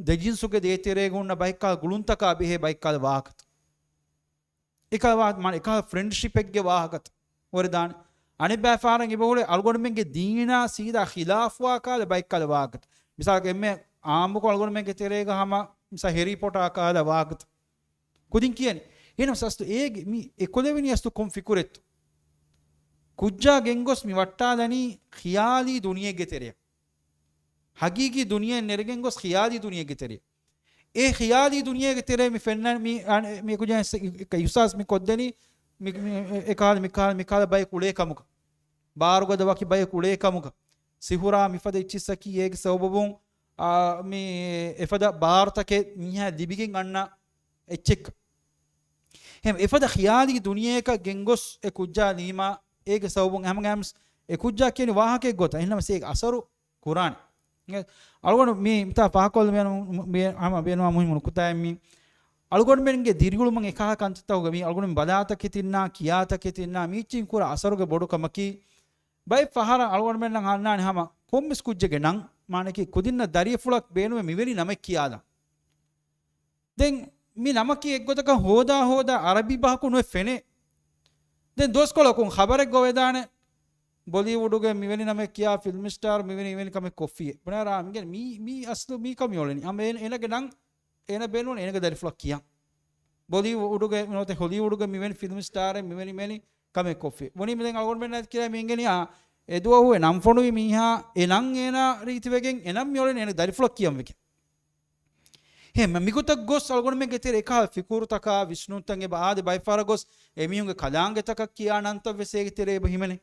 ދެޖިންސުގެ ދޭތެރޭގަ ހުންނަ ބައެއްކާ ގުޅުންތަކާ ބެހޭ ބައެއްކާ ވާހަކަތައް. އެކަ ވާ-، މާނަ އެކަ ފްރެންޑްޝިޕެއްގެ ވާހަކަތައް ހުރެދާނެ. އަނެއްބައި ފަހަރަށް އެބަހުރޭ އަޅުގަނޑުމެންގެ ދީނާ ސީދާ ޚިލާފުވާ ކަހަލަ ބައެއްކަހަލަ ވާހަކަތައް. މިސާލަކަށް އެންމެ އާއްމުކޮށް އަޅުގަނޑުމެންގެ ތެރޭގަ ހަމަ މިސާ ހެރީ ޕޮޓާ ކަހަލަ ވާހަކަތައް. ކުދިން ކިޔަނީ. އެހެނަސް އަސްލު އޭގެ މި އެކުލެވެނީ އަސްލު ކޮން ފިކުރެއްތޯ؟ ކުއްޖާ ގެންގޮސް މި ވައްޓާލަނީ ޚިޔާލީ ދުނިޔެއެއްގެ ތެރެއަށް. ހަގީގީ ދުނިޔެއެއް ނެރެގެން ގޮސް ޚިޔާލީ ދުނިޔެއެއްގެ ތެރެއަށް. އެ ޚިޔާލީ ދުނިޔޭގެ ތެރޭ މި ފެންނަ މި އަން-، މި ކުއްޖާ އިސް-، އި-، އި-، އިހްސާސް މި ކޮށްދެނީ މި، މި، އެ-، އެކާލަ މިކާލަ، މިކާލަ ބަޔެއް އުޅޭ ކަމުގަ. ބާރުގަދަ ވަކި ބަޔެއް އުޅޭ ކަމުގަ. ސިހުރާ މިފަދަ އެއްޗިއްސަކީ އޭގެ ސަބަބުން، އާ، މި އެފަދަ ބާރުތަކެއް މީހާ ލިބިގެން އަންނަ އެއްޗެއްކަ. އެހެން އެފަދަ ޚިޔާލީ ދުނިޔެއަކަށް ގެންގޮސް އެ ކުއްޖާ ލީމާ އޭގެ ސަބަބުން ހަމަގައިމުސް އެ ކުއްޖާ ކިޔަނީ ވާހަކައެއް ގޮތަށް. އެހެންނަމަސް އޭގެ އަސަރު ކުރާނެ. އަޅުގަނޑު މި މިތާ ފާހަގަކޮށްލަން ބޭނު-، ބޭ-، ހަމަ ބޭނުންވާ މުހިންމު ނުކުތާއެއް މީ. އަޅުގަނޑުމެންގެ ދިރިއުޅުމުން އެކަހަލަ ކަންތައްތަކުގަ މީ އަޅުގަނޑުމެން ބަލާތަކެތިންނާ، ކިޔާތަކެތިންނާ، މީއްޗިން ކުރާ އަސަރުގެ ބޮޑުކަމަކީ، ބައެއް ފަހަރަށް އަޅުގަނޑުމެންނަށް އަންނާނެ ހަމަ ކޮންމެސް ކުއްޖެއްގެ ނަން، މާނައަކީ ކުދިންނަށް ދަރިއެއްފުޅަށް ބޭނުމޭ މިވެނި ނަމެއް ކިޔާލަން. ދެން މި ނަމަކީ އެއްގޮތަކަށް ހޯދާ ހޯދާ އަރަބި ބަހަކު ނުވެ ފެނޭ. ދެން ދުވަސްކޮޅަކުން ޚަބަރެއް ގޮވެދާނެ، ބޮލީވުޑުގެ މިވެނި ނަމެއް ކިޔާ ފިލްމް ސްޓާރ މިވެނި، މިވެނި ކަމެއް ކޮށްފިއޭ. ބުނާރާ މިގެން މީ، މީ އަސްލު މީ ކަމި އޮޅެނީ. އަމ އޭނަ، އޭނަގެ ނަން އޭނަ ބޭނުން އޭނަގެ ދަރިފުޅަށް ކިޔަން. ބޮލީވުޑުގެ ނުވަތަ ހޮލީވުޑުގެ މިވެނި ފިލްމް ސްޓާރެއް މިވެނި، މިވެނި ކަމެއް ކޮށްފި. ބުނީމަ ދެން އަޅުގަނޑުމެން އަދި ކިޔާ މި އިނގެނީ، އާ، އެ ދުވަހު އެ ނަން ފޮނުވި މީހާ، އެ ނަން އޭނާ ރީތިވެގެން އެ ނަން މިއޮޅެނީ އޭނަ ދަރިފުޅަށް ކިޔަން ވެގެން. ހެން މިގޮތަށް ގޮސް އަޅުގަނޑުމެންގެ ތެރެ އެކަހަލަ ފިކުރުތަކާ ވިސްނުންތައް އެބަ އާދެ، ބައެއް ފަހަރަށް ގޮސް އެމީހުންގެ ކަލާނގެތަކަށް ކިޔާ ނަންތައް ވެސް އޭގެ ތެރޭ އެބަ ހިމެނޭ.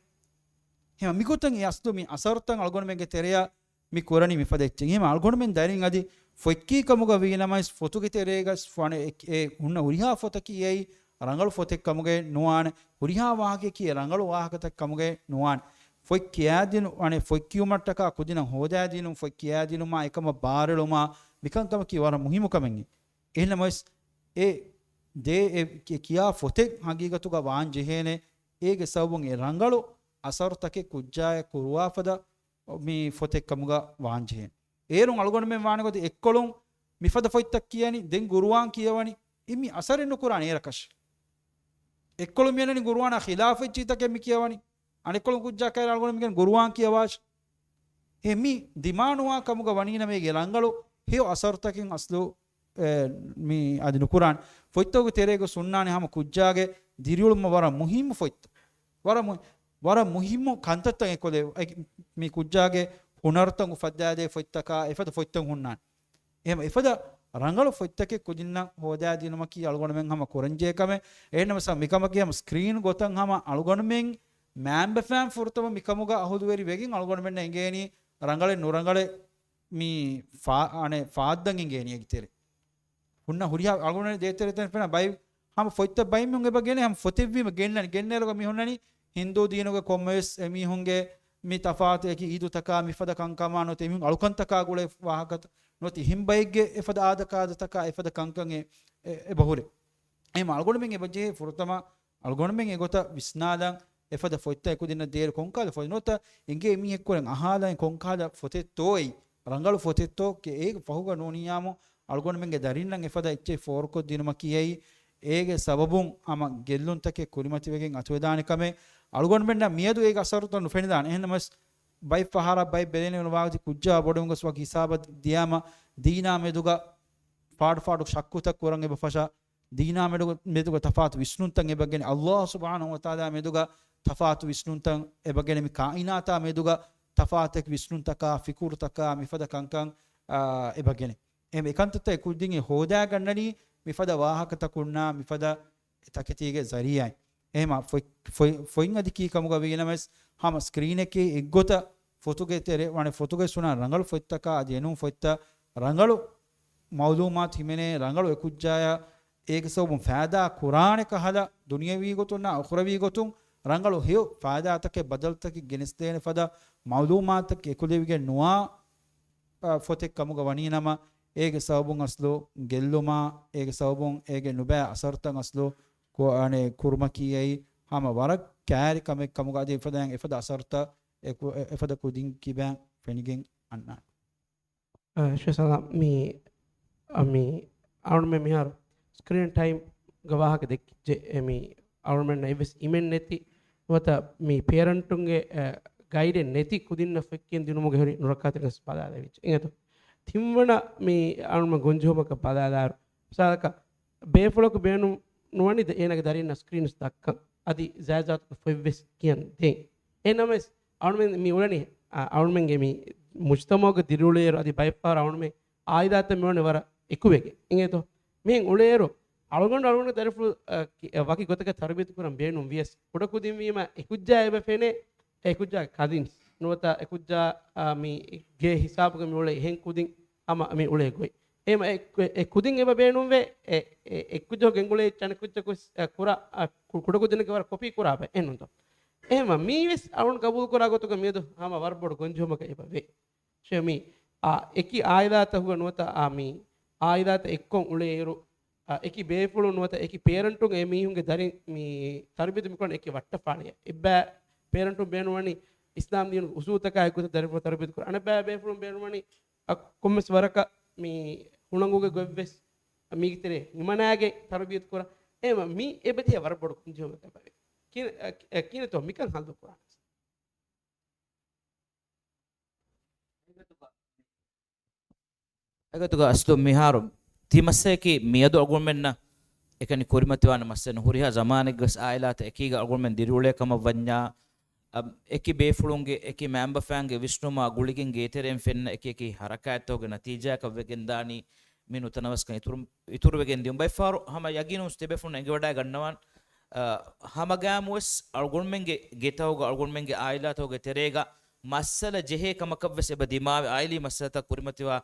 ހެން މިގޮތަށް އެ އަސްލު މި އަސަރުތައް އަޅުގަނޑުމެންގެ ތެރެއަށް މި ކުރަނީ މިފަދަ އެއްޗެއް. ހެން އަޅުގަނޑުމެން ދަރިން އަދި ފޮތްކީ ކަމުގަ ވީނަމަވެސް ފޮތުގެ ތެރޭގަ ވަނެ އެ، އެ ހުންނަ ހުރިހާ ފޮތަކީ އެއީ ރަނގަޅު ފޮތެއް ކަމުގައެއް ނުވާނެ. ހުރިހާ ވާހަކައަކީ ރަނގަޅު ވާހަކަތައް ކަމުގައެއް ނުވާނެ. ފޮތް ކިޔާދިނު، އަނެއް ފޮތް ކިޔުމަށްޓަކާ ކުދިންނަށް ހޯދާދިނުން، ފޮތް ކިޔާދިނުމާ އެކަމަށް ބާރެޅުމާ މިކަންކަމަކީ ވަރަށް މުހިއްމު ކަމެއް. އެހެންނަމަވެސް އެ ދޭ އެ ކި-، ކިޔާ ފޮތެއް ހަގީގަތުގަ ވާން ޖެހޭނެ. އޭގެ ސަބަބުން އެ ރަނގަޅު އަސަރުތަކެއް ކުއްޖާއަށް ކުރުވާފަދަ މި ފޮތެއް ކަމުގަ ވާން ޖެހޭނެ. އޭރުން އަޅުގަނޑުމެން ވާނެ ގޮތަށް އެއްކޮޅުން މިފަދަ ފޮތްތައް ކިޔަނީ، ދެން ގުރުއާން ކިޔަވަނީ. އެ މި އަސަރެއް ނުކުރާނެ އޭރަކަށް. އެއްކޮޅު މިއަންނަނީ ގުރުއާނާ ޚިލާފު އެއްޗިތަކެއް މި ކިޔަވަނީ. އަނެއްކޮޅު ކުއްޖާ ކައިރި އަޅުގަނޑު މިގެން ގުރުއާން ކިޔަވާށި. އެ މި ދިމާނުވާ ކަމުގަ ވަނީނަމޭގެ ރަނގަޅު ހެޔޮ އަސަރުތަކެއް އަސްލު، އެ، މި އަދި ނުކުރާނެ. ފޮތްތަކުގެ ތެރޭގަ ހުންނާނެ ހަމަ ކުއްޖާގެ ދިރިއުޅުމަށް ވަރަށް މުހިއްމު ފޮތްތައް. ވަރަށް މު-، ވަރަށް މުހިއްމު ކަންތައްތައް އެކޮލެ، އެ، މި ކުއްޖާގެ ހުނަރުތައް އުފައްދާދޭ ފޮތްތަކާ އެފަދަ ފޮތްތައް ހުންނާނެ. އެހެން އެފަދަ ރަނގަޅު ފޮތްތަކެއް ކުދިންނަށް ހޯދާދިނުމަކީ އަޅުގަނޑުމެން ހަމަ ކުރަންޖެހޭ ކަމެއް. އެހެންނަމަ މިކަމަކީ ހަމަ ސްކްރީން ގޮތަށް ހަމަ އަޅުގަނޑުމެން މާތް ބަފައިން ފުރަތަމަ މިކަމުގަ އަހުލުވެރި ވެގެން އަޅުގަނޑުމެންނަށް އެނގޭނީ ރަނގަޅެއް ނުރަނގަޅެއް މި ފާ-، އަނެއް ފާއްދަން އެނގޭނީ އޭގެ ތެރެ. ހުންނަ ހުރިހާ އަޅުގަނޑު ދޭތެރެ ތެރެ ފެންނަ ބައި ހަމަ ފޮތްތައް ބައިމީހުން އެބަ ގެނެ ހަމަ ފޮތެއްވީމަ ގެންނަނީ. ގެންނައިރުގަ މި ހުންނަނީ ހިންދޫ ދީނުގެ ކޮންމެވެސް އެމީހުންގެ މި ތަފާތު އެކި އީދުތަކާ މިފަދަ ކަންކަމާ ނުވަތަ އެމީހުން އަޅުކަންތަކާ ގުޅޭ ވާހަކަތައް ނުވަތަ އެހެން ބައެއްގެ އެފަދަ އާދަކާދަތަކާ އެފަދަ ކަންކަން އެ، އެ، އެބަހުރޭ. އެހެން އަޅުގަނޑުމެން އެބަޖެހޭ ފުރަތަމަ އަޅުގަނޑުމެން އެގޮތަށް ވިސްނާލަން އެފަދަ ފޮތްތައް އެކުދިންނަށް ދޭރު ކޮންކަހަލަ ފޮތެއް ނުވަތަ އެނގޭ މީހެއްކުރެން އަހާލަން ކޮންކަހަލަ ފޮތެއްތޯއޭ ރަނގަޅު ފޮތެއްތޯ ކެ އޭގެ ފަހުގަ ނޫނިއްޔާމު އަޅުގަނޑުމެންގެ ދަރިންނަށް އެފަދަ އެއްޗެއް ފޯރުކޮށްދިނުމަކީ އެއީ އޭގެ ސަބަބުން ހަމަ ގެއްލުންތަކެއް ކުރިމަތިވެގެން އަތުވެދާނެ ކަމެއް. އަޅުގަނޑުމެންނަށް މިއަދު އޭގެ އަސަރުތައް ނުފެނިދާނެ. އެހެންނަމަވެސް ބައެއް ފަހަރަށް ބައެއް ބެލެނިވަން ވާގޮތި ކުއްޖާ ބޮޑުވެގޮސް ވަކި ހިސާބަށް ދިޔާމަ ދީނާ މެދުގަ ފާޑު ފާޑު ޝައްކުތައް ކުރަން އެބަ ފަށާ، ދީނާ މެދުގަ، މެދުގަ ތަފާތު ވިސްނުންތައް އެބަ ގެނެ، އައްލާހު ސުބްޙާނަހު ވަތަޢާލާ މެދުގަ ތަފާތު ވިސްނުންތައް އެބަ ގެނެ، މި ކާއިނާތާ މެދުގަ ތަފާތު ވިސްނުންތަކާ، ފިކުރުތަކާ، މިފަދަ ކަންކަން، އާ، އެބަ ގެނެ. އެ، އެކަންތައްތައް އެކުދިން އެ ހޯދާގަންނަނީ މިފަދަ ވާހަކަތަކުންނާ، މިފަދަ ތަކެތީގެ ޒަރީޢާއިން. އެހެމަ ފޮތް، ފޮތް، ފޮތް އަދި ކީ ކަމުގަ ވީނަމަވެސް، ހަމަ ސްކްރީނެކޭ އެއްގޮތަށް ފޮތުގެ ތެރެ، ވަނެ ފޮތުގެ ސުނާ ރަނގަޅު ފޮތްތަކާ އަދި އެނޫން ފޮތްތައް ރަނގަޅު މައުލޫމާތު ހިމެނޭ، ރަނގަޅު އެކުއްޖާޔަށް އޭގެ ސަބަބުން ފައިދާ ކުރާނެ ކަހަލަ ދުނިޔަވީ ގޮތުންނާ އުޚްރަވީ ގޮތުން ރަނގަޅު ހެޔޮ ފައިދާތަކެއް ބަދަލުތަކެއް ގެނެސްދޭނެ ފަދަ މައުލޫމާތަކެއް އެކުލެވިގެން ނުވާ، އަ، ފޮތެއް ކަމުގަ ވަނީނަމަ، އޭގެ ސަބަބުން އަސްލު ގެއްލުމާ، އޭގެ ސަބަބުން އޭގެ ނުބައި އަސަރުތައް އަސްލު ކު-، އަނެ، ކުރުމަކީ އެއީ ހަމަ ވަރަށް ކައިރި ކަމެއް ކަމުގަ އަދި އެފަދައިން އެފަދަ އަސަރުތައް އެކު-، އެ-، އެފަދަ ކުދިން ކިބައިން ފެނިގެން އަންނާނެ. އަ، ޝޭޚް ސަލާމް، މި، އަ، މި އަޅުމެން މިހާރު ސްކްރީން ޓައިމްގެ ވާހަކަ ދެއްކިއްޖެ، އެ، މި އަޅުމެންނަށް އެއްވެސް އިމެއް ނެތި ނުވަތަ މި ޕޭރެންޓުންގެ، އަ، ގައިޑެއް ނެތި ކުދިންނަށް ފޮތްކިޔަން ދިނުމުގެ ހުރި ނުރައްކާތެރިކަން ބަލާލެވިއްޖެ. އިނގޭތޯ؟ ތިންވަނަ މި އަޅުމެން ގޮންޖެހުމަކަށް ބަލާލާއިރު، މިސާލަކަށް ބޭފުޅަކު ބޭނުން ނުވަނީ ދެ-، އޭނާގެ ދަރީންނަށް ސްކްރީންސް ދައްކަން، އަދި ޖާއިޒާތުގެ ފޮތްވެސް ކިޔަން ދޭން. އެހެންނަމަވެސް އަޅުމެން މި އުޅެނީ، އަ، އަޅުމެންގެ މި މުޖްތަމަޢުގެ ދިރިއުޅޭއިރު އަދި ބައެއްފަހަރު އަޅުމެން އާއިލާތައް މިވަނީ ވަރަށް އެކުވެގެން. އިނގޭތޯ؟ މިހެން އުޅޭއިރު އަޅުގަނޑު އަޅުގަނޑު ދަރިފުޅު، އަ، ކި-، އަ، ވަކި ގޮތަކަށް ތަރުބިޔަތު ކުރަން ބޭނުން ވިޔަސް، ކުޑަކުދިން ވީމަ އެކުއްޖާ އެބަ ފެނޭ، އެކުއްޖާ ކަޒިންސް ނުވަތަ އެކުއްޖާ، އާ، މި ގޭ ހިސާބުގަ މި އުޅޭ އެހެން ކުދިން ހަމަ މި އުޅޭ ގޮތް. އެހެމަ އެ، އެ ކުދިން އެބަ ބޭނުންވޭ، އެ، އެ، އެކުއްޖަކު ގެންގުޅޭ އެއްޗެއް އަނެކުއްޖަކު ވެސް، އެ، ކުރާ، އަ، ކު-، ކުޑަކުދިންނަކީ ވަރަށް ކޮޕީ ކުރާ ބައެއް ނޫންތޯ. އެހެމަ މީވެސް އަޅުން ގަބޫލު ކުރާ ގޮތުގަ މިއަދު ހަމަ ވަރަށް ބޮޑު ގޮންޖެހުމަކަށް އެބަ ވޭ. ޝޭ މި، އާ، އެކި އާއިލާތަކުގަ ނުވަތަ، އާ، މި އާއިލާތައް އެއްކޮށް އުޅޭއިރު، އާ، އެކި ބޭފުޅުން ނުވަތަ އެކި ޕޭރެންޓުން އެ މީހުންގެ ދަރިން މި ތަރުބިޔަތު މިކުރަން އެކި ވައްޓަފާޅިއެއް. އެއްބައި ޕޭރެންޓުން ބޭނުންވަނީ އިސްލާމް ދީނުގެ އުސޫލުތަކާ އެއްގޮތަށް ދަރިފުޅު ތަރުބިޔަތު ކުރަން. އަނެއްބައި ބޭފުޅުން ބޭނުންވަނީ، އަ، ކޮންމެސް ވަރަކަށް މި ހުޅަނގުގެ ގޮތްވެސް މީގެ ތެރޭ ހިމަނާގެން ތަރުބިޔަތު ކުރަން. އެހެމަ މި އެބަތި ވަރަށް ބޮޑު ކުންޖެހުމެއް އެބަވޭ. ކި-، އަ، ކި-، އަ، ކިހިނެއްތޯ މިކަން ހައްލު ކުރާނެ؟ އެގޮތުގަ އަސްލު މިހާރު ތި މައްސަލައަކީ މިއަދު އަޅުގަނޑުމެންނަށް އެކަނި ކުރިމަތިވާނެ މައްސަލަ ނޫން. ހުރިހާ ޒަމާނެއްގަސް އާއިލާތައް އެކީގަ އަޅުގަނޑުމެން ދިރިއުޅޭ ކަމަށް ވަންޏާ، އަ، އެކި ބޭފުޅުންގެ، އެކި މައިންބަފައިންގެ ވިސްނުމާ ގުޅިގެން ގޭތެރެއިން ފެންނަ އެކި އެކި ހަރަކާތްތަކުގެ ނަތީޖާއަކަށް ވެގެންދާނީ މި ނުތަނަވަސްކަން އިތުރު، އިތުރުވެގެން ދިޔުން. ބައެއްފަހަރު ހަމަ ޔަގީނުން ތިބޭފުޅުން އެނގިވަޑައިގަންނަވާން، އަ، ހަމަގައިމުވެސް އަޅުގަނޑުމެންގެ ގެތަކުގަ އަޅުގަނޑުމެންގެ އާއިލާތަކުގެ ތެރޭގަ މައްސަލަ ޖެހޭ ކަމަކަށްވެސް އެބަ ދިމާވެ، އާއިލީ މައްސަލަތައް ކުރިމަތިވާ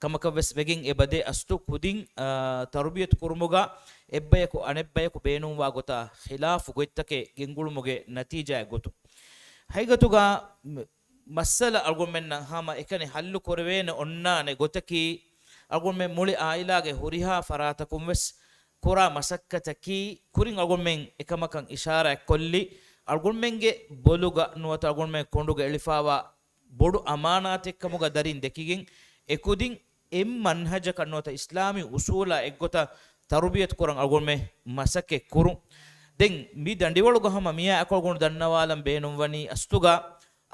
ކަމަކަށްވެސް ވެގެން އެބަދޭ. އަސްލު ކުދިން، އާ، ތަރުބިޔަތު ކުރުމުގަ އެއްބަޔަކު އަނެއްބަޔަކު ބޭނުންވާ ގޮތާ ޚިލާފު ގޮތްތަކެއް ގެންގުޅުމުގެ ނަތީޖާއެއް ގޮތުން. ހަގީގަތުގަ މައްސަލަ އަޅުގަނޑުމެންނަށް ހަމަ އެކަނި ހައްލު ކުރެވޭނެ އޮންނާނެ ގޮތަކީ، އަޅުގަނޑުމެން މުޅި އާއިލާގެ ހުރިހާ ފަރާތަކުންވެސް ކުރާ މަސައްކަތަކީ، ކުރިން އަޅުގަނޑުމެން އެކަމަކަށް އިޝާރާތްކޮށްލި، އަޅުގަނޑުމެންގެ ބޮލުގަ ނުވަތަ އަޅުގަނޑުމެން ކޮނޑުގަ އެޅިފާވާ ބޮޑު އަމާނާތެއްކަމުގަ ދަރިން ދެކިގެން، އެކުދިން އެއް މަންހަޖަކަށް ނުވަތަ އިސްލާމީ އުސޫލާ އެއްގޮތަށް ތަރުބިޔަތު ކުރަން އަޅުގަނޑުމެން މަސައްކަތް ކުރުން. ދެން މި ދަނޑިވަޅުގަ ހަމަ މިއާއެކު އަޅުގަނޑު ދަންނަވާލަން ބޭނުންވަނީ އަސްލުގަ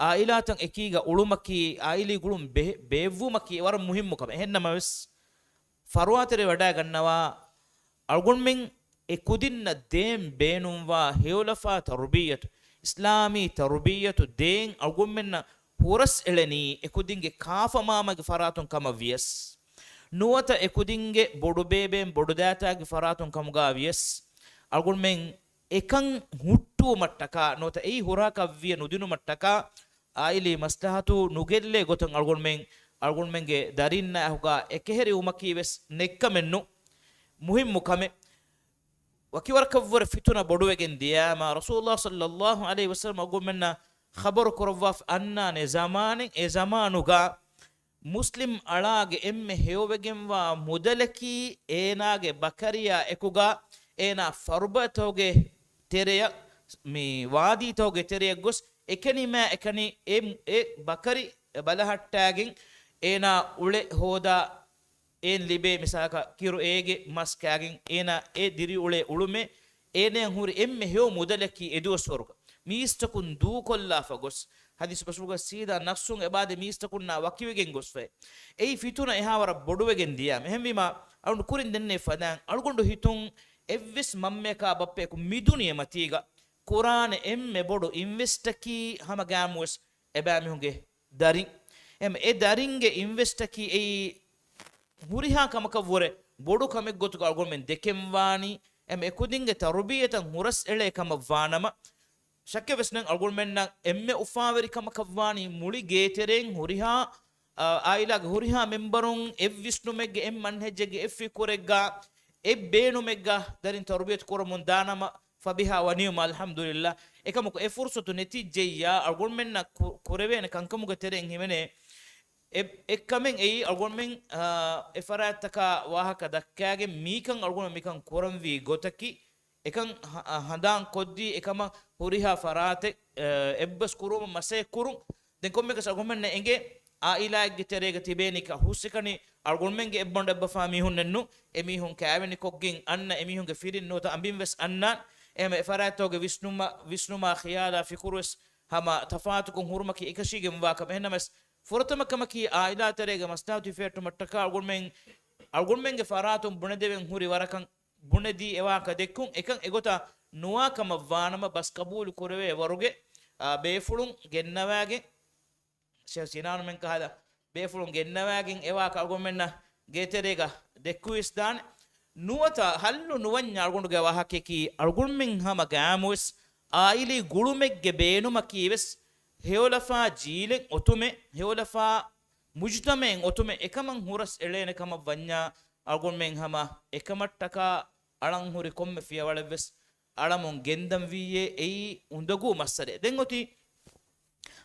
އާއިލާތައް އެކީގަ އުޅުމަކީ، އާއިލީ ގުޅުން ބެ-، ބޭއްވުމަކީ ވަރަށް މުހިއްމު ކަމެއް. އެހެންނަމަވެސް، ފަރުވާތެރި ވަޑައިގަންނަވާ، އަޅުގަނޑުމެން އެކުދިންނަށް ދޭން ބޭނުންވާ ހެޔޮލަފާ ތަރުބިއްޔަތު، އިސްލާމީ ތަރުބިއްޔަތު ދޭން އަޅުގަނޑުމެންނަށް ހުރަސް އެޅެނީ އެކުދިންގެ ކާފަމާމަގެ ފަރާތުން ކަމަށް ވިޔަސް، ނުވަތަ އެކުދިންގެ ބޮޑުބޭބެއިން ބޮޑުދައިތާގެ ފަރާތުން ކަމުގަ ވިޔަސް، އަޅުގަނޑުމެން އެކަން ހުއްޓުވުމަށްޓަކާ، ނުވަތަ އެއީ ހުރާކަށް ވިޔަ ނުދިނުމަށްޓަކާ، އާއިލީ މަސްލަހަތު ނުގެއްލޭ ގޮތަށް އަޅުގަނޑުމެން، އަޅުގަނޑުމެންގެ ދަރިންނާ އެކުގަ އެކަހެރިވުމަކީ ވެސް ނެއްކަމެއްނު، މުހިއްމު ކަމެއް. ވަކިވަރަކަށްވުރެ ފިތުނަ ބޮޑުވެގެން ދިޔައިމާ، ރަސޫލުﷲ ޞައްލަﷲ ޢަލައިހި ވަސައްލަމަ އަޅުގަނޑުމެންނަށް ޚަބަރު ކުރައްވާފަ އަންނާނެ ޒަމާނެއް، އެ ޒަމާނުގަ މުސްލިމް އަޅާގެ އެންމެ ހެޔޮވެގެންވާ މުދަލަކީ އޭނާގެ ބަކަރިއާ އެކުގަ އޭނާ ފަރުބަތަކުގެ ތެރެޔަށް، މި ވާދީތަކުގެ ތެރެޔަށް ގޮސް، އެކަނިމާ އެކަނި އެ، އެ ބަކަރި ބަލަހައްޓާގެން އޭނާ އުޅެ ހޯދާ، އޭން ލިބޭ މިސާލަކަށް ކިރު އޭގެ މަސް ކާގެން އޭނާ އެ ދިރިއުޅޭ އުޅުމެއް އޭނަޔަށް ހުރި އެންމެ ހެޔޮ މުދަލަކީ އެދުވަސްވަރުގަ މީސްތަކުން ދޫކޮށްލާފަ ގޮސް، ޙަދީޘް ބަސްފުޅުގަ ސީދާ ނަފްސުން އެބާދެ މީސްތަކުންނާ ވަކިވެގެން ގޮސްފައި. އެއީ ފިތުނަ އެހާވަރަށް ބޮޑުވެގެން ދިޔާމަ. އެހެންވީމާ، އަޅުގަނޑު ކުރިން ދެންނެވި ފަދައިން އަޅުގަނޑު ހިތުން އެއްވެސް މަންމަޔަކާ ބައްޕަޔަކު މި ދުނިޔެމަތީގަ ކުރާނެ އެންމެ ބޮޑު އިންވެސްޓަކީ ހަމަ ގައިމުވެސް އެބައިމީހުންގެ ދަރިން. އެމް، އެ ދަރިންގެ އިންވެސްޓަކީ އެއީ ހުރިހާ ކަމަކަށްވުރެ ބޮޑު ކަމެއްގޮތުގަ އަޅުގަނޑުމެން ދެކެންވާނީ. އެމް، އެކުދިންގެ ތަރުބިއްޔަތަށް ހުރަސް އެޅޭ ކަމަށްވާނަމަ، ޝައްކެއް ވެސް ނެތް އަޅުގަނޑުމެންނަށް އެންމެ އުފާވެރި ކަމަކަށްވާނީ މުޅި ގޭތެރެއިން ހުރިހާ، އާ، އާއިލާގެ ހުރިހާ މެމްބަރުން އެއް ވިސްނުމެއްގެ، އެއް މަންހަޖެއްގެ، އެއް ފިކުރެއްގަ، އެއް ބޭނުމެއްގަ ދަރިން ތަރުބިޔަތު ކުރަމުން ދާނަމަ، ފަބިހާ ވަނީމަ އަލްޙަމްދުލިއްލާ. އެކަމަކު އެ ފުރުޞަތު ނެތިއްޖެއްޔާ އަޅުގަނޑުމެންނަށް ކު-، ކުރެވޭނެ ކަންކަމުގެ ތެރެއިން ހިމެނޭ އެ-، އެއްކަމެއް އެއީ އަޅުގަނޑުމެން، އާ، އެ ފަރާތްތަކާ ވާހަކަ ދައްކާގެން މީކަން އަޅުގަނޑު މިކަން ކުރަންވީ ގޮތަކީ، އެކަން ހަ-، އަ، ހަނދާން ކޮށްދީ، އެކަމަށް ހުރިހާ ފަރާތެއް، އަ، އެއްބަސް ކުރުމަށް މަސައްކަތް ކުރުން. ދެން ކޮންމެއަކަސް އަޅުގަނޑުމެންނަށް އެނގޭ، އާއިލާއެއްގެ ތެރޭގަ ތިބޭނީ ކަ-، ހުސްއެކަނި އަޅުގަނޑުމެންގެ އެއްބަނޑު އެއްބަފާ މީހުންނެއްނު، އެމީހުން ކައިވެނިކޮށްގެން އަންނަ އެމީހުންގެ ފިރިން ނުވަތަ އަނބިން ވެސް އަންނާން. އެހެން އެ ފަރާތްތަކުގެ ވިސްނުމަށް، ވިސްނުމާ ޚިޔާލާ ފިކުރުވެސް ހަމަ ތަފާތުކޮށް ހުރުމަކީ އެކަށީގެންވާ ކަމެއް. އެހެންނަމަވެސް، ފުރަތަމަ ކަމަކީ އާއިލާ ތެރޭގެ މަސްލަހަތު ހިފެހެއްޓުމަށްޓަކާ އަޅުގަނޑުމެން، އަޅުގަނޑުމެންގެ ފަރާތުން ބުނެދެވެން ހުރި ވަރަކަށް ބުނެދީ އެވާހަކަ ދެއްކުން، އެކަން އެގޮތަށް ނުވާ ކަމަށް ވާނަމަ، ބަސް ޤަބޫލު ކުރެވޭ ވަރުގެ، އާ، ބޭފުޅުން ގެންނަވާގެން، ޝޭޚް ސިނާނުމެން ކަހަލަ ބޭފުޅުން ގެންނަވާގެން އެވާހަކަ އަޅުގަނޑުމެންނަށް ގޭތެރޭގަ ދެއްކުވިސްދާނެ. ނުވަތަ ހައްލު ނުވަންޏާ އަޅުގަނޑުގެ ވާހަކަޔަކީ، އަޅުގަނޑުމެން ހަމަ ގައިމުވެސް އާއިލީ ގުޅުމެއްގެ ބޭނުމަކީވެސް ހެޔޮލަފާ ޖީލެއް އޮތުމެއް، ހެޔޮލަފާ މުޖުތަމައެއް އޮތުމެއް އެކަމަށް ހުރަސް އެޅޭނެ ކަމަށް ވަންޏާ، އަޅުގަނޑުމެން ހަމަ އެކަމަށްޓަކާ އަޅަން ހުރި ކޮންމެ ފިޔަވަޅެއްވެސް އަޅަމުން ގެންދަން ވީއޭ، އެއީ އުނދަގޫ މައްސަލައެއް. ދެން އޮތީ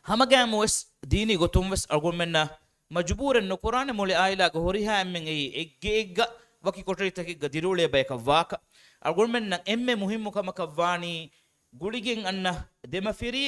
ހަމަގައިމުވެސް ދީނީ ގޮތުންވެސް އަޅުގަނޑުމެންނަށް މަޖުބޫރެއް ނުކުރާނެ މުޅި އާއިލާގެ ހުރިހާ އެންމެން އެއީ އެއްގެއެއްގަ ވަކި ކޮޓަރިތަކެއްގަ ދިރިއުޅޭ ބަޔަކަށް ވާކަށް. އަޅުގަނޑުމެންނަށް އެންމެ މުހިއްމު ކަމަކަށް ވާނީ ގުޅިގެން އަންނަ ދެމަފިރި،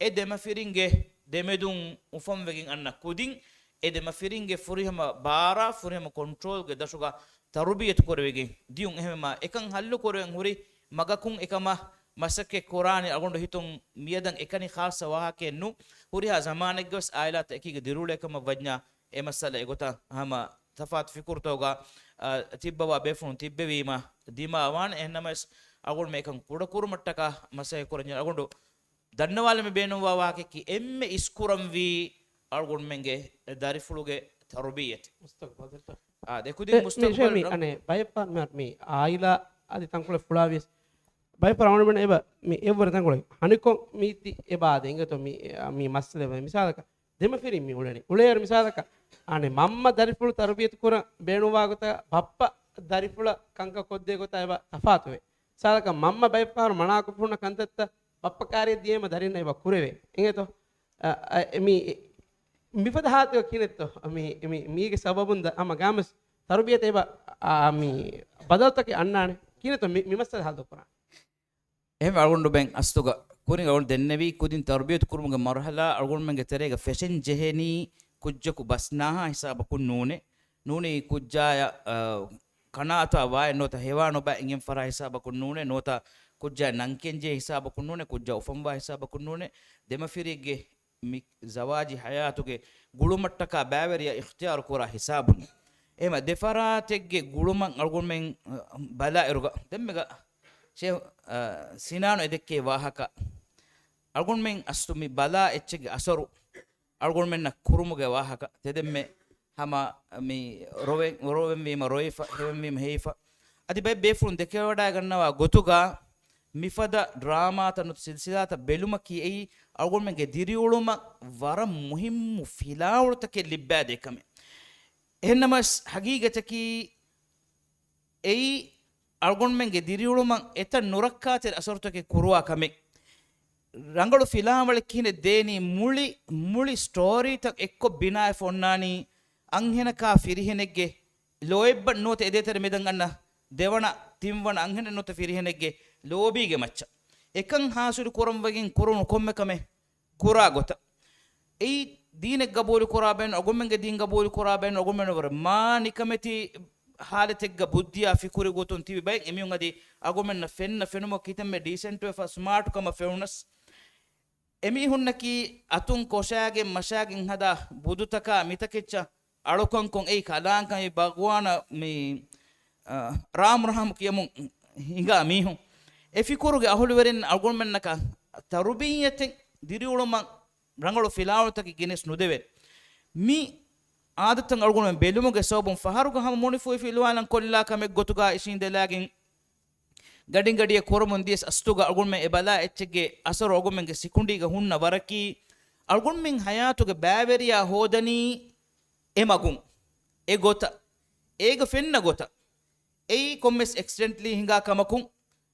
އެ ދެމަފިރިންގެ ދެމެދުން އުފަންވެގެން އަންނަ ކުދިން، އެ ދެމަފިރިންގެ ފުރިހަމަ ބާރާ، ފުރިހަމަ ކޮންޓްރޯލްގެ ދަށުގަ ތަރުބިޔަތު ކުރެވިގެން ދިޔުން. އެހެންވީމަ އެކަން ހައްލު ކުރެވެން ހުރި މަގަކުން އެކަމަށް މަސައްކަތް ކުރާނީ އަޅުގަނޑު ހިތުން މިއަދަށް އެކަނި ޚާއްޞަ ވާހަކައެއް ނޫން. ހުރިހާ ޒަމާނެއްގަވެސް އާއިލާތައް އެކީގަ ދިރިއުޅޭ ކަމަށް ވަންޏާ އެ މައްސަލަ އެގޮތަށް ހަމަ ތަފާތު ފިކުރުތަކުގަ، އަ، ތިއްބަވާ ބޭފުޅުން ތިއްބެވީމަ ދިމާވާނެ. އެހެންނަމަވެސް އަޅުގަނޑު މި އެކަން ކުޑަކުރުމަށްޓަކާ މަސައްކަތް ކުރަންޏާ އަޅުގަނޑު ދަންނަވާލަމެ ބޭނުންވާ ވާހަކައަކީ އެންމެ އިސްކުރަންވީ އަޅުގަނޑުމެންގެ ދަރިފުޅުގެ ތަރުބިޔަތެއް. އުސްތާޛް ބަދަލުތަ؟ އާ، ދެ ކުދިން އެ، މި މުސްތަޤްބަލް ޝޭ މި ރަ- އަނެ ބައެއްފަހަރު މި، މި އާއިލާ އަދި ތަންކޮޅެއް ފުޅާވިޔަސް ބައެއްފަހަރު އަޅުގަނޑުމެން އެބަ މި އެއްވަރަށް ތަންކޮޅެއް ހަނިކޮށް މީތި އެބާދެ އިނގޭތޯ މި، އެ، މި މައްސަލަ މިސާލަކަށް ދެމަފިރިން މި އުޅެނީ. އުޅޭއިރު މިސާލަކަށް، އަނެއް މަންމަ ދަރިފުޅު ތަރުބިޔަތު ކުރަން ބޭނުންވާ ގޮތަށް ބައްޕަ ދަރިފުޅަށް ކަންކަން ކޮށްދޭ ގޮތާ އެބަ ތަފާތުވޭ. މިސާލަކަށް މަންމަ ބައެއްފަހަރު މަނާކޮށްފަ ހުންނަ ކަންތައްތައް ބައްޕަ ކާރިއަށް ދިޔައީމަ ދަރިންނަށް އެބަ ކުރެވޭ. އިނގޭތޯ؟ އަ، އަ، މި، މިފަދަ ހާލަތެއް ކިހިނެއްތޯ؟ މި، މި، މީގެ ސަބަބުން ދަ-، ހަމަ ގައިމުވެސް ތަރުބިޔަތަށް އެބަ، އާ، މި ބަދަލުތަކެއް އަންނާނެ. ކިހިނެއްތޯ މި، މި މައްސަލަ ހައްލު ކުރާނެ؟ އެހެން އަޅުގަނޑުމެން އަސްލުގަ ކުރިން އަޅުގަނޑު ދެންނެވީ ކުދިން ތަރުބިޔަތު ކުރުމުގެ މަރުހަލާ އަޅުގަނޑުމެންގެ ތެރޭގަ ފެށެން ޖެހެނީ ކުއްޖަކު ބަސް ނާހާ ހިސާބަކުން ނޫނޭ. ނޫނީ ކުއްޖާޔަށް، އަ، ކަނާތާ ވާއެއް ނުވަތަ ހެވާ ނުބައި އިނގެން ފަރާ ހިސާބަކުން ނޫނޭ. ނުވަތަ ކުއްޖާ ނަންކެންޖޭ ހިސާބަކުން ނޫނޭ. ކުއްޖާ އުފަންވާ ހިސާބަކުން ނޫނޭ. ދެމަފިރިއެއްގެ މި ޒަވާޖީ ހަޔާތުގެ ގުޅުމަށްޓަކާ ބައިވެރިޔާ އިޚްތިޔާރު ކުރާ ހިސާބުން. އެހެންވީމަ ދެފަރާތެއްގެ ގުޅުމަށް އަޅުގަނޑުމެން، އަ، ބަލާއިރުގަ ދެންމެގަ ޝޭޚް، އަ، ސިނާނު އެދެއްކޭ ވާހަކަ. އަޅުގަނޑުމެން އަސްލު މި ބަލާ އެއްޗެއްގެ އަސަރު އަޅުގަނޑުމެންނަށް ކުރުމުގެ ވާހަކަ ތެދެންމެ ހަމަ މި ރޮވެ-، ރޮވެންވީމަ ރޮވިފަ، ހެވެންވީމަ ހެވިފަ. އަދި ބައެއް ބޭފުޅުން ދެކެވަޑައިގަންނަވާ ގޮތުގަ މިފަދަ ޑްރާމާތައް ނުވަތަ ސިލްސިލާތައް ބެލުމަކީ އެއީ އަޅުގަނޑުމެންގެ ދިރިއުޅުމަށް ވަރަށް މުހިއްމު ފިލާވަޅުތަކެއް ލިއްބާދޭ ކަމެއް. އެހެންނަމަވެސް ހަގީގަތަކީ އެއީ އަޅުގަނޑުމެންގެ ދިރިއުޅުމަށް އެތައް ނުރައްކާތެރި އަސަރުތަކެއް ކުރުވާ ކަމެއް. ރަނގަޅު ފިލާވަޅެއް ކިހިނެއް ދޭނީ މުޅި، މުޅި ސްޓޯރީތައް އެއްކޮށް ބިނާވެފަ އޮންނާނީ އަންހެނަކާ ފިރިހެނެއްގެ ލޯތްބަށް ނުވަތަ އެދޭތެރެ މެދަން އަންނަ ދެވަނަ، ތިންވަނަ އަންހެނެއް ނުވަތަ ފިރިހެނެއްގެ ލޯބީގެ މައްޗަށް. އެކަން ހާސިލު ކުރަން ވެގެން ކުރުނު ކޮންމެ ކަމެއް ކުރާ ގޮތަށް. އެއީ ދީނެއް ގަބޫލު ކުރާ ބޭނުން، އަޅުގަނޑުމެންގެ ދީން ގަބޫލު ކުރާ ބޭނުން، އަޅުގަނޑުމެން ވަރަށް މާ ނިކަމެތި ހާލަތެއްގަ ބުއްދިއާ ފިކުރެއް ގޮތުން ތިބި ބައެއް އެމީހުން އަދި އަޅުގަނޑުމެންނަށް ފެންނަ ފެނުމަށް ކިތަންމެ ޑީސެންޓްވެފަ ސްމާޓް ކަމަށް ފެނުނަސް، އެމީހުންނަކީ އަތުން ކޮށާގެން މަށާގެން ހަދާ ބުދުތަކާ މިތަކެއްޗަށް އަޅުކަންކޮށް އެއީ ކަލާނގަ މި ބަގުވާނަ މި، އަ، ރާމް ރާމް ކިޔަމުން ހިނގާ މީހުން. އެ ފިކުރުގެ އަހުލުވެރިން އަޅުގަނޑުމެންނަކަށް ތަރުބިއްޔަތެއް ދިރިއުޅުމަށް ރަނގަޅު ފިލާވަޅުތަކެއް ގެނެސް ނުދެވޭ. މި އާދަތައް އަޅުގަނޑުމެން ބެލުމުގެ ސަބަބުން ފަހަރުގަ ހަމަ މުނިފުހި ފިލުވާލަން ކޮށްލާ ކަމެއް ގޮތުގަ އިށީނދެލާގެން ގަޑިން ގަޑިއަށް ކުރަމުން ދިޔަސް އަސްލުގަ އަޅުގަނޑުމެން އެ ބަލާ އެއްޗެއްގެ އަސަރު އަޅުގަނޑުމެންގެ ސިކުނޑީގަ ހުންނަ ވަރަކީ، އަޅުގަނޑުމެން ހަޔާތުގެ ބައިވެރިޔާ ހޯދަނީ އެ މަގުން، އެ ގޮތަށް، އޭގަ ފެންނަ ގޮތަށް. އެއީ ކޮންމެސް އެކްސިޑެންޓްލީ ހިނގާ ކަމަކުން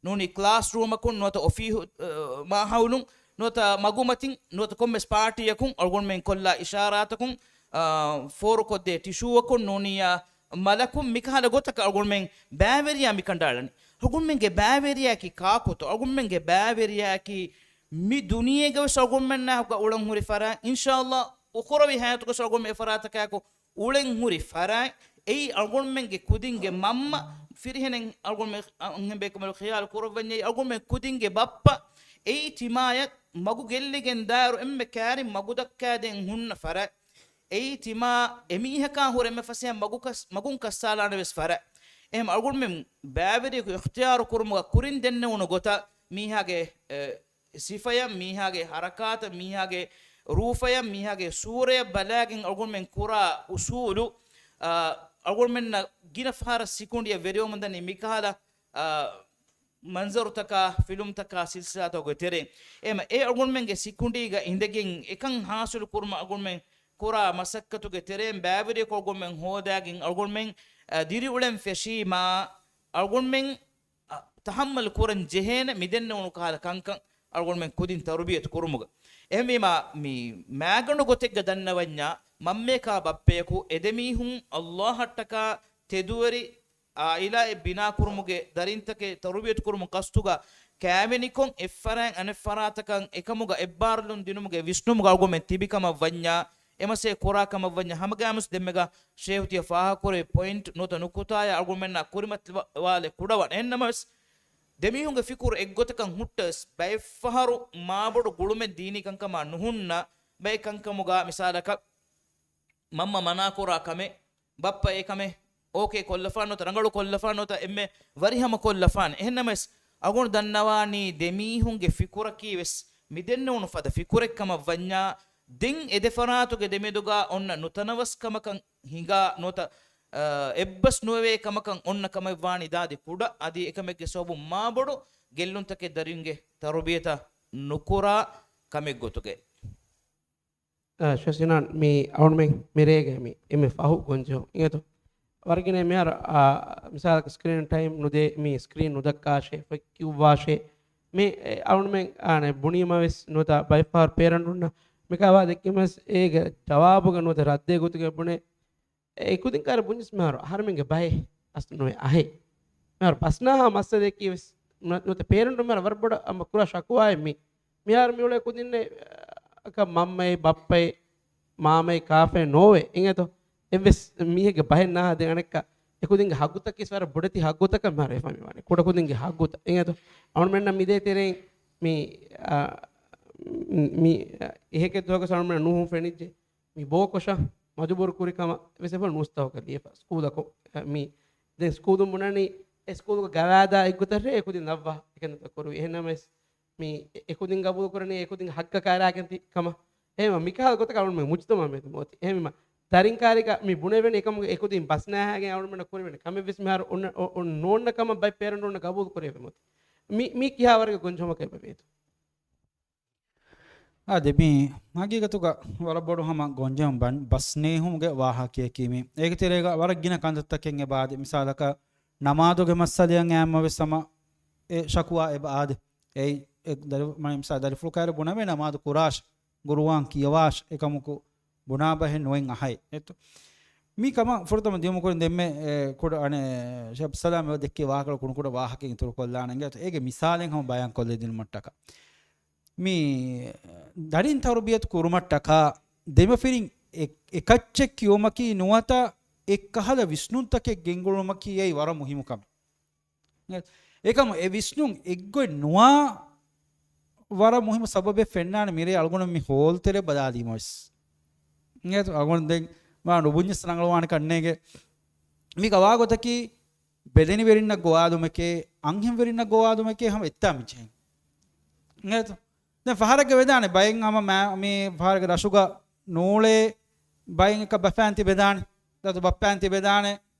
ނޫނީ ކްލާސްރޫމަކުން ނުވަތަ އޮފީހު، އަ، މާހައުލުން ނުވަތަ މަގުމަތިން ނުވަތަ ކޮންމެސް ޕާޓީއަކުން އަޅުގަނޑުމެން ކޮށްލާ އިޝާރާތަކުން، އާ، ފޯރުކޮށްދޭ ޓިޝޫއަކުން ނޫނީ މަލަކުން މިކަހަލަ ގޮތަކަށް އަޅުގަނޑުމެން ބައިވެރިޔާ މި ކަނޑައަޅަނީ. އަޅުގަނޑުމެންގެ ބައިވެރިޔާއަކީ ކާކުތޯ؟ އަޅުގަނޑުމެންގެ ބައިވެރިޔާއަކީ މި ދުނިޔޭގަވެސް އަޅުގަނޑުމެންނާ ހުގަ އުޅަން ހުރި ފަރާތް، އިންޝާﷲ އުޚުރަވީ ހަޔާތުގަސް އަޅުގަނޑުމެން އެ ފަރާތަކާއެކު އުޅެން ހުރި ފަރާތް. އެއީ އަޅުގަނޑުމެންގެ ކުދިންގެ މަންމަ ފިރިހެނެއް އަޅުގަނޑުމެން އަންހެން ބޭކަމަލު ޚިޔާލު ކުރައްވަންޏާ، އަޅުގަނޑުމެން ކުދިންގެ ބައްޕަ އެއީ ތިމާޔަށް މަގު ގެއްލިގެން ދާއިރު އެންމެ ކައިރިން މަގު ދައްކާދޭން ހުންނަ ފަރާތް. އެއީ ތިމާ އެމީހަކާ ހުރެ އެންމެ ފަސޭހަ މަގު ކަސް-، މަގުން ކައްސާލާނެ ވެސް ފަރާތް. އެހެން އަޅުގަނޑުމެން ބައިވެރިޔަކު އިޚްތިޔާރު ކުރުމުގަ ކުރިން ދެންނެވުނު ގޮތަށް މީހާގެ، އެ، ސިފަޔަށް، މީހާގެ ހަރަކާތަށް، މީހާގެ ރޫފަޔަށް، މީހާގެ ސޫރަޔަށް ބަލާގެން އަޅުގަނޑުމެން ކުރާ އުސޫލު، އާ، އަޅުގަނޑުމެންނަށް ގިނަ ފަހަރަށް ސިކުނޑިއަށް ވެރިވަމުންދަނީ މިކަހަލަ، އާ، މަންޒަރުތަކާ، ފިލުމްތަކާ، ސިލްސިލާތަކުގެ ތެރެއިން. އެހެމަ އެ އަޅުގަނޑުމެންގެ ސިކުނޑީގަ އިނދެގެން އެކަން ހާސިލު ކުރުމަށް އަޅުގަނޑުމެން ކުރާ މަސައްކަތުގެ ތެރެއިން ބައިވެރިޔަކު އަޅުގަނޑުމެން ހޯދާގެން އަޅުގަނޑުމެން، އަ، ދިރިއުޅެން ފެށީމާ، އަޅުގަނޑުމެން އަ، ތަހައްމަލު ކުރަން ޖެހޭނެ މިދެންނެވުނު ކަހަލަ ކަންކަން އަޅުގަނޑުމެން ކުދިން ތަރުބިޔަތު ކުރުމުގަ. އެހެންވީމާ، މި މާގަނޑު ގޮތެއްގަ ދަންނަވަންޏާ، މަންމައަކާ ބައްޕަޔަކު އެދެމީހުން ﷲ އަށްޓަކާ ތެދުވެރި އާއިލާއެއް ބިނާކުރުމުގެ ދަރިންތަކެއް ތަރުބިޔަތު ކުރުމުން ޤަޞްދުގަ ކައިވެނިކޮށް، އެއްފަރާތް އަނެއްފަރާތަކަށް އެކަމުގަ އެއްބާރުލުން ދިނުމުގެ ވިސްނުމުގަ އަޅުގަނޑުމެން ތިބި ކަމަށް ވަންޏާ، އެމަސޭ ކުރާ ކަމަށް ވަންޏާ ހަމަގައިމުސް ދެންމެގަ ޝޭހުތިޔަ ފާހަގަކުރެވި ޕޮއިންޓް ނުވަތަ ނުކުތާޔާ އަޅުގަނޑުމެންނާ ކުރިމަތިވާލެއް ކުޑަވާނެ. އެހެންނަމަވެސް، ދެމީހުންގެ ފިކުރު އެއްގޮތަކަށް ހުއްޓަވެސް، ބައެއްފަހަރު މާބޮޑު ގުޅުމެއް ދީނީ ކަންކަމާ ނުހުންނަ ބައެއް ކަންކަމުގަ، މިސާލަކަށް، މަންމަ މަނާކުރާ ކަމެއް، ބައްޕަ އެ ކަމެއް އޯކޭ ކޮށްލަފާނެ ނުވަތަ، ރަނގަޅު ކޮށްލަފާނެ ނުވަތަ، އެންމެ ވަރިހަމަ ކޮށްލަފާނެ. އެހެންނަމަވެސް، އަޅުގަނޑު ދަންނަވާނީ ދެމީހުންގެ ފިކުރަކީ ވެސް މިދެންނެވުނު ފަދަ ފިކުރެއް ކަމަށް ވަންޏާ، ދެން އެ ދެ ފަރާތުގެ ދެމެދުގަ އޮންނަ ނުތަނަވަސްކަމަކަށް ހިނގާ ނުވަތަ، އާ، އެއްބަސް ނުވެވޭ ކަމަކަށް އޮންނަ ކަމެއް ވާނީ ދާދި ކުޑަ، އަދި އެކަމެއްގެ ސަބަބުން މާބޮޑު ގެއްލުންތަކެއް ދަރިންގެ ތަރުބިޔަތަށް ނުކުރާ ކަމެއް ގޮތުގައި. އާ، ޝެޚް ސިނާން، މި އަޅުމެން މިރޭގެ މި އެންމެ ފަހު ގޮންޖެހުން އިނގޭތޯ. ވަރަށް ގިނަ މިހާރު، އާ، މިސާލަކަށް ސްކްރީން ޓައިމް ނުދޭ، މި ސްކްރީން ނުދައްކާށޭ، ފޮތް ކިޔުއްވާށޭ. މި އެ އަޅުމެން އާނެ ބުނީމަވެސް ނުވަތަ ބައެއްފަހަރު ޕޭރެންޓުންނަށް މިކާވާ ދެއްކީމަވެސް އޭގެ ޖަވާބުގަ ނުވަތަ ރައްދެއް ގޮތުގަ ބުނޭ، އެ ކުދިން ކާރަށް ބުންޏިސް މިހާރު އަހަރެމެންގެ ބަހެއް އަސްލު ނުވެ އަހެއް. މިހާރު ބަސްނާހާ މައްސަލައަކީ ވެސް ނު-، ނުވަތަ ޕޭރެންޓުން މިހާރު ވަރަށް ބޮޑަށް އަމަ ކުރާ ޝަކުވާއެއް މި. މިހާރު މިއުޅޭ ކުދިންނެއް، އަކަ މަންމައެއް ބައްޕައެއް މާމައެއް ކާފައެއް ނޯވޭ އިނގޭތޯ. އެއްވެސް މީހެއްގެ ބަހެއް ނާހާ ދެން އަނެއްކާ އެކުދިންގެ ހައްގުތަކީ ވަރަށް ބޮޑެތި ހައްގުތަކަށް މިހާރު އެފަ މިވާނެ. ކުޑަކުދިންގެ ހައްގުތައް އިނގޭތޯ. އަޅުމެންނަށް މިދޭ ތެރެއިން މި، އާ، މި، އާ، އެހެކެއް ދުވަހަކު އަޅުމެންނަށް ނޫހުން ފެނިއްޖެ. މި ބޯކޮށަށް މަޖުބޫރު ކުރި ކަމަށް ވެސް އެފަ ނޫސްތަކަކަށް ލިޔެފަ. ސްކޫލަކު، އެ، މި ދެން ސްކޫލުން ބުނަނީ އެ ސްކޫލުގަ ގަވާދާ އެއްގޮތަށް ރޭ އެކުދިން ލައްވާ އެކަންތައް ކުރުވި. އެހެންނަމަވެސް މި އެ-، އެކުދިން ގަބޫލު ކުރަނީ އެކުދިން ހައްގަކަށް އަރާގެން ތި ކަމަށް. އެހެން މިކަހަލަ ގޮތަކަށް އަޅުމެން މުޖުތަމަޢު މެދު މިއޮތީ. އެހެންވީމަ ދަރިން ކާރިގަ މި ބުނެވެނީ އެކަމުގެ އެކުދިން ބަސްނާހާގެން އަޅުމެންނަށް ކުރެވޭނެ ކަމެއް ވެސް މިހާރު އޮންނަ، އޮ-، އޮ-، ނޯންނަ ކަމަށް ބައެއް ޕޭރެންޓުންނަށް ގަބޫލު ކުރެވޭ މިއޮތީ. މި، މީ ކިހާ ވަރުގެ ގޮންޖެހުމަކަށް އެބަ މިއޮތީ؟ އާދެ، މީ ހަގީގަތުގަ ވަރަށް ބޮޑު ހަމަ ގޮންޖެހުން ބަން-، ބަސްނޭހުމުގެ ވާހަކަޔަކީ މީ. އޭގެ ތެރޭގަ ވަރަށް ގިނަ ކަންތައްތަކެއް އެބަ އާދެ. މިސާލަކަށް، ނަމާދުގެ މައްސަލައަށް އާއްމަވެސް ހަމަ އެ ޝަކުވާ އެބަ އާދެ. އެއީ، އެ ދަރި-، މަނި މިސާ ދަރިފުޅު ކާރި ބުނަމޭ ނަމާދު ކުރާށި، ގުރުއާން ކިޔަވާށި، އެކަމަކު ބުނާ ބަހެއް ނުވެން އަހައެއް. އެއްތޯ؟ މި ކަމަށް ފުރަތަމަ ދިޔުމަކުރިން ދެންމެ، އެ، ކުޑަ އަނެއް ޝަބް ސަލާމް އެބަ ދެއްކޭ ވާހަކަ ކުނުކުޑަ ވާހަކައިން އިތުރު ކޮށްލާނަން ގެ. އޭގެ މިސާލެއް ހަމަ ބަޔާން ކޮށްލެދިނުމަށްޓަކާ. މި ދަރިން ތަރުބިޔަތު ކުރުމަށްޓަކާ ދެމަފިރިން އެ-، އެކައްޗެއް ކިޔުމަކީ ނުވަތަ އެއްކަހަލަ ވިސްނުންތަކެއް ގެންގުޅުމަކީ އެއީ ވަރަށް މުހިއްމު ކަމެއް. އެކަމު އެ ވިސްނުން އެއްގޮތް ނުވާ ވަރަށް މުހިއްމު ސަބަބެއް ފެންނާނެ މިރޭ އަޅުގަނޑު މި ހޯލް ތެރެ ބަލާލީމަވެސް. އިނގޭތޯ އަޅުގަނޑު ދެން މާ ނުބުންޏަސް ރަނގަޅުވާނެ ކަންނޭގެ. މީގަ ވާގޮތަކީ ބެލެނިވެރިންނަށް ގޮވާލުމެކޭ، އަންހެންވެރިންނަށް ގޮވާލުމެކޭ ހަމަ އެއްތާ މިޖެހެން. އިނގޭތޯ؟ ދެން ފަހަރެއްގަ ވެދާނެ ބައެއް ހަމަ މާ-، މި ފަހަރެއްގެ ރަށުގަ ނޫޅޭ ބައެއް އެކަ ބަފައިން ތިބެދާނެ. ދަތު ބައްޕައިން ތިބެދާނެ.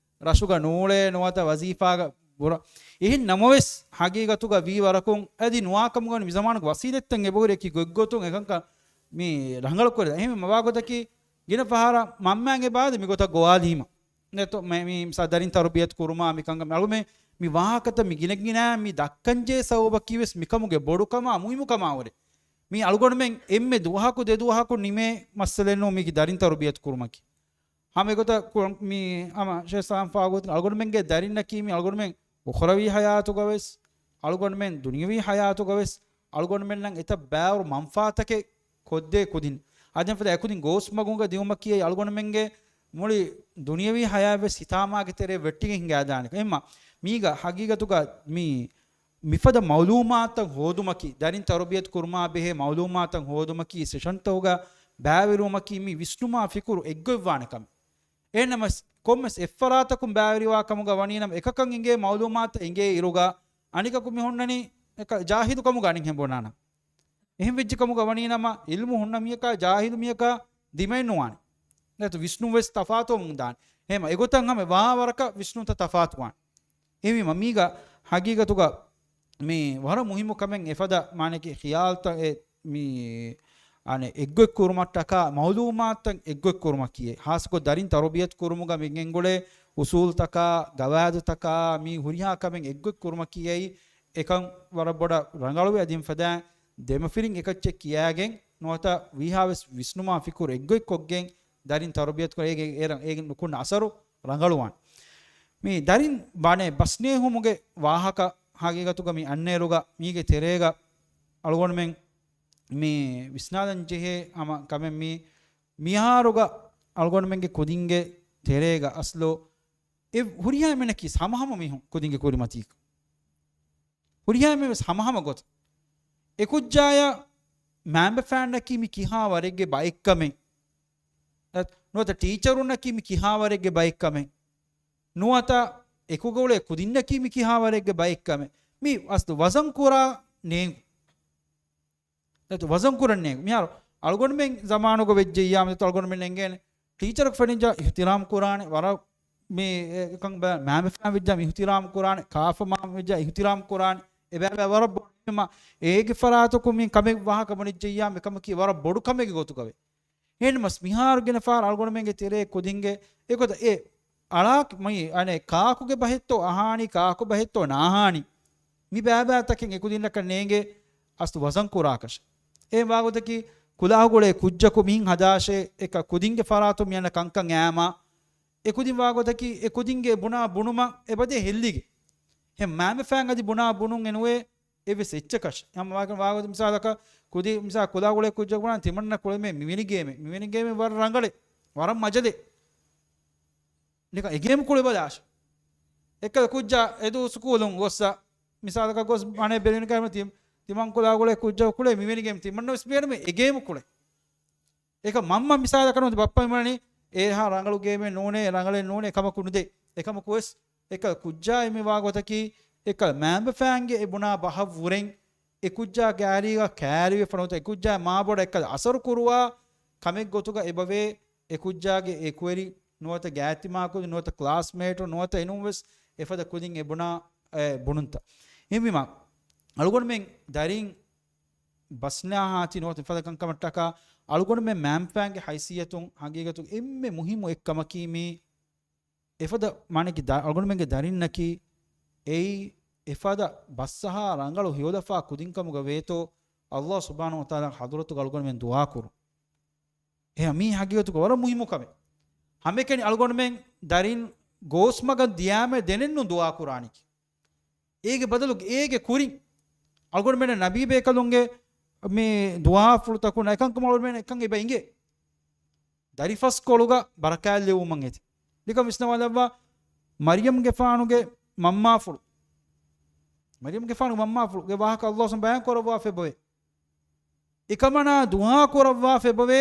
ރަށުގަ ނޫޅޭ ނުވަތަ ވަޒީފާގަ ބުރަ. އެހެން ނަމަވެސް، ހަގީގަތުގަ ވީ ވަރަކުން އަދި ނުވާކަމުގަ ވަނީ މިޒަމާނުގެ ވަސީލަތްތައް އެބަހުރި އެކި ގޮތްގޮތުން އެކަންކަން މި ރަނގަޅުކުރެ. އެހެން މަވާގޮތަކީ ގިނަ ފަހަރަށް މަންމައިން އެބައާދެ މިގޮތަށް ގޮވާލީމަ. ނެތޯ މެ-، މި މިސާ ދަރިން ތަރުބިޔަތު ކުރުމާ މިކަން އަޅުމެ މި ވާހަކަތައް މި ގިނަގިނަ މި ދައްކަންޖެހޭ ސަބަބަކީ ވެސް މިކަމުގެ ބޮޑުކަމާ މުހިއްމުކަމާ ވުރެ. މީ އަޅުގަނޑުމެން އެންމެ ދުވަހަކު ދެ ދުވަހަކު ނިމޭ މައްސަލައެއް ނޫން މީކީ ދަރިން ތަރުބިޔަތު ކުރުމަކީ. ހަމަ އެގޮތަށް ކުރަން މީ ހަމަ ޝޭޚް ސާމް ފާގޮތުން އަޅުގަނޑުމެންގެ ދަރިންނަކީ މީ އަޅުގަނޑުމެން އުޚްރަވީ ހަޔާތުގަވެސް، އަޅުގަނޑުމެން ދުނިޔަވީ ހަޔާތުގަވެސް، އަޅުގަނޑުމެންނަށް އެތައް ބާރު މަންފާތަކެއް ކޮށްދޭ ކުދިން. އަދި ފަދަ އެކުދިން ގޯސް މަގުގަ ދިއުމަކީ އަޅުގަނޑުމެންގެ މުޅި ދުނިޔަވީ ހަޔާތް ވެސް ހިތާމާގެ ތެރޭ ވެއްޓިގެން ހިނގާދާނެ. އެހެންމަ މީގަ ހަގީގަތުގަ މި މިފަދަ މައުލޫމާތުތައް ހޯދުމަކީ، ދަރިން ތަރުބިޔަތު ކުރުމާ ބެހޭ މައުލޫމާތުތައް ހޯދުމަކީ، ސެޝަންތަކުގަ ބައިވެރިވުމަކީ މި ވިސްނުމާ ފިކުރު އެއްގޮތްވާނެ ކަމެއް. އެހެންނަމަވެސް، ކޮންމެސް އެއްފަރާތަކުން ބައިވެރިވާ ކަމުގަ ވަނީނަމަ، އެކަކަށް އެނގޭ މައުލޫމާތުތައް އެނގޭ އިރުގަ، އަނެކަކު މި ހުންނަނީ އެކަ ޖާހިލު ކަމުގަ އަނެއްހެން ބުނާނަން. އެހެން ވެއްޖެ ކަމުގަ ވަނީނަމަ، އިލްމު ހުންނަ މީހަކާ ޖާހިލު މީހަކާ ދިމައެއް ނުވާނެ. ނަތު ވިސްނުން ވެސް ތަފާތުވަމުން ދާނެ. އެހެންމަ އެގޮތަށް ހަމަ ވާ ވަރަކަށް ވިސްނުންތައް ތަފާތުވާނެ. އެހެންވީމަ މީގަ ހަގީގަތުގަ މި ވަރަށް މުހިއްމު ކަމެއް އެފަދަ މާނައަކީ ޚިޔާލުތައް އެ މި އަނެއް އެއްގޮތް ކުރުމަށްޓަކާ މައުލޫމާތުތައް އެއްގޮތް ކުރުމަކީ. ހާއްސަކޮށް ދަރިން ތަރުބިޔަތު ކުރުމުގަ މި ގެންގުޅޭ އުސޫލުތަކާ، ގަވާއިދުތަކާ، މި ހުރިހާ ކަމެއް އެއްގޮތް ކުރުމަކީ އެކަން ވަރަށް ބޮޑަށް ރަނގަޅުވޭ. އަދި ފަދައިން ދެމަފިރިން އެކައްޗެއް ކިޔާގެން ނުވަތަ ވީހާވެސް ވިސްނުމާ ފިކުރު އެއްގޮތްކޮށްގެން ދަރިން ތަރުބިޔަތު ކުރޭ އޭގެ އޭރަށް އޭގެ ނުކުންނަ އަސަރު ރަނގަޅުވާނެ. މި ދަރިން ބަނެ ބަސްނޭހުމުގެ ވާހަކަ ހަގީގަތުގަ މި އަންނައިރުގަ މީގެ ތެރޭގަ އަޅުގަނޑުމެން މި ވިސްނާލަން ޖެހޭ ހަމަ ކަމެއް މީ، މިހާރުގަ އަޅުގަނޑުމެންގެ ކުދިންގެ ތެރޭގަ އަސްލު އެ ހުރިހާ އެންމެނަކީ ހަމަހަމަ މީހުން ކުދިންގެ ކުރިމަތީގަ. ހުރިހާ އެންމެން ވެސް ހަމަހަމަ ގޮތަށް. އެކުއްޖާޔަށް މައިންބަފައިންނަކީ މި ކިހާ ވަރެއްގެ ބައެއްކަމެއް. ނުވަތަ ޓީޗަރުންނަކީ މި ކިހާ ވަރެއްގެ ބައެއްކަމެއް. ނުވަތަ އެކުގަ އުޅޭ ކުދިންނަކީ މި ކިހާ ވަރެއްގެ ބައެއްކަމެއް. މި އަސްލު ވަޒަން ކުރާ ނޭނގު. ނަތު ވަޒަން ކުރަން ނޭނގު. މިހާރު އަޅުގަނޑުމެން ޒަމާނުގަ ވެއްޖެއްޔާ މިތަ އަޅުގަނޑުމެން އެނގޭނެ ޓީޗަރަކު ފެނިއްޖާ އިހުތިރާމް ކުރާނެ، ވަރަށް މި އެކަން ބަ-، މައިންބަފައިން ވެއްޖާ މި އިހުތިރާމް ކުރާނެ، ކާފަ މާމަ ވެއްޖާ އިހުތިރާމް ކުރާނެ. އެބައި ވަރަށް ބޮޑު މަ-، އޭގެ ފަރާތަކުން މި ކަމެއް ވާހަކަ ބުނެއްޖެއްޔާ މިކަމަކީ ވަރަށް ބޮޑު ކަމެއްގެ ގޮތުގަވޭ. އެހެންމަސް މިހާރު ގިނަ ފަހަރު އަޅުގަނޑުމެންގެ ތެރޭ ކުދިންގެ އެގޮތަށް އެ އަޅާ މި އަނެއް ކާކުގެ ބަހެއްތޯ އަހާނީ، ކާކު ބަހެއްތޯ ނާހާނީ، މި ބައިބައިތަކެއް އެކުދިންނަކަށް ނޭނގޭ އަސްލު ވަޒަން ކުރާކަށެއް. އެ ވާގޮތަކީ ކުލާހުގަ އުޅޭ ކުއްޖަކު މިހެން ހަދާށޭ، އެކަ ކުދިންގެ ފަރާތުން މި އަންނަ ކަންކަން އައިމާ، އެކުދިން ވާގޮތަކީ އެކުދިންގެ ބުނާ ބުނުމަށް އެބަދޭ ހެއްލިގެން. އެހެން މައިންބަފައިން އަދި ބުނާ ބުނުން އެނުވޭ އެއްވެސް އެއްޗަކަށް. ހަމަ ވާގޮތަށް މިސާލަކަށް ކުދި މިސާ ކުލާހުގަ އުޅޭ ކުއްޖަކު ބުނާ ތިމަންނަ ކުޅެމޭ މިވެނި ގޭމެއް، މިވެނި ގޭމެއް ވަރަށް ރަނގަޅޭ، ވަރަށް މަޖަލޭ. ނިކަން އެ ގޭމް ކުޅެބަލާށޭ. އެއްކަލަ ކުއްޖާ އެދު ސުކޫލުން ގޮއްސަ މިސާލަކަށް ގޮސް އަނެއް ބެލުނިކަމަ ތި-، ތިމަން ކުލާހުގަ އުޅޭ ކުއްޖަކު ކުޅޭ މިވެނި ގޭމް ތިމަންނަ ވެސް ބޭނުމޭ އެ ގޭމް ކުޅެ. އެކަ މަންމަ މިސާލަކަށް ނުވަތަ ބައްޕަ މިވަނީ އޭހާ ރަނގަޅު ގޭމެއް ނޫނޭ، ރަނގަޅެއް ނޫނޭ، ކަމަކު ނުދޭ. އެކަމަކު ވެސް އެކަ ކުއްޖާ މި ވާގޮތަކީ އެކަ މައިންބަފައިންގެ އެ ބުނާ ބަހަށް ވުރެން އެކުއްޖާ ގާރީގަ ކައިރިވެފަ ނުވަތަ އެކުއްޖާ މާބޮޑަށް އެކަ އަސަރު ކުރުވާ ކަމެއް ގޮތުގަ އެބަވޭ. އެކުއްޖާގެ އެކުވެރި ނުވަތަ ގާތްތިމާކުދިން ނުވަތަ ކްލާސްމޭޓު ނުވަތަ އެނޫން ވެސް އެފަދަ ކުދިން އެ ބުނާ، އެ ބުނުންތައް. އެހެންވީމާ، އަޅުގަނޑުމެން ދަރިން ބަސްނާހާތި ނުވަތަ އެފަދަ ކަންކަމަށްޓަކާ އަޅުގަނޑުމެން މައިންބަފައިންގެ ހައިސިއްޔަތުން ހަގީގަތުގަ އެންމެ މުހިއްމު އެއްކަމަކީ މީ އެފަދަ މާނައަކީ ދަ-، އަޅުގަނޑުމެންގެ ދަރިންނަކީ އެއީ އެފަދަ ބަސްއަހާ ރަނގަޅު ހެޔޮލަފާ ކުދިންކަމުގަ ވޭތޯ، ﷲ ސުބްޙާނަހޫ ވަތަޢާލާގެ ޙަޟްރަތުގަ އަޅުގަނޑުމެން ދުޢާ ކުރުން. އެހެން މީ ހަގީގަތުގަ ވަރަށް މުހިއްމު ކަމެއް. ހަމައެކަނި އަޅުގަނޑުމެން ދަރިން ގޯސްމަގަށް ދިޔާމެ ދެނެއްނު ދުޢާ ކުރާނީކީ. އޭގެ ބަދަލު އޭގެ ކުރިން އަޅުގަނޑުމެން ނަބީ ބޭކަލުންގެ މި ދުޢާފުޅުތަކުން އެކަންކަމަށް އަޅުގަނޑުމެން އެކަން އެބަ އިނގޭ. ދަރިފަސްކޮޅުގަ ބަރަކާތްލެވުމަށް އެދި. ނިކަން ވިސްނަވާލައްވާ، މަރްޔަމްގެފާނުގެ މަންމާފުޅު. މަރްޔަމްގެފާނުގެ މަންމާފުޅުގެ ވާހަކަ ﷲ ސުބްޙާނަހޫ ބަޔާން ކުރައްވާފައި އެބަވޭ. އެކަމަނާ ދުޢާ ކުރައްވާފައި އެބަވޭ.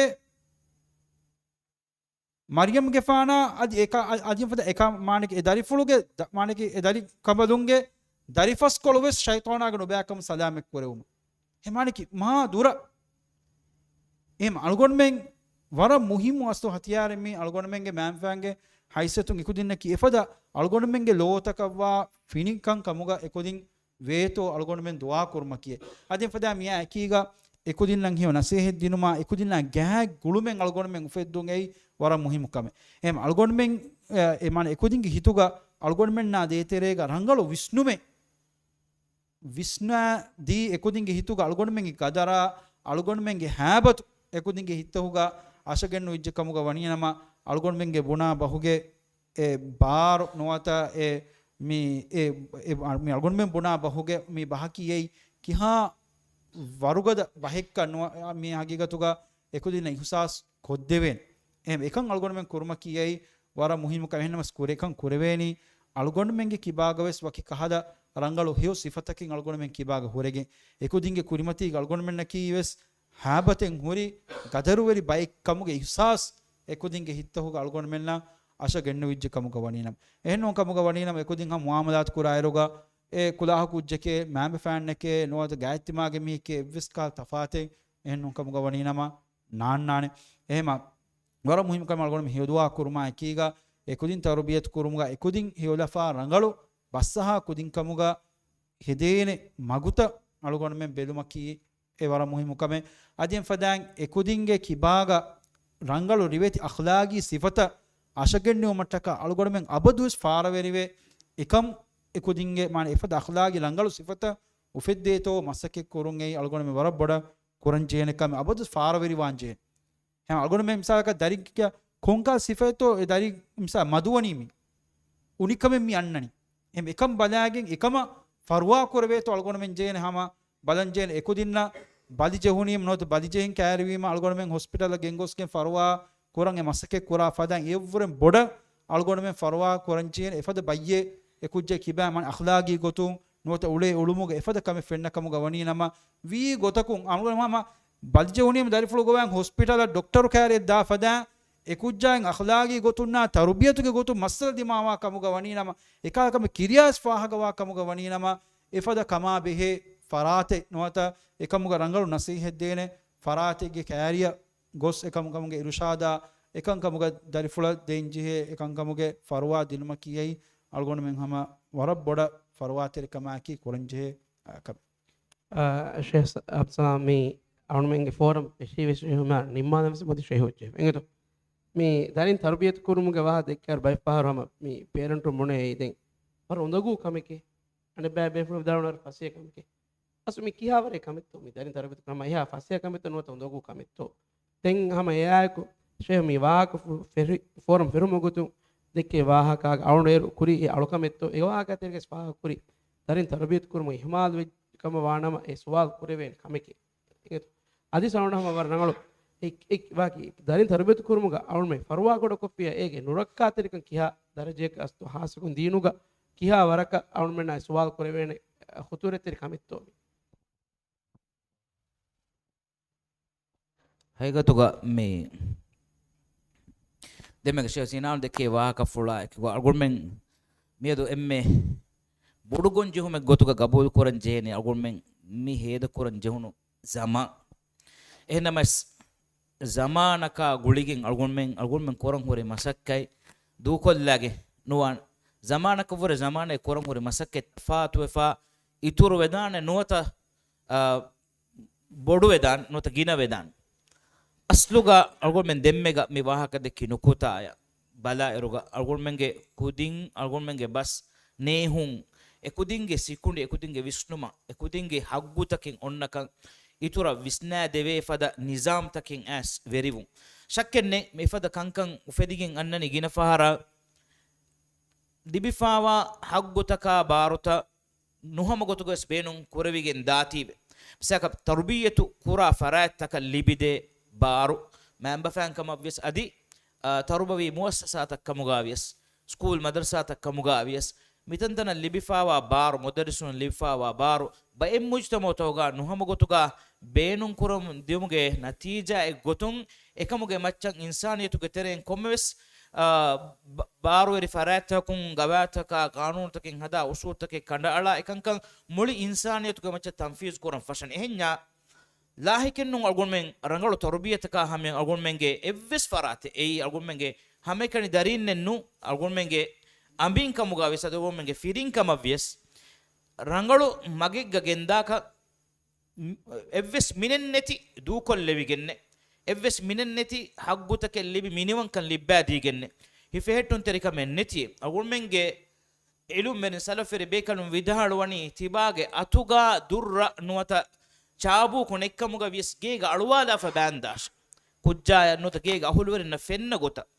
މަރްޔަމްގެފާނާ އަދި އެކަ-، އަ-، އަދި ފަދަ އެކަ މާނަކީ އެ ދަރިފުޅުގެ ދަ-، މާނަކީ އެ ދަރި ކަނބަލުންގެ ދަރިފަސްކޮޅު ވެސް ޝައިޠާނާގެ ނުބައިކަމުން ސަލާމަތް ކުރެވުމަށް. އެ މާނަކީ މާ ދުރަށް. އެހެން އަޅުގަނޑުމެން ވަރަށް މުހިއްމު އަސްލު ހަތިޔާރެއް މީ އަޅުގަނޑުމެންގެ މައިންބަފައިންގެ ހައިސިއްޔަތުން އެކުދިންނަކީ އެފަދަ އަޅުގަނޑުމެންގެ ލޯތަކަށްވާ ފިނިކަން ކަމުގަ އެކުދިން ވޭތޯ އަޅުގަނޑުމެން ދުޢާ ކުރުމަކީ. އަދި ފަދަ މިއާ އެކީގަ އެކުދިންނަށް ހެޔޮ ނަސޭހަތް ދިނުމާ، އެކުދިންނާ ގާތް ގުޅުމެއް އަޅުގަނޑުމެން އުފެއްދުން އެއީ ވަރަށް މުހިއްމު ކަމެއް. އެހެން އަޅުގަނޑުމެން، އެ، އެ މާނަ އެކުދިންގެ ހިތުގަ އަޅުގަނޑުމެންނާ ދޭތެރޭގަ ރަނގަޅު ވިސްނުމެއް ވިސްނާ ދީ އެކުދިންގެ ހިތުގަ އަޅުގަނޑުމެންގެ ގަދަރާ، އަޅުގަނޑުމެންގެ ހައިބަތު އެކުދިންގެ ހިތަހުގަ އަށަގެން ނުވިއްޖެ ކަމުގަ ވަނީނަމަ، އަޅުގަނޑުމެންގެ ބުނާ ބަހުގެ އެ ބާރު ނުވަތަ އެ މި، އެ، އެ، މި އަޅުގަނޑުމެން ބުނާ ބަހުގެ މި ބަހަކީ އެއީ ކިހާ ވަރުގަދަ ބަހެއްކަން ނުވަ-، މި ހަގީގަތުގަ އެކުދިންނަށް އިހުސާސް ކޮށްދެވޭނެ. އެހެން އެކަން އަޅުގަނޑުމެން ކުރުމަކީ އެއީ ވަރަށް މުހިއްމު ކަމެއް. އެހެންނަމަސް ކުރެ-، އެކަން ކުރެވޭނީ އަޅުގަނޑުމެންގެ ކިބާގަވެސް ވަކި ކަހަލަ ރަނގަޅު ހެޔޮ ސިފަތަކެއް އަޅުގަނޑުމެން ކިބާގަ ހުރެގެން، އެކުދިންގެ ކުރިމަތީގަ އަޅުގަނޑުމެންނަކީ ވެސް ހައިބަތެއް ހުރި ގަދަރުވެރި ބައެއް ކަމުގެ އިޙްސާސް އެކުދިންގެ ހިތްތަކުގަ އަޅުގަނޑުމެންނަށް އަށަ ގެންނެވިއްޖެ ކަމުގަ ވަނީނަމަ، އެހެން ނޫން ކަމުގަ ވަނީނަމަ، އެކުދިން ހަމަ މުއާމަލާތު ކުރާއިރުގަ އެ ކުލާހު ކުއްޖެކޭ، މާބަފައިންނެކޭ، ނުވަތަ ގާތްތިމާގެ މީހެކޭ އެއްވެސް ކަހަލަ ތަފާތެއް އެހެން ނޫން ކަމުގަ ވަނީނަމަ ނާންނާނެ. އެހެމަ ވަރަށް މުހިންމު ކަމެއް އަޅުގަނޑުމެން ހެޔޮދުޢާ ކުރުމާ އެކީގަ، އެކުދިން ތަރުބިޔަތު ކުރުމުގަ އެކުދިން ހެޔޮލަފާ ރަނގަޅު ބަސްއަހާ ކުދިން ކަމުގަ ހެދޭނެ މަގުތައް އަޅުގަނޑުމެން ބެލުމަކީ އެ ވަރަށް މުހިއްމު ކަމެއް. އަދި އެފަދައިން އެކުދިންގެ ކިބާގަ ރަނގަޅު ރިވެތި އަޚްލާގީ ސިފަތައް އަށަގެންނެވުމަށްޓަކާ އަޅުގަނޑުމެން އަބަދުވެސް ފާރަވެރިވެ، އެކަން އެކުދިންގެ މާނަ އެފަދަ އަޚްލާގީ ރަނގަޅު ސިފަތައް އުފެއްދޭތޯ މަސައްކަތް ކުރުން އެއީ އަޅުގަނޑުމެން ވަރަށް ބޮޑަށް ކުރަން ޖެހޭނެ ކަމެއް، އަބަދުވެސް ފާރަވެރިވާން ޖެހޭނެ. ހަމަ އަޅުގަނޑުމެން މިސާލަކަށް ދަރިއްގެ ކޮންކަހަލަ ސިފައެއްތޯ އެ ދަރި މިސާ މަދުވަނީ މި އުނިކަމެއް މި އަންނަނީ. އެހެން އެކަން ބަލާގެން އެކަމަށް ފަރުވާ ކުރެވޭތޯ އަޅުގަނޑުމެން ޖެހޭނެ ހަމަ ބަލަން ޖެހޭނެ. އެކުދިންނަށް ބަލި ޖެހުނީމަ ނުވަތަ ބަލި ޖެހިން ކައިރިވީމަ އަޅުގަނޑުމެން ހޮސްޕިޓަލަށް ގެންގޮސްގެން ފަރުވާ ކުރަން އެ މަސައްކަތް ކުރާ ފަދައިން އެއަށްވުރެން ބޮޑަށް އަޅުގަނޑުމެން ފަރުވާ ކުރަން ޖެހޭނެ. އެފަދަ ބައްޔެއް އެ ކުއްޖެއް ކިބާ މަން އަޚްލާގީ ގޮތުން ނުވަތަ އުޅޭ އުޅުމުގަ އެފަދަ ކަމެއް ފެންނަ ކަމުގަ ވަނީ ނަމަ، ވީ ގޮތަކުން އަޅުގަނޑު ހަމަ ބަލިޖެހުނީމަ ދަރިފުޅު ގޮވާ ހޮސްޕިޓަލަށް ޑޮކްޓަރު ކައިރިއަށް ދާ ފަދައިން އެ ކުއްޖާއިން އަޚްލާގީ ގޮތުންނާ ތަރުބިޔަތުގެ ގޮތުން މައްސަލަ ދިމާވާ ކަމުގަ ވަނީ ނަމަ، އެކާ ކަމެއް ކިރިޔާސް ފާހަގަވާ ކަމުގަ ވަނީ ނަމަ، އެފަދަ ކަމާ ބެހޭ ފަރާތެއް ނުވަތަ އެކަމުގަ ރަނގަޅު ނަސީހަތް ދޭނެ ފަރާތެއްގެ ކައިރިއަށް ގޮސް އެކަމު ކަމުގެ އިރުޝާދާ އެކަން ކަމުގަ ދަރިފުޅަށް ދޭން ޖެހޭ އެކަން ކަމުގެ ފަރުވާ ދިނުމަކީ އެއީ އަޅުގަނޑުމެން ހަމަ ވަރަށް ބޮޑަށް ފަރުވާތެރިކަމާއެކީ ކުރަން ޖެހޭ ކަމެއް. އާ، ޝޭޚް އަބްސާ، މި އަޅުމެންގެ ފޯރަމް އެށީ ވެސް ނިންމާލަން ވެސް މުދި ޝޭހު އެއްޗެއް އެނގޭތޯ. މި ދަރިން ތަރުބިޔަތު ކުރުމުގެ ވާހަ ދެއްކާއިރު ބައެއް ފަހަރު ހަމަ މި ޕޭރެންޓުން ބުނޭ އެއީ ދެން ވަރަށް އުނދަގޫ ކަމެކޭ. އަނެއް ބައި ބޭފުޅުން ވިދާޅުވާ ފަސޭހަ ކަމެކޭ. އަސްލު މި ކިހާވަރެއް ކަމެއްތޯ؟ މި ދަރިން ތަރުބިޔަތު ކުރުމަށް އެހާ ފަސޭހަ ކަމެއްތޯ ނުވަތަ އުނދަގޫ ކަމެއްތޯ؟ ދެން ހަމަ އެއާއެކު ޝޭހް މި ވާހަކަ ފު-، ފެރި-، ފޯރަމް ފެރުމުގެ ގޮތުން ދެއްކޭ ވާހަކައިގެ އަޅުނޑޭރު ކުރީ އެ އަޅުކަމެއްތޯ؟ އެ ވާހަކަ ތެރޭގަ ފާހަގަ ކުރީ ދަރިން ތަރުބިޔަތު ކުރުމަށް އިހުމާލު ވެއްޖެ ކަމަށް ވާނަމަ އެ ސުވާލު ކުރެވޭނެ ކަމެކޭ. އެނގޭތޯ؟ އަދި ސައުންޑް ހަމަ ވަރަށް ރަނގަޅު އެ-، އެ-، ވާކި ދަރިން ތަރުބިޔަތު ކުރުމުގަ އަޅުމެން ފަރުވާ ކުޑަކޮށްފިއްޔާ އޭގެ ނުރައްކާތެރިކަން ކިހާ ދަރަޖައަކަށް އަސްތު ހާއްސަކޮށް ދީނުގަ ކިހާ ވަރަކަށް އަޅުމެންނާ ސުވާލު ކުރެވޭނެ ޚުތޫރަތްތެރި ކަމެއްތޯ މި؟ ހަގީގަތުގަ މި ދެންމެގަ ޝޭޚް ސީނާން ދެއްކޭ ވާހަކަފުޅާ އެކުގަ އަޅުގަނޑުމެން މިއަދު އެންމެ ބޮޑު ގޮންޖެހުމެއް ގޮތުގަ ގަބޫލު ކުރަން ޖެހޭނީ އަޅުގަނޑުމެން މި ހޭދަ ކުރަން ޖެހުނު ޒަމާން. އެހެންނަމަވެސް، ޒަމާނަކާ ގުޅިގެން އަޅުގަނޑުމެން، އަޅުގަނޑުމެން ކުރަން ހުރި މަސައްކަތް ދޫކޮށްލާގެ ނުވާނެ. ޒަމާނަކަށްވުރެ ޒަމާނައަށް ކުރަން ހުރި މަސައްކަތް ތަފާތުވެފާ، އިތުރު ވެދާނެ ނުވަތަ، އާ، ބޮޑު ވެދާނެ ނުވަތަ ގިނަ ވެދާނެ. އަސްލުގަ އަޅުގަނޑުމެން ދެންމެގަ މި ވާހަކަ ދެއްކި ނުކުތާޔަށް ބަލާއިރުގަ އަޅުގަނޑުމެންގެ ކުދިން އަޅުގަނޑުމެންގެ ބަސް ނޭހުން، އެކުދިންގެ ސިކުނޑި، އެކުދިންގެ ވިސްނުމަށް، އެކުދިންގެ ހައްގުތަކެއް އޮންނަކަން އިތުރަށް ވިސްނާދެވޭ ފަދަ ނިޒާމްތަކެއް އައިސް ވެރިވުން. ޝައްކެއް ނެތް، މިފަދަ ކަންކަން އުފެދިގެން އަންނަނީ ގިނަ ފަހަރަށް ލިބިފާވާ ހައްގުތަކާ ބާރުތައް ނުހަމަގޮތުގަވެސް ބޭނުން ކުރެވިގެން ދާތީވެ. މިސާލަކަށް ތަރުބިއްޔަތު ކުރާ ފަރާތްތަކަށް ލިބިދޭ ބާރު، މައިންބަފައިން ކަމަށްވިޔަސް އަދި، އާ، ތަރުބަވީ މުއައްސަސާތައް ކަމުގަވިޔަސް، ސްކޫލް މަދަރުސާތައް ކަމުގަވިޔަސް، މިތަންތަނަށް ލިބިފާވާ ބާރު، މުދައްރިސުން ލިބިފާވާ ބާރު، ބައެއް މުޖްތަމަޢުތަކުގަ ނުހަމަގޮތުގަ ބޭނުން ކުރަމުން ދިޔުމުގެ ނަތީޖާއެއް ގޮތުން، އެކަމުގެ މައްޗަށް އިންސާނިއްޔަތުގެ ތެރެއިން ކޮންމެވެސް، އާ، ބ-، ބާރުވެރި ފަރާތްތަކުން، ގަވާއިދުތަކާ، ޤާނޫނުތަކެއް ހަދާ، އުސޫލުތަކެއް ކަނޑައަޅާ، އެކަންކަން މުޅި އިންސާނިއްޔަތުގެ މައްޗަށް ތަންފީޒު ކުރަން ފަށަން. އެހެންޏާ، ލާހިކެއްނޫން އަޅުގަނޑުމެން ރަނގަޅު ތަރުބިޔަތަކާ ހަމަޔަށް އަޅުގަނޑުމެންގެ އެއްވެސް ފަރާތެއް، އެއީ އަޅުގަނޑުމެންގެ ހަމައެކަނި ދަރީންނެއްނޫން، އަޅުގަނޑުމެންގެ އަނބިން ކަމުގަވިޔަސް އަދި އަޅުގަނޑުމެންގެ ފިރިން ކަމަށްވިޔަސް، ރަނގަޅު މަގެއްގަ ގެންދާކަށް އެއްވެސް މިނެއްނެތި ދޫކޮށްލެވިގެންނެއް، އެއްވެސް މިނެއްނެތި ހައްގުތަކެއް ލިބި މިނިވަންކަން ލިއްބައިދީގެންނެއް، ހިފެހެއްޓުންތެރިކަމެއް ނެތިއެއް. އަޅުގަނޑުމެންގެ އިލްމުވެރިން ސަލަފުވެރި ބޭކަލުން ވިދާޅުވަނީ، ތިބާގެ އަތުގާ ދުއްރަށް ނުވަތަ ޗާބޫކު ނެތްކަމުގަ ވިޔަސް ގޭގަ އަޅުވާލާފަ ބާންދާށި. ކުއްޖާޔަށް ނުވަތަ ގޭގެ އަހުލުވެރިންނަށް ފެންނަ ގޮތަށް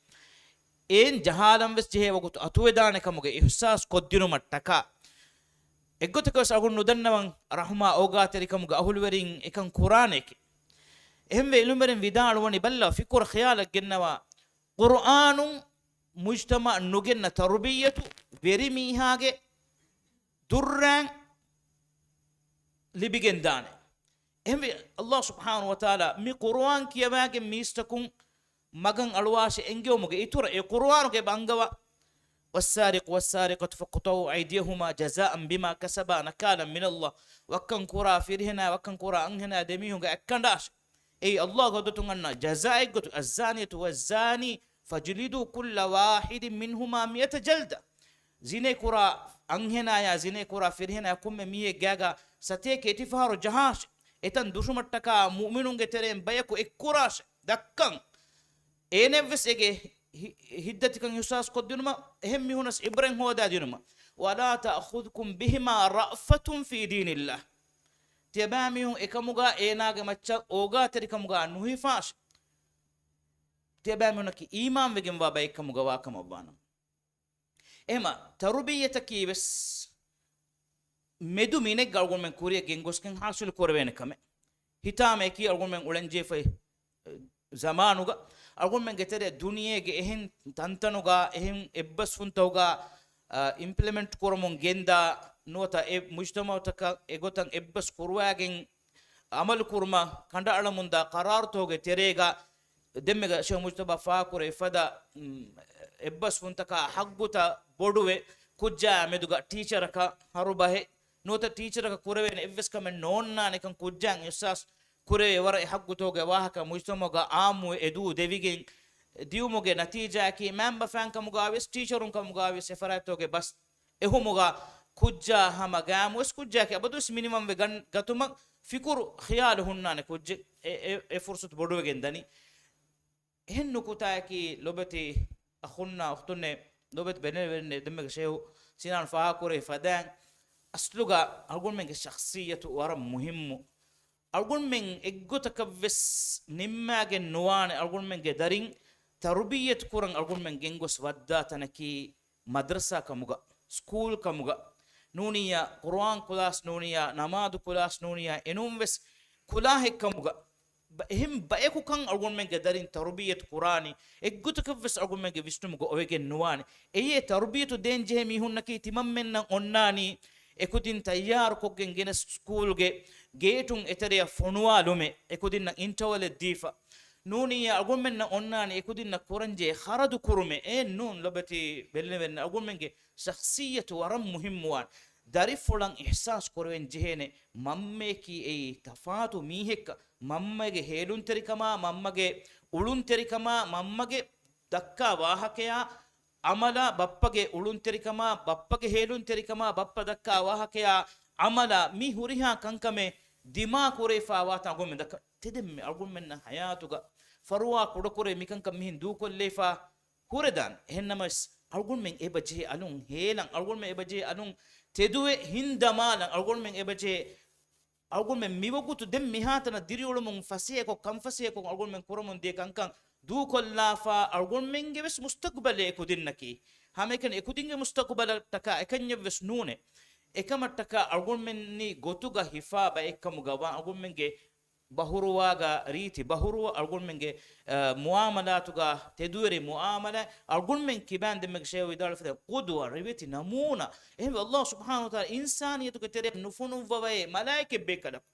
އެއިން ޖަހާލަން ވެސް ޖެހޭ ވަގުތު އަތުވެދާނެ ކަމުގެ އިޙްސާސް ކޮށްދިނުމަށްޓަކާ. އެއްގޮތަކަށް ވެސް އަޅުގަނޑު ނުދަންނަވަން ރަޙުމާ އޯގާތެރިކަމުގެ އަހުލުވެރިން އެކަން ކުރާނެކޭ. އެހެންވެ އިލްމުވެރިން ވިދާޅުވަނީ ބައްލަވާ ފިކުރަށް ޚިޔާލަށް ގެންނަވާ ޤުރުއާނުން މުޖްތަމަޢަށް ނުގެންނަ ތަރުބިއްޔަތު ވެރިމީހާގެ ދުއްރާން ލިބިގެންދާނެ. އެހެންވެ، ﷲ ސުބްޙާނަހޫ ވަތަޢާލާ މި ޤުރުއާން ކިޔަވާގެން މީސްތަކުން މަގަށް އަޅުވާށޭ އެންގެވުމުގެ އިތުރަށް އެ ޤުރުއާނުގެ ބަންގަވާ، "والسارق والسارقة فاقطعوا أيديهما جزاء بما كسبا نكالا من الله." ވައްކަން ކުރާ ފިރިހެނާ، ވައްކަން ކުރާ އަންހެނާ ދެމީހުންގެ އަތް ކަނޑާށޭ. އެއީ ﷲގެ ޙުއްޖަތުން އަންނަ ޖަޒާއެއްގޮތު، "الزانية والزاني فاجلدوا كل واحد منهما مائة جلدة." ޒިނޭ ކުރާ އަންހެނާޔާ، ޒިނޭ ކުރާ ފިރިހެނާ ކޮންމެ މީހެއް ގާގަ ސަތޭކަ އެތި ފަހަރު ޖަހާށޭ. އެތަން ދުށުމަށްޓަކާ މުއުމިނުންގެ ތެރެއިން ބަޔަކު އެއްކުރާށޭ. ދައްކަން. އޭނެއްވެސް އޭގެ ހި-، ހިތްދަތިކަން އިޙްސާސް ކޮށްދިނުމަށް، އެހެން މީހުނަސް އިބްރަތް ހޯދާދިނުމަށް. "ولا تأخذكم بهما رأفة في دين الله." ތިޔަބައިމީހުން އެކަމުގަ އޭނާގެ މައްޗަށް އޯގާތެރިކަމުގަ ނުހިފާށޭ. ތިޔަބައިމީހުންނަކީ އީމާންވެގެންވާ ބައެއްކަމުގަ ވާކަމަށްވާނަމަ. އެހެމަ ތަރުބިއްޔަތަކީ ވެސް މެދު މިނެއްގަ އަޅުގަނޑުމެން ކުރިއަށް ގެންގޮސްގެން ޙާޞިލު ކުރެވޭނެ ކަމެއް. ހިތާމަޔަކީ އަޅުގަނޑުމެން އުޅެންޖެހިފައި ޒަމާނުގަ އަޅުގަނޑުމެންގެ ތެރެ ދުނިޔޭގެ އެހެން ތަންތަނުގަ، އެހެން އެއްބަސްފުންތަކުގަ، އަ، އިމްޕްލިމެންޓް ކުރަމުން ގެންދާ، ނުވަތަ އެ މުޖްތަމަޢުތަކަށް އެގޮތަށް އެއްބަސް ކުރުވާގެން އަމަލު ކުރުމަށް ކަނޑައަޅަމުންދާ ޤަރާރުތަކުގެ ތެރޭގަ ދެންމެގަ ޝޭޚް މުޖްތަބާ ފާހަގަކުރެއްވި ފަދަ، މް، އެއްބަސްފުންތަކާ ހައްގުތައް ބޮޑުވެ، ކުއްޖާއާ މެދުގަ ޓީޗަރަކަށް ހަރުބަހެއް ނުވަތަ ޓީޗަރަކަށް ކުރެވޭނެ އެއްވެސް ކަމެއް ނޯންނާނެކަން ކުއްޖާއަށް އިޙްސާސް ކުރެވޭ ވަރަށް އެ ހައްގުތަކުގެ ވާހަކަ މުޖްތަމަޢުގަ އާއްމުވެ އެދޫ ދެވިގެން ދިއުމުގެ ނަތީޖާއަކީ މައިންބަފައިން ކަމުގަ ވެސް ޓީޗަރުން ކަމުގަ ވެސް އެފަރާތްތަކުގެ ބަސް އެހުމުގަ ކުއްޖާ ހަމަ ގައިމުވެސް ކުއްޖާއަކީ އަބަދުވެސް މިނިވަންވެ ގަން-، ގަތުމަށް ފިކުރު ޚިޔާލު ހުންނާނެ ކުއްޖެއް. އެ، އެ، އެ ފުރުޞަތު ބޮޑުވެގެން ދަނީ. އެހެން ނުކުތާއަކީ ލޮބެތި އަޚުންނާ އުޚްތުންނޭ، ލޮބެތި ބެލެނިވެރިންނޭ، ދެންމެގެ ޝޭޚު ސިނާން ފާހަގަކުރެއްވި ފަދައިން އަސްލުގަ އަޅުގަނޑުމެންގެ ޝަޚްޞިއްޔަތު ވަރަށް މުހިއްމު. އަޅުގަނޑުމެން އެއްގޮތަކަށްވެސް ނިންމާގެން ނުވާނެ އަޅުގަނޑުމެންގެ ދަރިން ތަރުބިއްޔަތު ކުރަން އަޅުގަނޑުމެން ގެންގޮސް ވައްދާ ތަނަކީ މަދްރަސާ ކަމުގަ، ސްކޫލް ކަމުގަ، ނޫނިއްޔާ ޤުރުއާން ކުލާސް ނޫނިއްޔާ، ނަމާދު ކުލާސް ނޫނިއްޔާ، އެނޫންވެސް ކުލާހެއް ކަމުގަ، ބަ-، އެހެން ބަޔަކުކަން އަޅުގަނޑުމެންގެ ދަރިން ތަރުބިއްޔަތު ކުރާނީ، އެއްގޮތަކަށްވެސް އަޅުގަނޑުމެންގެ ވިސްނުމުގަ އޮވެގެން ނުވާނެ. އެއީ ތަރުބިއްޔަތު ދޭން ޖެހޭ މީހުންނަކީ ތިމަންމެންނަށް އޮންނާނީ، އެކުދިން ތައްޔާރުކޮށްގެން ގެނެސް ސްކޫލްގެ ގޭޓުން އެތެރެއަށް ފޮނުވާލުމެއް، އެކުދިންނަށް އިންޓަވަލެއް ދީފަ. ނޫނިއްޔާ އަޅުގަނޑުމެންނަށް އޮންނާނީ އެކުދިންނަށް ކުރަންޖެހޭ ޚަރަދު ކުރުމެއް. އެއް ނޫން ލޮބެތި ބެލެނިވެރިން، އަޅުގަނޑުމެންގެ ޝަޚްޞިއްޔަތު ވަރަށް މުހިއްމުވާނެ. ދަރިފުޅަށް އިޙްސާސް ކުރެވެން ޖެހޭނެ މަންމަޔަކީ އެއީ ތަފާތު މީހެއްކަން. މަންމަގެ ހޭލުންތެރިކަމާ، މަންމަގެ އުޅުންތެރިކަމާ، މަންމަގެ ދައްކާ ވާހަކަޔާ އަމަލާ، ބައްޕަގެ އުޅުންތެރިކަމާ، ބައްޕަގެ ހޭލުންތެރިކަމާ، ބައްޕަ ދައްކާ ވާހަކަޔާ އަމަލާ، މި ހުރިހާ ކަންކަމެއް ދިމާ ކުރެވިފާ ވާތަން އަޅުގަނޑުމެން ދައްކަން. ތެދެއްމެ އަޅުގަނޑުމެންނަށް ޙަޔާތުގަ ފަރުވާ ކުޑަކުރެވި މިކަންކަން މިހެން ދޫކޮށްލައިފާ ހުރެދާނެ. އެހެންނަމަވެސް، އަޅުގަނޑުމެން އެބަ ޖެހޭ އަލުން ހޭލަން، އަޅުގަނޑުމެން އެބަ ޖެހޭ އަލުން ތެދުވެ ހިންދަމާލަން، އަޅުގަނޑުމެން އެބަ ޖެހޭ އަޅުގަނޑުމެން މިވަގުތު ދެން މިހާތަނަށް ދިރިއުޅުމުން ފަސޭހަކޮށް، ކަންފަސޭހަކޮށް އަޅުގަނޑުމެން ކުރަމުން ދިޔަ ކަންކަން ދޫކޮށްލާފާ، އަޅުގަނޑުމެންގެ ވެސް މުސްތަޤުބަލެއް އެކުދިންނަކީ. ހަމައެކަނި އެކުދިންގެ މުސްތަޤުބަލަށްޓަކާ އެކަންޏެއް ވެސް ނޫނޭ. އެކަމަށްޓަކާ އަޅުގަނޑުމެންނީ ގޮތުގަ ހިފާ ބައެއްކަމުގަ ވާ އަޅުގަނޑުމެންގެ ބަހުރުވާގަ ރީތި ބަހުރުވަ، އަޅުގަނޑުމެންގެ، އަ، މުއާމަލާތުގަ ތެދުވެރި މުއާމަލާ، އަޅުގަނޑުމެން ކިބާން ދެންމެގެ ޝޭޚު ވިދާޅުވިފަދަ ޤުދުވަ، ރިވެތި ނަމޫނާ. އެހެންވެ، ﷲ ސުބްޙާނަހޫ ވަތަޢާލާ އިންސާނިއްޔަތުގެ ތެރެއަށް ނުފޮނުއްވަވައޭ މަލާއިކަތް ބޭކަލަކު.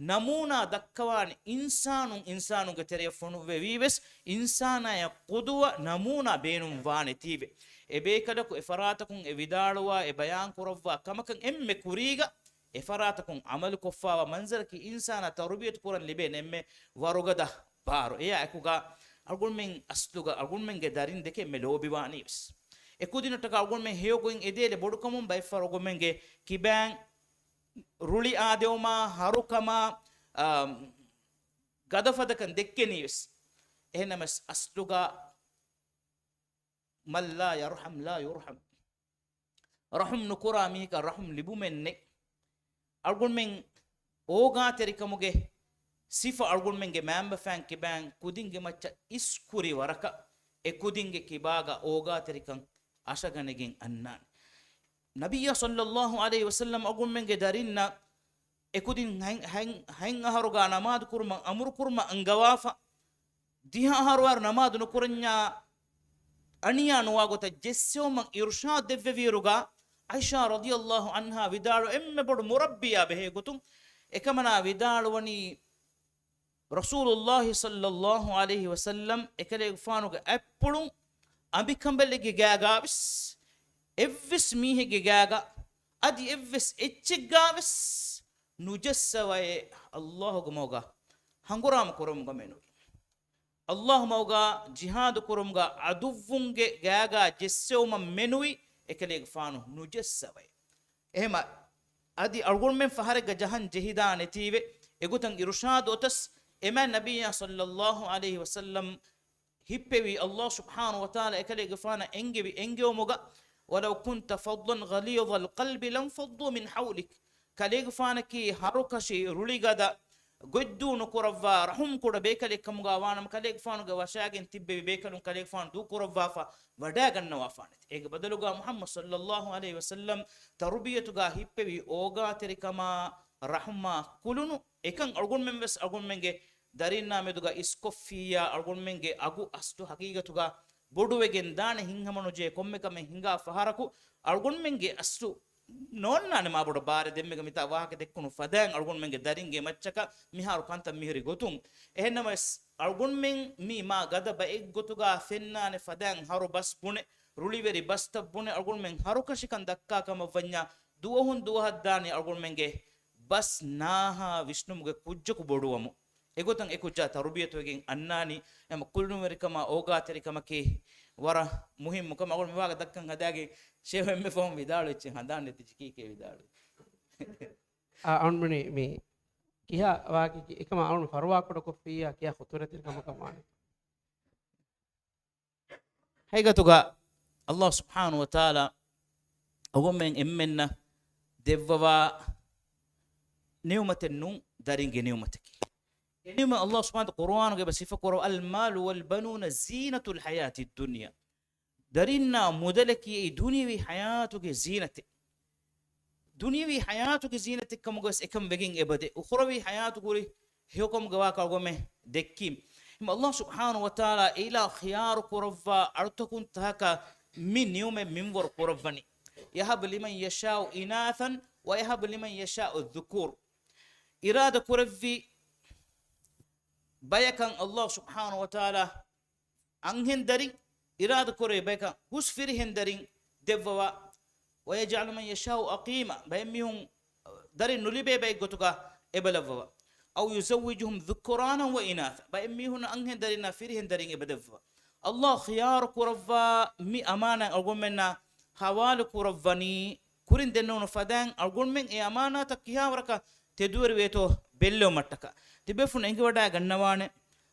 ނަމޫނާ ދައްކަވާނެ އިންސާނުން އިންސާނުންގެ ތެރެއަށް ފޮނުއްވެވީ ވެސް، އިންސާނާޔަށް ޤުދުވަ ނަމޫނާ ބޭނުން ވާނެތީވެ. އެބޭކަލަކު އެފަރާތަކުން އެ ވިދާޅުވާ އެ ބަޔާން ކުރައްވާ ކަމަކަށް އެންމެ ކުރީގަ އެފަރާތަކުން ޢަމަލުކޮށްފާވާ މަންޒަރަކީ އިންސާނާ ތަރުބިޔަތު ކުރަން ލިބޭނެ އެންމެ ވަރުގަދަ ބާރު. އެއާ އެކުގަ އަޅުގަނޑުމެން އަސްލުގަ އަޅުގަނޑުމެންގެ ދަރިން ދެކެ އެންމެ ލޯބިވާނީ ވެސް. އެކުދިންނަށްޓަކާ އަޅުގަނޑުމެން ހެޔޮގޮތް އެދޭނެ ބޮޑުކަމުން ބައެއްފަހަރު އަޅުގަނޑުމެންގެ ކިބާން ރުޅި އާދެވުމާ، ހަރުކަމާ، އާ، ގަދަފަދަކަން ދެއްކެނީ ވެސް. އެހެންނަމަވެސް އަސްލުގަ من لا يرحم لا يرحم. ރަޙުމް ނުކުރާ މީހަކަށް ރަޙުމް ލިބުމެއް ނެތް. އަޅުގަނޑުމެން އޯގާތެރިކަމުގެ ސިފަ އަޅުގަނޑުމެންގެ މައިންބަފައިން ކިބާން ކުދިންގެ މައްޗަށް އިސްކުރި ވަރަކަށް އެ ކުދިންގެ ކިބާގަ އޯގާތެރިކަން އަށަގަނެގެން އަންނާނެ. ނަބިއްޔާ ޞައްލައްލާހު ޢަލައިހި ވަސައްލަމް އަޅުގަނޑުމެންގެ ދަރިންނަށް އެކުދިން ހަތް، ހަތް، ހަތް އަހަރުގަ ނަމާދު ކުރުމަށް އަމުރު ކުރުމަށް އަންގަވާފަ، ދިހަ އަހަރު ވަރު ނަމާދު ނުކުރަންޏާ އަނިޔާ ނުވާ ގޮތަށް ޖެއްސެވުމަށް އިރުޝާދު ދެއްވެވިއިރުގަ، ޢާއިޝާ ރަޟިޔަﷲ ޢަންހާ ވިދާޅު އެންމެ ބޮޑު މުރައްބިޔާ ބެހޭ ގޮތުން އެކަމަނާ ވިދާޅުވަނީ، ރަސޫލުﷲ ޞައްލަﷲ ޢަލައިހި ވަސައްލަމް އެކަލޭގެފާނުގެ އަތްޕުޅުން އަނބިކަނބަލެއްގެ ގާގާވެސް، އެއްވެސް މީހެއްގެ ގާގަ، އަދި އެއްވެސް އެއްޗެއްގާވެސް ނުޖެއްސަވައޭ، ﷲގެ މަގުގަ ހަނގުރާމަ ކުރުމުގަ މެނުވީ. ﷲ މަގުގަ ޖިހާދު ކުރުމުގަ ޢަދުއްވުންގެ ގާގާ ޖެއްސެވުމަށް މެނުވީ، އެކަލޭގެފާނު ނުޖެއްސަވައޭ. އެހެމަ އަދި އަޅުގަނޑުމެން ފަހަރެއްގަ ޖަހަން ޖެހިދާނެތީވެ، އެގޮތަށް އިރުޝާދު އޮތަސް، އެމާ ނަބިއްޔާ ޞައްލަﷲ ޢަލައިހި ވަސައްލަމް ހިއްޕެވީ، ﷲ ސުބްޙާނަހޫ ވަތަޢާލާ އެކަލޭގެފާނަށް އެންގެވި އެންގެވުމުގަ، "وَلَوْ كُنْتَ فَظًّا غَلِيظَ الْقَلْبِ لَانْفَضُّوا مِنْ حَوْلِكَ." ކަލޭގެފާނަކީ ހަރުކަށި ރުޅިގަދަ، ގޮތްދޫ ނުކުރައްވާ، ރަޙުމް ކުޑަ ބޭކަލެއް ކަމުގަ ވާނަމަ، ކަލޭގެފާނުގެ ވަށާގެން ތިއްބެވި ބޭކަލުން ކަލޭގެފާނު ދޫކުރައްވާފަ ވަޑާގަންނަވާފާނެތެ. އޭގެ ބަދަލުގަ މުޙައްމަދު ޞައްލަﷲ ޢަލައިހި ވަސައްލަމް ތަރުބިޔަތުގަ ހިއްޕެވި އޯގާތެރިކަމާ، ރަޙުމާ ކުލުނު އެކަން އަޅުގަނޑުމެން ވެސް އަޅުގަނޑުމެންގެ ދަރިންނާ މެދުގަ އިސްކޮށްފިއްޔާ، އަޅުގަނޑުމެންގެ އަގު އަސްލު ހަގީގަތުގަ ބޮޑުވެގެން ދާނެ. ހިތްހަމަނުޖެހޭ ކޮންމެ ކަމެއް ހިނގާ ފަހަރަކު އަޅުގަނޑުމެންގެ އަސްލު ނޯންނާނެ މާ ބޮޑަށް ބާރެއް. ދެންމެގަ މިތާ ވާހަކަ ދެއްކުނު ފަދައިން އަޅުގަނޑުމެންގެ ދަރިންގެ މައްޗަކަށް މިހާރު ކަންތައް މިހުރި ގޮތުން. އެހެންނަމަވެސް، އަޅުގަނޑުމެން މީ މާ ގަދަ ބައެއްގޮތުގަ ފެންނާނެ ފަދައިން ހަރު ބަސް ބުނެ، ރުޅިވެރި ބަސްތައް ބުނެ، އަޅުގަނޑުމެން ހަރުކަށިކަން ދައްކާ ކަމަށް ވަންޏާ، ދުވަހުން ދުވަހަށް ދާނީ އަޅުގަނޑުމެންގެ ބަސް ނާހާ ވިސްނުމުގެ ކުއްޖަކު ބޮޑުވަމުން. އެގޮތަށް އެ ކުއްޖާ ތަރުބިޔަތުވެގެން އަންނާނީ. އެމަ ކުލުނުވެރިކަމާ އޯގާތެރިކަމަކީ ވަރަށް މުހިއްމު ކަމެއް. އަޅުގަނޑު މިވާގޮތަށް ދައްކަން ހަދާގެން ޝޭހު އެންމެ ފަހުން ވިދާޅުވެއްޖެ، ހަނދާން ނެތި ޖިކީކޭ ވިދާޅުވި. އަ، އަޅުމެނި މި ކިހާ ވާގި އެކަމަ އަޅުން ފަރުވާކުޑަކޮށްފިއްޔާ ކިހާ ޚުތޫރަތެއް ކަމަކަށް ވާނެ؟ ހަގީގަތުގަ ﷲ ސުބްޙާނަހޫ ވަތަޢާލާ އަޅުގަނޑުމެން އެންމެންނަށް ދެއްވަވާ ނިޢުމަތެއް ނޫން، ދަރިންގެ ނިޢުމަތަކީ. އެ ނިޢުމަތް ﷲ ސުބްޙާނަހޫ ވަތަޢާލާ ޤުރުއާނުގައި ސިފަކުރައްވާ، "الْمَالُ وَالْبَنُونَ زِينَةُ الْحَيَاةِ الدُّنْيَا." ދަރިންނާ މުދަލަކީ އެއީ ދުނިޔެވީ ޙަޔާތުގެ ޒީނަތެއް. ދުނިޔެވީ ޙަޔާތުގެ ޒީނަތެއް ކަމުގަވެސް އެކަން ވެގެން އެބަދޭ. އުޚުރަވީ ޙަޔާތު ކުރި ހެޔޮކަމުގެ ވާހަކަ އަޅުގަނޑުމެން ދެއްކީމު. އެހެން ﷲ ސުބްޙާނަހޫ ވަތަޢާލާ އެއިލާހު ޚިޔާރު ކުރައްވާ އަޅުތަކުން ތަކަކަށް މި ނިޢުމަތް މިންވަރު ކުރައްވަނީ. يَهَبُ لِمَنْ يَشَاءُ إِنَاثًا وَيَهَبُ لِمَنْ يَشَاءُ الذُّكُورَ. އިރާދަ ކުރެއްވި ބަޔަކަށް ﷲ ސުބްޙާނަހޫ ވަތަޢާލާ އަންހެން ދަރިން، އިރާދަ ކުރެއްވި ބަޔަކަށް ހުސް ފިރިހެން ދަރިން ދެއްވަވާ. وَيَجْعَلُ مَنْ يَشَاءُ عَقِيمًا، ބައެއް މީހުން ދަރިން ނުލިބޭ ބައެއްގޮތުގަ އެބަލައްވަވާ. أَوْ يُزَوِّجُهُمْ ذُكْرَانًا وَإِنَاثًا، ބައެއް މީހުން އަންހެން ދަރިންނާ ފިރިހެން ދަރިން އެބަދެއްވަވާ. ﷲ ޚިޔާރު ކުރައްވާ މި އަމާނާތް އަޅުގަނޑުމެންނާ ހަވާލު ކުރައްވަނީ، ކުރިން ދެންނެވުނު ފަދައިން އަޅުގަނޑުމެން އެ އަމާނާތަށް ކިހާވަރަކަށް ތެދުވެރިވޭތޯ ބެއްލެވުމަށްޓަކާ. ތިބޭފުޅުން އެނގިވަޑައިގަންނަވާނެ،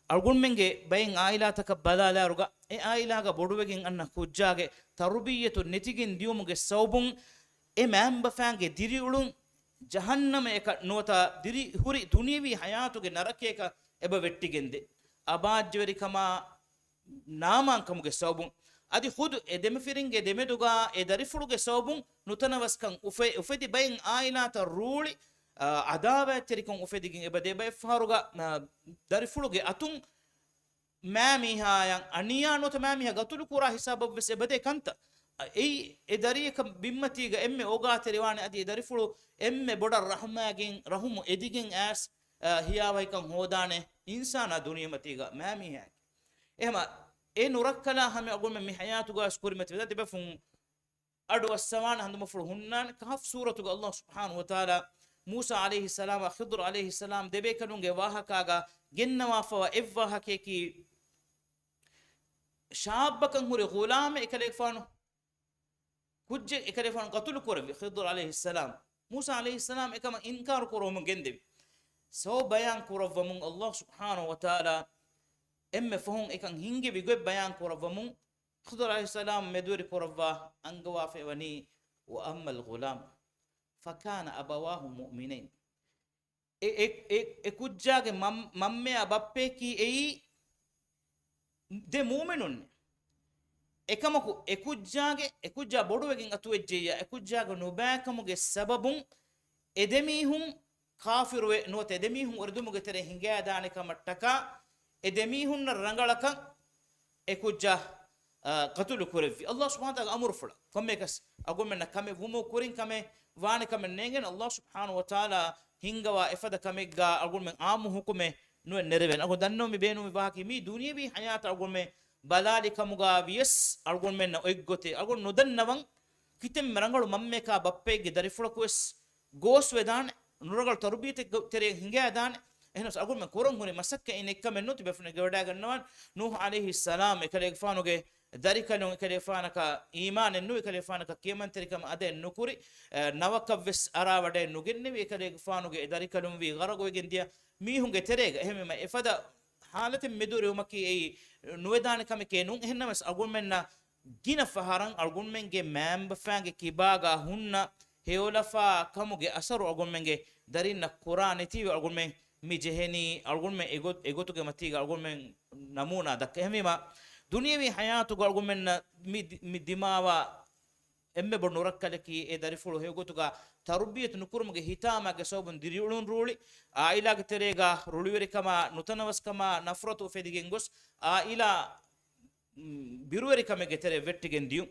އަޅުގަނޑުމެންގެ ބައެއް އާއިލާތަކަށް ބަލާލާއިރުގަ، އެ އާއިލާގަ ބޮޑުވެގެން އަންނަ ކުއްޖާގެ ތަރުބިއްޔަތު ނެތިގެން ދިޔުމުގެ ސަބަބުން އެ މައިންބަފައިންގެ ދިރިއުޅުން ޖަހަންނަމަޔަކަށް ނުވަތަ ދިރި ހުރި ދުނިޔެވީ ޙަޔާތުގެ ނަރަކަޔަކަށް އެބަ ވެއްޓިގެންދޭ. އަބާއްޖަވެރިކަމާ ނާމާންކަމުގެ ސަބަބުން. އަދި ޚުދު އެ ދެމަފިރިންގެ ދެމެދުގަ އެ ދަރިފުޅުގެ ސަބަބުން ނުތަނަވަސްކަން އުފެ-، އުފެދި ބައެއް އާއިލާތައް ރޫޅި، އާ، އަދާވާތްތެރިކަން އުފެދިގެން އެބަދޭ. ބައެއްފަހަރުގަ، އާ، ދަރިފުޅުގެ އަތުން މާމީހާޔަށް އަނިޔާ ނުވަތަ މާމީހާ ގަތުލު ކުރާ ހިސާބަށްވެސް އެބަދޭ ކަންތައް. އެއީ އެ ދަރިއަކަށް ބިންމަތީގަ އެންމެ އޯގާތެރިވާނެ އަދި އެ ދަރިފުޅު އެންމެ ބޮޑަށް ރަޙުމާގެން، ރަޙުމު އެދިގެން އައިސް، އާ، ހިޔާވަހިކަން ހޯދާނެ އިންސާނާ ދުނިޔެމަތީގަ މާމީހާއެކެ. އެހެމަ އެ ނުރައްކަލާ ހަމަ އަޅުގަނޑުމެން މި ޙަޔާތުގަ އަސް ކުރިމަތިވެ ދާ ތިބޭފުޅުން އަޑު އައްސަވާނެ ހަނދުމަފުޅު ހުންނާނެ. ކަހަފް ސޫރަތުގަ ﷲ ސުބްޙާނަހޫ ވަތަޢާލާ މޫސާ ޢަލައިހިއްސަލާމާ ޚިޟްރު ޢަލައިހިއްސަލާމް ދެބޭކަލުންގެ ވާހަކާގަ ގެންނަވާފަވާ އެއްވާހަކަޔަކީ، ޝާއްބަކަން ހުރި ޣުލާމެއް އެކަލޭގެފާނު، ކުއްޖެއް އެކަލޭގެފާނު ޤަތުލު ކުރެއްވި ޚިޟްރު ޢަލައިހިއްސަލާމް. މޫސާ ޢަލައިހިއްސަލާމް އެކަމަށް އިންކާރު ކުރުވަމުން ގެންދެވި. ސަބަބު ބަޔާން ކުރައްވަމުން ﷲ ސުބްޙާނަހޫ ވަތަޢާލާ އެންމެ ފަހުން އެކަން ހިންގެވި ގޮތް ބަޔާން ކުރައްވަމުން، ޚިޟްރު ޢަލައިހިއްސަލާމް މެދުވެރި ކުރައްވާ އަންގަވާފައިވަނީ، "وَأَمَّا الْغُلَامُ فَكَانَ أَبَوَاهُ مُؤْمِنَيْنِ." އެ، އެ، އެ، އެ ކުއްޖާގެ މަން-، މަންމަޔާ ބައްޕަޔަކީ އެއީ ދެ މުއުމިނުންނެއް. އެކަމަކު އެ ކުއްޖާގެ، އެ ކުއްޖާ ބޮޑުވެގެން އަތުވެއްޖެއްޔާ، އެ ކުއްޖާގެ ނުބައިކަމުގެ ސަބަބުން އެ ދެމީހުން ކާފިރުވެ ނުވަތަ އެ ދެމީހުން އުރެދުމުގެ ތެރެއިން ހިނގައިދާނެ ކަމަށްޓަކާ، އެ ދެމީހުންނަށް ރަނގަޅަކަށް އެ ކުއްޖާ އާ، ޤަތުލު ކުރެއްވި. ﷲ ސުބްޙާނަހޫ ވަތަޢާލާގެ އަމުރުފުޅަށް ކޮންމެއަކަސް އަޅުގަނޑުމެންނަށް ކަމެއް ވުމުން ކުރިން ކަމެއް ވާނެ ކަމެއް ނޭނގެން، ﷲ ސުބްޙާނަހޫ ވަތަޢާލާ ހިންގަވާ އެފަދަ ކަމެއްގާ އަޅުގަނޑުމެން އާއްމު ޙުކުމެއް ނުއެއް ނެރެވޭނެ. އަޅުގަނޑު ދަންނަވަން މި ބޭނުމީ ވާހަކަ މީ ދުނިޔަވީ ޙަޔާތަށް އަޅުގަނޑުމެން ބަލާލި ކަމުގާ ވިޔަސް އަޅުގަނޑުމެންނަށް އޮތްގޮތެއް އަޅުގަނޑު ނުދަންނަވަން. ކިތަންމެ ރަނގަޅު މަންމައަކާ ބައްޕައެއްގެ ދަރިފުޅަކުވެސް ގޯސްވެދާނެ، ނުރަނގަޅު ތަރުބިޔަތެއްގެ ތެރެއަށް ހިނގައިދާނެ. އެހެނަސް އަޅުގަނޑުމެން ކުރަން ހުރި މަސައްކަތް އެއްކަމެއް ނޫން. ތިބޭފުޅުން އެނގިވަޑައިގަންނަވާނެ، ނޫޙު ޢަލައިހިއްސަލާމް އެކަލޭގެފާނުގެ ދަރިކަލުން އެކަލޭގެފާނަކަށް އީމާނެއް ނުވި، އެކަލޭގެފާނަކަށް ކިޔަމަންތެރިކަމަށް އަދައެއް ނުކުރި، އަ، ނަވަކަށްވެސް އަރާވަޑައެއް ނުގެންނެވި، އެކަލޭގެފާނުގެ އެ ދަރިކަލުން ވީ ޣަރަޤުވެގެން ދިޔަ މީހުންގެ ތެރޭގަ. އެހެންވީމަ އެފަދަ ޙާލަތެއް މެދުވެރިވުމަކީ އެއީ ނުވެދާނެ ކަމެކޭ ނޫން. އެހެންނަމަވެސް އަޅުގަނޑުމެންނަށް ގިނަ ފަހަރަށް އަޅުގަނޑުމެންގެ މައިންބަފައިންގެ ކިބާގަ ހުންނަ ހެޔޮލަފާ ކަމުގެ އަސަރު އަޅުގަނޑުމެންގެ ދަރިންނަށް ކުރާ ނެތީވެ އަޅުގަނޑުމެން މި ޖެހެނީ. އަޅުގަނޑުމެން އެގޮ-، އެގޮތުގެ މަތީގަ އަޅުގަނޑުމެން ނަމޫނާ ދައްކަ. އެހެންވީމަ، ދުނިޔަވީ ޙަޔާތުގަ އަޅުގަނޑުމެންނަށް މި ދި-، މި ދިމާވާ އެންމެ ބޮޑު ނުރައްކަލަކީ، އެ ދަރިފުޅު ހެޔޮގޮތުގަ ތަރުބިޔަތު ނުކުރުމުގެ ހިތާމައިގެ ސަބަބުން ދިރިއުޅުން ރޫޅި، އާއިލާގެ ތެރޭގަ ރުޅިވެރިކަމާ، ނުތަނަވަސްކަމާ، ނަފްރަތު އުފެދިގެން ގޮސް، އާއިލާ ބިރުވެރިކަމެއްގެ ތެރެއަށް ވެއްޓިގެން ދިޔުން.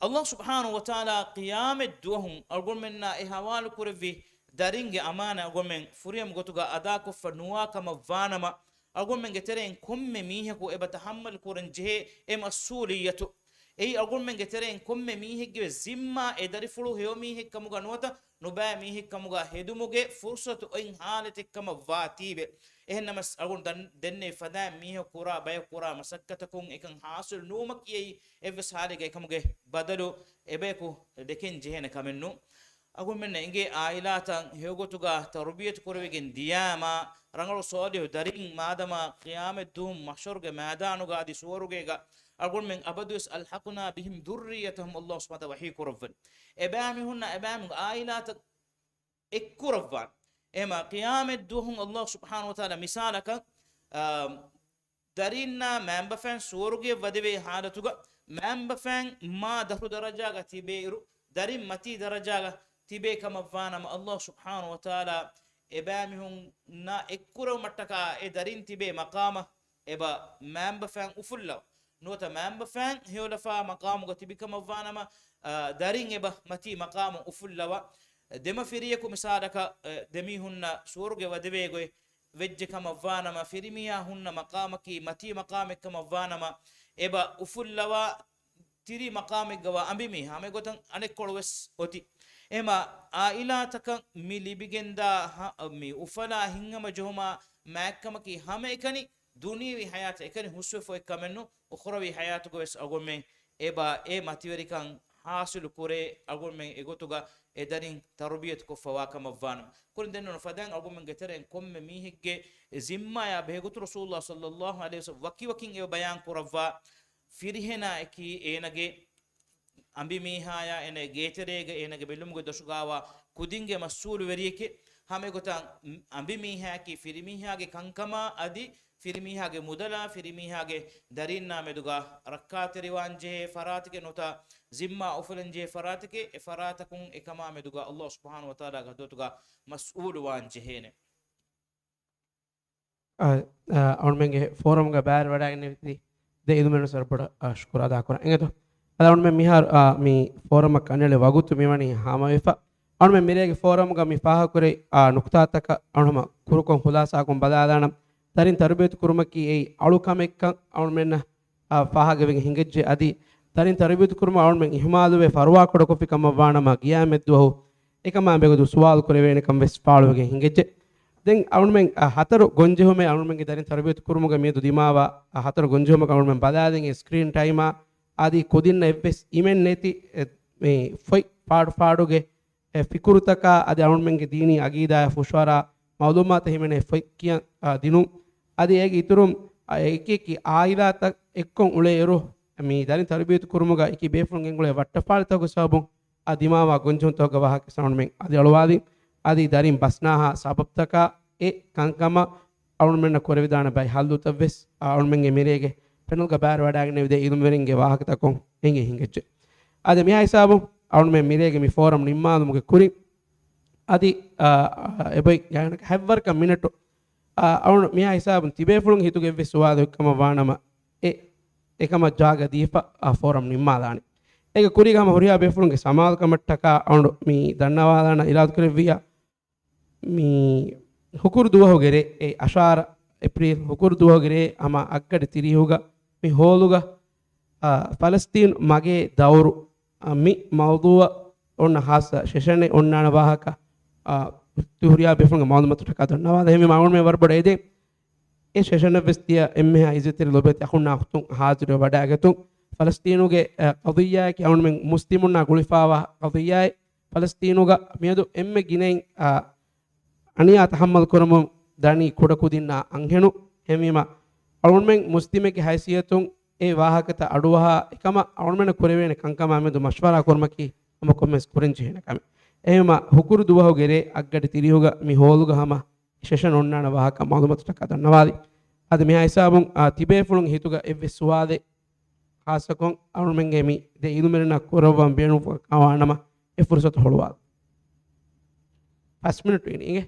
ﷲ ސުބްޙާނަހޫ ވަތަޢާލާ ޤިޔާމަތް ދުވަހު އަޅުގަނޑުމެންނާ އެ ޙަވާލު ކުރެއްވި ދަރިންގެ އަމާނާތް އަޅުގަނޑުމެން ފުރިހަމަ ގޮތުގަ އަދާކޮށްފަ ނުވާ ކަމަށް ވާނަމަ، އަޅުގަނޑުމެންގެ ތެރެއިން ކޮންމެ މީހަކު އެބަ ތަޙައްމަލް ކުރަން ޖެހޭ އެ މަސްއޫލިއްޔަތު. އެއީ އަޅުގަނޑުމެންގެ ތެރެއިން ކޮންމެ މީހެއްގެ ވެސް ޒިންމާ އެ ދަރިފުޅު ހެޔޮ މީހެއް ކަމުގަ ނުވަތަ ނުބައި މީހެއް ކަމުގަ ހެދުމުގެ ފުރުޞަތު އޮތް ޙާލަތެއް ކަމަށް ވާތީވެ. އެހެންނަމަސް އަޅުގަނޑު ދަން-، ދެންނެވި ފަދައިން މީހަކު ކުރާ ބަޔަކު ކުރާ މަސައްކަތަކުން އެކަން ޙާޞިލު ނުވުމަކީ އެއީ އެއްވެސް ޙާލެއްގަ އެކަމުގެ ބަދަލު އެބަޔަކު ދެކެން ޖެހޭނެ ކަމެއް ނޫން. އަޅުގަނޑުމެންނަށް އެނގޭ އާއިލާތައް ހެޔޮގޮތުގަ ތަރުބިޔަތު ކުރެވިގެން ދިޔާމާ، ރަނގަޅު ޞާލިޙު ދަރިން މާދަމާ ޤިޔާމަތްދުވަހު މަޙްޝަރުގެ މައިދާނުގަ އަދި ސުވަރުގޭގަ އަޅުގަނޑުމެން ألحقنا بهم ذريتهم، ﷲ ސުބްޙާނަހޫ ވަތަޢާލާ ވަޙީ ކުރައްވަނީ. އެބައިމީހުންނާ އެބައިމީހުންގެ އާއިލާތައް އެއްކުރައްވާނެ. އެހެންވީމަ، ޤިޔާމަތްދުވަހު ﷲ ސުބްޙާނަހޫ ވަތަޢާލާ މިސާލަކަށް، އާ، ދަރިންނާ މައިންބަފައިން ސުވަރުގެއަށް ވަދެވޭ ޙާލަތުގަ، މައިންބަފައިން މާ ދަށު ދަރަޖާގަ ތިބޭއިރު، ދަރިން މަތީ ދަރަޖާގަ ތިބޭ ކަމަށްވާނަމަ، ﷲ ސުބްޙާނަހޫ ވަތަޢާލާ އެބައިމީހުންނާ އެއްކުރެވުމަށްޓަކާ އެ ދަރިން ތިބޭ މަޤާމަށް އެބަ މައިންބަފައިން އުފުއްލަވާ. ނުވަތަ މައިންބަފައިން ހެޔޮލަފާ މަޤާމުގަ ތިބި ކަމަށްވާނަމަ، އާ، ދަރިން އެބަ މަތީ މަޤާމަށް އުފުއްލަވާ. ދެމަފިރިޔަކު މިސާލަކަށް، އެ، ދެމީހުންނަށް ސުވަރުގެ ވަދެވޭ ގޮތް ވެއްޖެ ކަމަށްވާނަމަ، ފިރިމީހާ ހުންނަ މަޤާމަކީ މަތީ މަޤާމެއް ކަމަށްވާނަމަ، އެބަ އުފުއްލަވާ ތިރި މަޤާމެއްގަ ވާ އަނބިމީހާ ހަމައެގޮތަށް އަނެއްކޮޅު ވެސް އޮތީ. އެހެންވީމަ، އާއިލާތަކަށް މި ލިބިގެންދާ ހަ-، މި އުފަލާ ހިތްހަމަޖެހުމާ މާތްކަމަކީ ހަމައެކަނި ދުނިޔަވީ ޙަޔާތަށް އެކަނި ހުސްވެފަ އޮތް ކަމެއް ނޫން. އުޚްރަވީ ޙަޔާތުގަ ވެސް އަޅުގަނޑުމެން އެބަ އެ މަތިވެރިކަން ޙާޞިލު ކުރޭ، އަޅުގަނޑުމެން އެގޮތުގަ އެ ދަރިން ތަރުބިޔަތު ކޮށްފަ ވާ ކަމަށްވާނަމަ. ކުރިން ދެންނެވުނު ފަދައިން އަޅުގަނޑުމެންގެ ތެރެއިން ކޮންމެ މީހެއްގެ ޒިންމާޔާ ބެހޭގޮތުން ރަސޫލުﷲ ޞައްލައްލާހު ޢަލައިހި ވަސައްލަމަ ވަކިވަކިން އެބަ ބަޔާން ކުރައްވާ، ފިރިހެނާއެކީ އޭނަގެ އަނބިމީހާޔާ އޭނަގެ ގޭތެރޭގަ އޭނަގެ ބެލުމުގެ ދޮށުގައިވާ ކުދިންގެ މަސްއޫލުވެރިއެކޭ. ހަމައެގޮތަށް އަނބިމީހާއަކީ ފިރިމީހާގެ ކަންކަމާ އަދި ފިރިމީހާގެ މުދަލާ ފިރިމީހާގެ ދަރީންނާ މެދުގަ ރައްކާތެރިވާން ޖެހޭ ފަރާތެކޭ ނުވަތަ ޒިންމާ އުފުލަން ޖެހޭ ފަރާތެކޭ. އެ ފަރާތަކުން އެކަމާ މެދުގަ ﷲ ސުބްޙާނަހޫ ވަތަޢާލާގެ ޙަޟްރަތުގަ މަސްއޫލުވާން ޖެހޭނެ. އަ، އަ، އަޅުމެންގެ ފޯރަމްގަ ބައިވެރިވަޑައިގެންނެވި ދެ އިލްމުވެރިން ވެސް ވަރަށް ބޮޑަށް، އަ، ޝުކުރު އަދާކުރަން. އިނގޭތޯ؟ އަދި އަޅުމެން މިހާރު، އަ، މި ފޯރަމަށް ކަނޑައެޅި ވަގުތު މިވަނީ ހާމަވެފަ. އަޅުމެން މިރޭގެ ފޯރަމްގަ މި ފާހަގަކުރެއްވި، އާ، ނުކުތާތަކަށް އަޅުމެން ކުރުކޮށް ޚުލާސާކޮށް ބަލާލާނަން. ދަރިން ތަރުބިޔަތު ކުރުމަކީ އެއީ އަޅުކަމެއްކަން އަޅުމެންނަށް، އާ، ފާހަގަވެގެން ހިނގައްޖެ. އަދި ދަރިން ތަރުބިޔަތު ކުރުމަށް އަޅުމެން އިހުމާލުވެ ފަރުވާކުޑަކޮށްފި ކަމަށްވާނަމަ، ޤިޔާމަތްދުވަހު އެކަމާ މެދުގަ ސުވާލު ކުރެވޭނެކަން ވެސް ފާޅުވެގެން ހިނގައްޖެ. ދެން އަޅުމެން، އާ، ހަތަރު ގޮންޖެހުމެއް އަޅުމެންގެ ދަރިން ތަރުބިޔަތު ކުރުމުގަ މިއަދު ދިމާވާ، އާ، ހަތަރު ގޮންޖެހުމަކަށް އަޅުމެން ބަލާލިން އެ ސްކްރީން ޓައިމާ އަދި ކުދިންނަށް އެއްވެސް އިމެއް ނެތި، އެ، މި ފޮތް ފާޑު ފާޑުގެ އެ ފިކުރުތަކާ އަދި އަޅުމެންގެ ދީނީ އަގީދާއާ ފުށުއަރާ މައުލޫމާތު ހިމެނޭ ފޮތް ކިޔަން، އާ، ދިނުން. އަދި އޭގެ އިތުރުން، އާ، އެކި އެކި އާއިލާތައް އެއްކޮށް އުޅޭއިރު، މި ދަރިން ތަރުބިޔަތު ކުރުމުގަ އެކި ބޭފުޅުން ގެންގުޅޭ ވައްޓަފާޅިތަކުގެ ސަބަބުން، އާ، ދިމާވާ ގޮންޖެހުންތަކުގެ ވާހަކަ ސަމަނުމެން އަދި އަޅުވާލި. އަދި ދަރިން ބަސްނާހާ ސަބަބުތަކާ އެ ކަންކަމަށް އަޅުމެންނަށް ކުރެވިދާނެ ބައެއް ހައްލުތައް ވެސް، އާ، އަޅުމެންގެ މިރޭގެ ޕެނަލްގަ ބައިވެރިވަޑައިގެންނެވި ދެ އިލްމުވެރިންގެ ވާހަކަތަކުން އެނގި ހިނގައްޖެ. އާދެ، މިހާ ހިސާބުން އަޅުމެން މިރޭގެ މި ފޯރަމް ނިންމާލުމުގެ ކުރިން އަދި، އާ، އާ، އެބައި ގާތްގަނޑަކަށް ހަތްވަރަކަށް މިނެޓު، އާ، އަޅުން މިހާ ހިސާބުން ތިބޭފުޅުން ހިތުގެ އެއްވެސް ސުވާލެއް ކަމަށް ވާނަމަ، އެ އެކަމަށް ޖާގަ ދީފަ އާ ފޯރަމް ނިންމާލާނެ. އޭގެ ކުރީގަ ހަމަ ހުރިހާ ބޭފުޅުންގެ ސަމާލުކަމަށްޓަކާ އަޅުގަނޑު މި ދަންނަވާލާނަ އިރާދަކުރެއްވިއްޔާ، މި ހުކުރު ދުވަހުގެ ރޭ، އެ އަށާރަ އޭޕްރީލް ހުކުރު ދުވަހުގެ ރޭ ހަމަ އަށްގަޑި ތިރީހުގަ މި ހޯލުގަ، އާ، ފަލަސްތީނު މަގޭ ދައުރު، އާ، މި މައުޟޫއަށް އޮންނަ ހާއްސަ ސެޝަނެއް އޮންނާނެ ވާހަކަ، އާ، ހުރިހާ ބޭފުޅުންގެ މައުލޫމާތުތަކާ ދަންނަވާލަ. އެހެންވީމަ އަޅުގަނޑުމެން ވަރަށް ބޮޑަށް އެދެން. އެ ސެޝަނަށްވެސް ތިޔަ އެންމެހާ އިއްޒަތްތެރި ލޮބުވެތި އަޚުންނާ އުޚްތުން ހާޒިރުވެ ވަޑައިގަތުން. ފަލަސްތީނުގެ، އަ، ޤަޟިއްޔާއަކީ އަޅުގަނޑުމެން މުސްލިމުންނާ ގުޅިފައިވާ ޤަޟިއްޔާއެއް. ފަލަސްތީނުގަ މިއަދު އެންމެ ގިނައިން، އަ، އަނިޔާ ތަޙައްމަލް ކުރަމުން ދަނީ ކުޑަކުދިންނާ އަންހެނުން. އެހެންވީމަ، އަޅުގަނޑުމެން މުސްލިމެއްގެ ހައިސިއްޔަތުން އެ ވާހަކަތައް އަޑުއަހާ އެކަމަށް އަޅުގަނޑުމެންނަށް ކުރެވޭނެ ކަންކަމާ މެދު މަޝްވަރާ ކުރުމަކީ ހަމަ ކޮންމެސް ކުރަން ޖެހޭނެ ކަމެއް. އެހެންވީމަ، ހުކުރު ދުވަހުގެ ރޭ އަށްގަޑި ތިރީހުގަ މި ހޯލުގަ ހަމަ ސެޝަން އޮންނާނެ ވާހަކަ މައުލޫމާތުތަކާ ދަންނަވާލި. އަދި މިހާ ހިސާބުން، އާ، ތިބޭފުޅުން ހިތުގަ އެއްވެސް ސުވާލެއް ޚާއްޞަކޮށް އަޅުމެންގެ މި ދެ އިލްމުވެރިންނަށް ކުރައްވަން ބޭނުންވާނަމަ އެ ފުރުސަތު ހުޅުވާލަ. ފަސް މިނިޓު އިނީ އިނގޭ.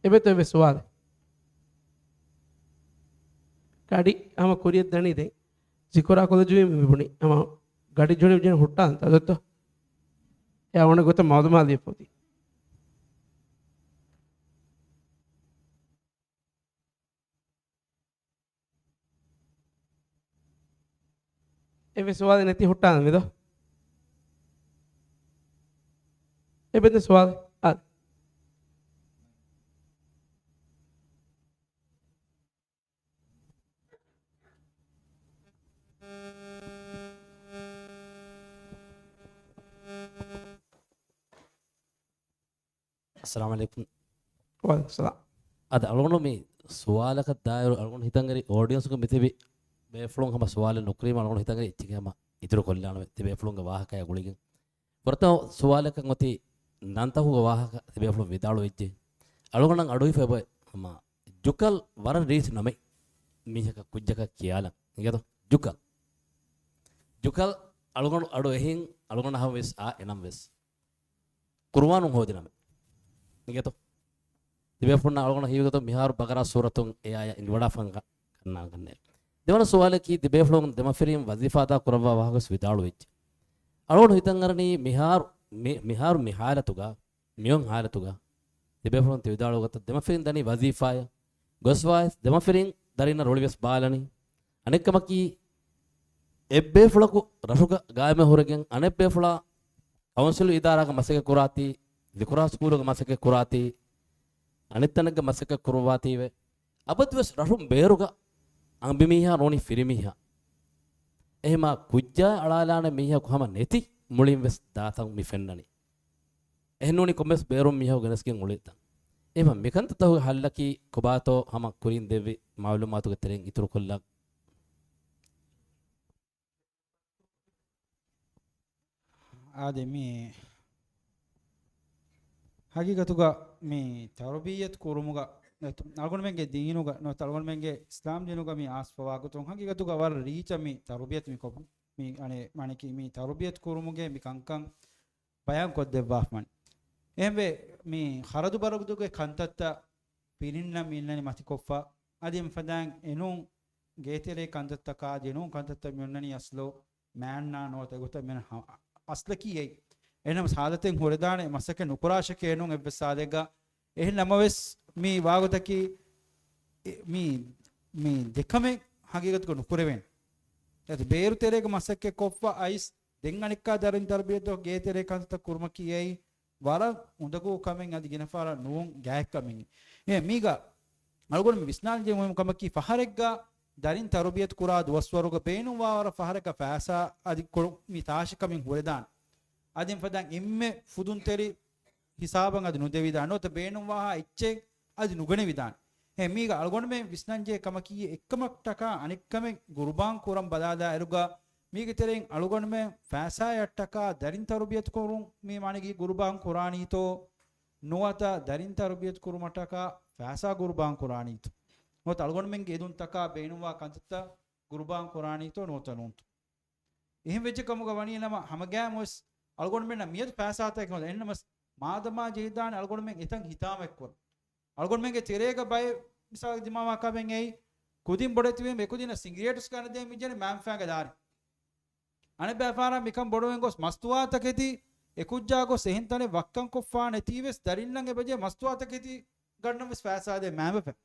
އެބަތަ އެވެ ސުވާލެއް؟ ގަޑި ހަމަ ކުރިއަށް ދަނީ ދެން. ޒިކުރާ ކޮލެޖު މި ބުނި. ހަމަ ގަޑި ޖުނި ޖެން ހުއްޓާން ތަދޮތޯ. އެ އަވަނަ ގޮތަށް މައުލޫމާތު ލިޔެފަ އޮތީ. އެވެ ސުވާލެއް ނެތި ހުއްޓާން މިދޯ. އެބެދެ ސުވާލެއް. އާ. އައްސަލާމު ޢަލައިކުމް. ވަޢަލައިކުމް ސަލާމް. އަދި އަޅުގަނޑު މި ސުވާލަކަށް ދާއިރު އަޅުގަނޑު ހިތަށްއެރި އޯޑިއަންސުގެ މިތިބި ބޭފުޅުން ހަމަ ސުވާލެއް ނުކުރީމަ އަޅުގަނޑު ހިތަށްއެރި އެއްޗެކޭ ހަމަ އިތުރު ކޮށްލާނަމޭ ތިބޭފުޅުންގެ ވާހަކަޔާ ގުޅިގެން. ފުރަތަމަ ސުވާލަކަށް އޮތީ ނަންތަކުގެ ވާހަކަ ތިބޭފުޅުން ވިދާޅުވެއްޖެ. އަޅުގަނޑަށް އަޑުއިފަ އެބަ ހަމަ ޖުކަލް ވަރަށް ރީތި ނަމެއް މީހަކަށް ކުއްޖަކަށް ކިޔާލަން. އިނގޭތޯ؟ ޖުކަލް. ޖުކަލް އަޅުގަނޑު އަޑު އެހިން އަޅުގަނޑަށް ހަމަ ވެސް އާ އެނަމް ވެސް. ޤުރުއާނުން ހޯދި ނަމެއް. އިނގޭތޯ؟ ތިބޭފުޅުންނަށް އަޅުގަނޑަށް ހީވިގޮތަށް މިހާރު ބަގަރާ ސޫރަތުން އެ އާޔަތް އިނގިވަޑާފަން ކަންނާން ކަންނޭ. ދެވަނަ ސުވާލަކީ ތިބޭފުޅުން ދެމަފިރިން ވަޒީފާ އަދާ ކުރައްވާ ވާހަކަ ވެސް ވިދާޅުވެއްޖެ. އަޅުގަނޑު ހިތަށް އަރަނީ މިހާރު، މި، މިހާރު މި ހާލަތުގަ، މިއޮން ހާލަތުގަ ތިބޭފުޅުން ތި ވިދާޅުވި ގޮތަށް ދެމަފިރިން ދަނީ ވަޒީފާއަށް ގޮސްވާ ދެމަފިރިން ދަރިންނަށް ރުޅި ވެސް ބާލަނީ. އަނެއްކަމަކީ، އެއްބޭފުޅަކު ރަށުގަ ގާއިމް ހުރެގެން، އަނެއްބޭފުޅާ ކައުންސިލު އިދާރާގަ މަސައްކަތް ކުރާތީ، ޒިކުރާ ސްކޫލުގަ މަސައްކަތް ކުރާތީ، އަނެއްތަނެއްގަ މަސައްކަތް ކުރުއްވާތީވެ، އަބަދުވެސް ރަށުން ބޭރުގަ އަނބިމީހާ ނޫނީ ފިރިމީހާ. އެހެމާ ކުއްޖާ އަޅާލާނެ މީހަކު ހަމަ ނެތި މުޅިން ވެސް ދާތަން މި ފެންނަނީ. އެހެންނޫނީ ކޮންމެސް ބޭރުން މީހަކު ގެނެސްގެން އުޅޭތަން. އެހެމަ މިކަންތައްތަކުގެ ހައްލަކީ ކޮބާތޯ ހަމަ ކުރިން ދެއްވި މައުލޫމާތުގެ ތެރެއިން އިތުރުކޮށްލާ. އާދެ، މި ހަގީގަތުގަ މި ތަރުބިއްޔަތު ކުރުމުގަ ނުވަތަ އަޅުގަނޑުމެންގެ ދީނުގަ ނުވަތަ އަޅުގަނޑުމެންގެ އިސްލާމް ދީނުގަ މި އާސްފަވާގޮތުން ހަގީގަތުގަ ވަރަށް ރީއްޗަށް މި ތަރުބިއްޔަތު މި ކޮށް، މި އަނެއް މާނައަކީ މި ތަރުބިއްޔަތު ކުރުމުގެ މި ކަންކަން ބަޔާން ކޮށްދެއްވާފަން. އެހެންވެ، މި ޚަރަދު ބަރަދުގެ ކަންތައްތައް ފިރިންނަށް މި އިންނަނީ މަތިކޮށްފަ. އަދި އެފަދައިން އެނޫން ގޭތެރޭ ކަންތައްތަކާ އަދި އެނޫން ކަންތައްތައް މި އޮންނަނީ އަސްލު މާންނާ ނުވަތަ އެގޮތަށް މި އަސްލަކީ އެއީ. އެހެންނަމަ ހާލަތެއް ހުރެދާނެ މަސައްކަތް ނުކުރާށެކޭ އެނޫން އެއްވެސް ހާލެއްގަ. އެހެން ނަމަވެސް މި ވާގޮތަކީ އެ، މި، މި ދެކަމެއް ހަގީގަތުގަ ނުކުރެވޭނެ. އަދި ބޭރު ތެރޭގަ މަސައްކަތް ކޮށްފަ އައިސް ދެން އަނެއްކާ ދަރިން ތަރުބިޔަތު ގޭތެރޭ ކަންތައްތައް ކުރުމަކީ އެއީ ވަރަށް އުނދަގޫ ކަމެއް އަދި ގިނަ ފަހަރަށް ނުވުން ގާތްކަމެއް. އެ މީގަ އަޅުގަނޑު ވިސްނާލަންޖެހޭ މުހިންމު ކަމަކީ ފަހަރެއްގަ ދަރިން ތަރުބިޔަތު ކުރާ ދުވަސްވަރުގަ ބޭނުންވާ ވަރަށް ފަހަރަކަށް ފައިސާ އަދި ކޮޅު މި ތާށިކަމެއް ހުރެދާނެ. އަދި އެފަދައިން އެންމެ ފުދުންތެރި ހިސާބަށް އަދި ނުދެވިދާނެ. ނުވަތަ ބޭނުންވާހާ އެއްޗެއް އަދި ނުގަނެވިދާނެ. އެ މީގަ އަޅުގަނޑުމެން ވިސްނަންޖެހޭ ކަމަކީ އެއްކަމަށްޓަކާ އަނެއްކަމެއް ގުރުބާން ކުރަން ބަލާލާއިރުގަ މީގެ ތެރެއިން އަޅުގަނޑުމެން ފައިސާއަށްޓަކާ ދަރިން ތަރުބިޔަތު ކުރުން މި މާނައަކީ ގުރުބާން ކުރާނީތޯ ނުވަތަ ދަރިން ތަރުބިޔަތު ކުރުމަށްޓަކާ ފައިސާ ގުރުބާން ކުރާނީތޯ؟ ނުވަތަ އަޅުގަނޑުމެންގެ އެދުންތަކާ ބޭނުންވާ ކަންތައްތައް ގުރުބާން ކުރާނީތޯ ނުވަތަ ނޫންތޯ؟ އެހެން ވެއްޖެ ކަމުގަ ވަނީ ނަމަ ހަމަގައިމުވެސް އަޅުގަނޑުމެންނަށް މިއަދު ފައިސާތަކެއް ހޯދަ އެހެންނަމަސް މާދަމާ ޖެހިދާނެ އަޅުގަނޑުމެން އެތަން ހިތާމައެއްކުރަން. އަޅުގަނޑުމެންގެ ތެރޭގަ ބައެއް މިސާލަށް ދިމާވާ ކަމެއް އެއީ، ކުދިން ބޮޑެތިވީމަ އެކުދިންނަށް ސިނގިރޭޓުސް ގަނެދޭން މިޖެހެނީ މައިންބަފައިންގެ ދާރިން. އަނެއް ބައިފަހަރާ މިކަން ބޮޑުވެން ގޮސް މަސްތުވާތަކެތި އެކުއްޖާ ގޮސް އެހެން ތަނެއް ވައްކަން ކޮށްފާ ނެތީވެސް ދަރިންނަށް އެބަޖެހޭ މަސްތުވާތަކެތި ގަންނަން ވެސް ފައިސާ ދޭ މައިންބަފައިން.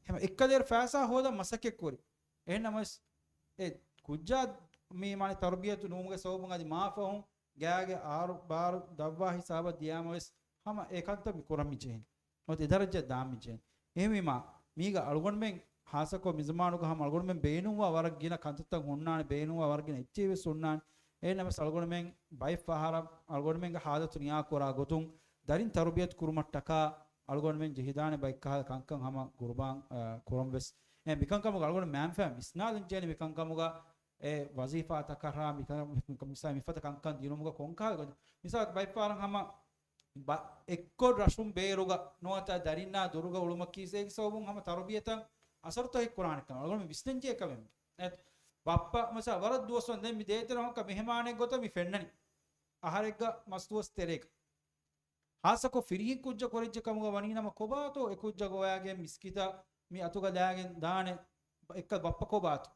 ހަމަ އެއްކަލޭރު ފައިސާ ހޯދަން މަސައްކަތް ކުރި. އެހެން ނަމަވެސް އެ ކުއްޖާ މި މާނަ ތަރުބިޔަތު ނުވުމުގެ ސަބަބުން އަދި މާފަހުން ގާގެ އާރު ބާރު ދަށްވާ ހިސާބަށް ދިޔާމަވެސް ހަމަ އެ ކަންތައް މި ކުރަން މި ޖެހެނީ. އޮތް އެ ދަރަޖައަށް ދާން މި ޖެހެނީ. އެހެންވީމާ، މީގަ އަޅުގަނޑުމެން ހާއްސަކޮށް މި ޒަމާނުގަ ހަމަ އަޅުގަނޑުމެން ބޭނުންވާ ވަރަށް ގިނަ ކަންތައްތައް ހުންނާނެ، ބޭނުންވާ ވަރަށް ގިނަ އެއްޗެއް ވެސް ހުންނާނެ. އެހެން ނަމަވެސް އަޅުގަނޑުމެން ބައެއް ފަހަރަށް އަޅުގަނޑުމެންގެ ހާލަތު ނިޔާކުރާ ގޮތުން ދަރިން ތަރުބިޔަތު ކުރުމަށްޓަކާ އަޅުގަނޑުމެން ޖެހިދާނެ ބައެއްކަހަލަ ކަންކަން ހަމަ ގުރުބާން، އަ، ކުރަން ވެސް. އެ މިކަންކަމުގަ އަޅުގަނޑު މައިންބަފައިން ވިސްނާލަން ޖެހޭނެ މިކަންކަމުގަ އެ ވަޒީފާތަކަށާ މިކަން، މި-، މިސާ މިފަދަ ކަންކަން ދިނުމުގަ ކޮންކަހަލަ ގޮތެއް؟ މިސާލަކަށް ބައެއްފަހަރަށް ހަމަ ބަ-، އެއްކޮށް ރަށުން ބޭރުގަ ނުވަތަ ދަރިންނާ ދުރުގަ އުޅުމަކީ އޭގެ ސަބަބުން ހަމަ ތަރުބިޔަތަށް އަސަރުތަކެއް ކުރާނެ ކަމަށް އަޅުގަނޑު ވިސްނަންޖެހޭ ކަމެއް. އެ ބައްޕަ މިސާ ވަރަށް ދުވަސް ވަންދެން މި ދޭތެރެ ހަމަ މެހެމާނެއް ގޮތަށް މި ފެންނަނީ އަހަރެއްގަ މަސްދުވަސް ތެރޭގަ. ހާއްސަކޮށް ފިރިހެން ކުއްޖަކު ކުރެއްޖެ ކަމުގަ ވަނީ ނަމަ ކޮބާތޯ އެ ކުއްޖާ ގޮވައިގެން މިސްކިތަށް މި އަތުގަ ލާގެން ދާނެ އެއްކަ ބައްޕަ ކޮބާތޯ؟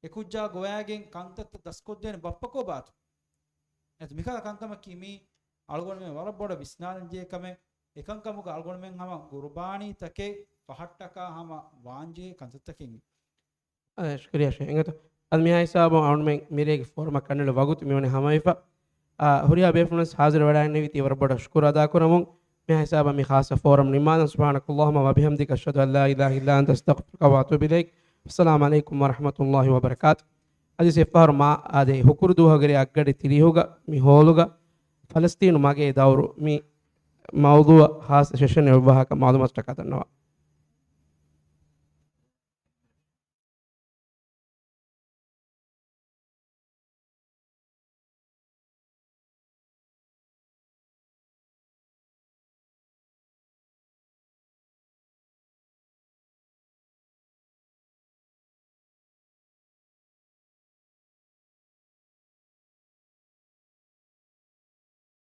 އެ ކުއްޖާ ގޮވައިގެން ކަންތައްތައް ދަސްކޮށްދޭނެ ބައްޕަ ކޮބާތޯ؟ އެ މިކަހަލަ ކަންކަމަކީ މީ އަޅުގަނޑުމެން ވަރަށް ބޮޑަށް ވިސްނާލަން ޖެހޭ ކަމެއް. އެކަންކަމުގަ އަޅުގަނޑުމެން ހަމަ ގުރުބާނީތަކެއް ފަހަށްޓަކާ ހަމަ ވާންޖެހޭ ކަންތައްތަކެއް. އަދެ، ޝުކުރިއްޔާ ޝޭޚް. އެނގޭތޯ. އަދި މިހާ ހިސާބުން އަޅުގަނޑުމެން މިރޭގެ ފޯރަމަށް ކަންނެޅު ވަގުތު މިވަނީ ހަމަވެފަ. އާ، ހުރިހާ ބޭފުޅުން ހާޒިރު ވެޑައިންނެވިތީ ވަރަށް ބޮޑަށް ޝުކުރު އަދާކުރަމުން. މިހާ ހިސާބަށް މި ޚާއްޞަ ފޯރަމް ނިންމާލަން. سبحانك اللهم وبحمدك، أشهد أن لا إله إلا أنت، أستغفرك وأتوب إليك. السلام عليكم ورحمة الله وبركاته. އަދި އެއްފަހަރު މާ އާދެ، ހުކުރު ދުވަހުގެ ރޭ އަށްގަޑި ތިރީހުގަ މި ހޯލުގަ ފަލަސްތީނު މަގޭ ދައުރު މި މައުޟޫޢަށް ޚާއްޞަ ސެޝަނެއް އޮތް ވާހަކަ މަޢުލޫމާތުތަކާ ދަންނަވާ.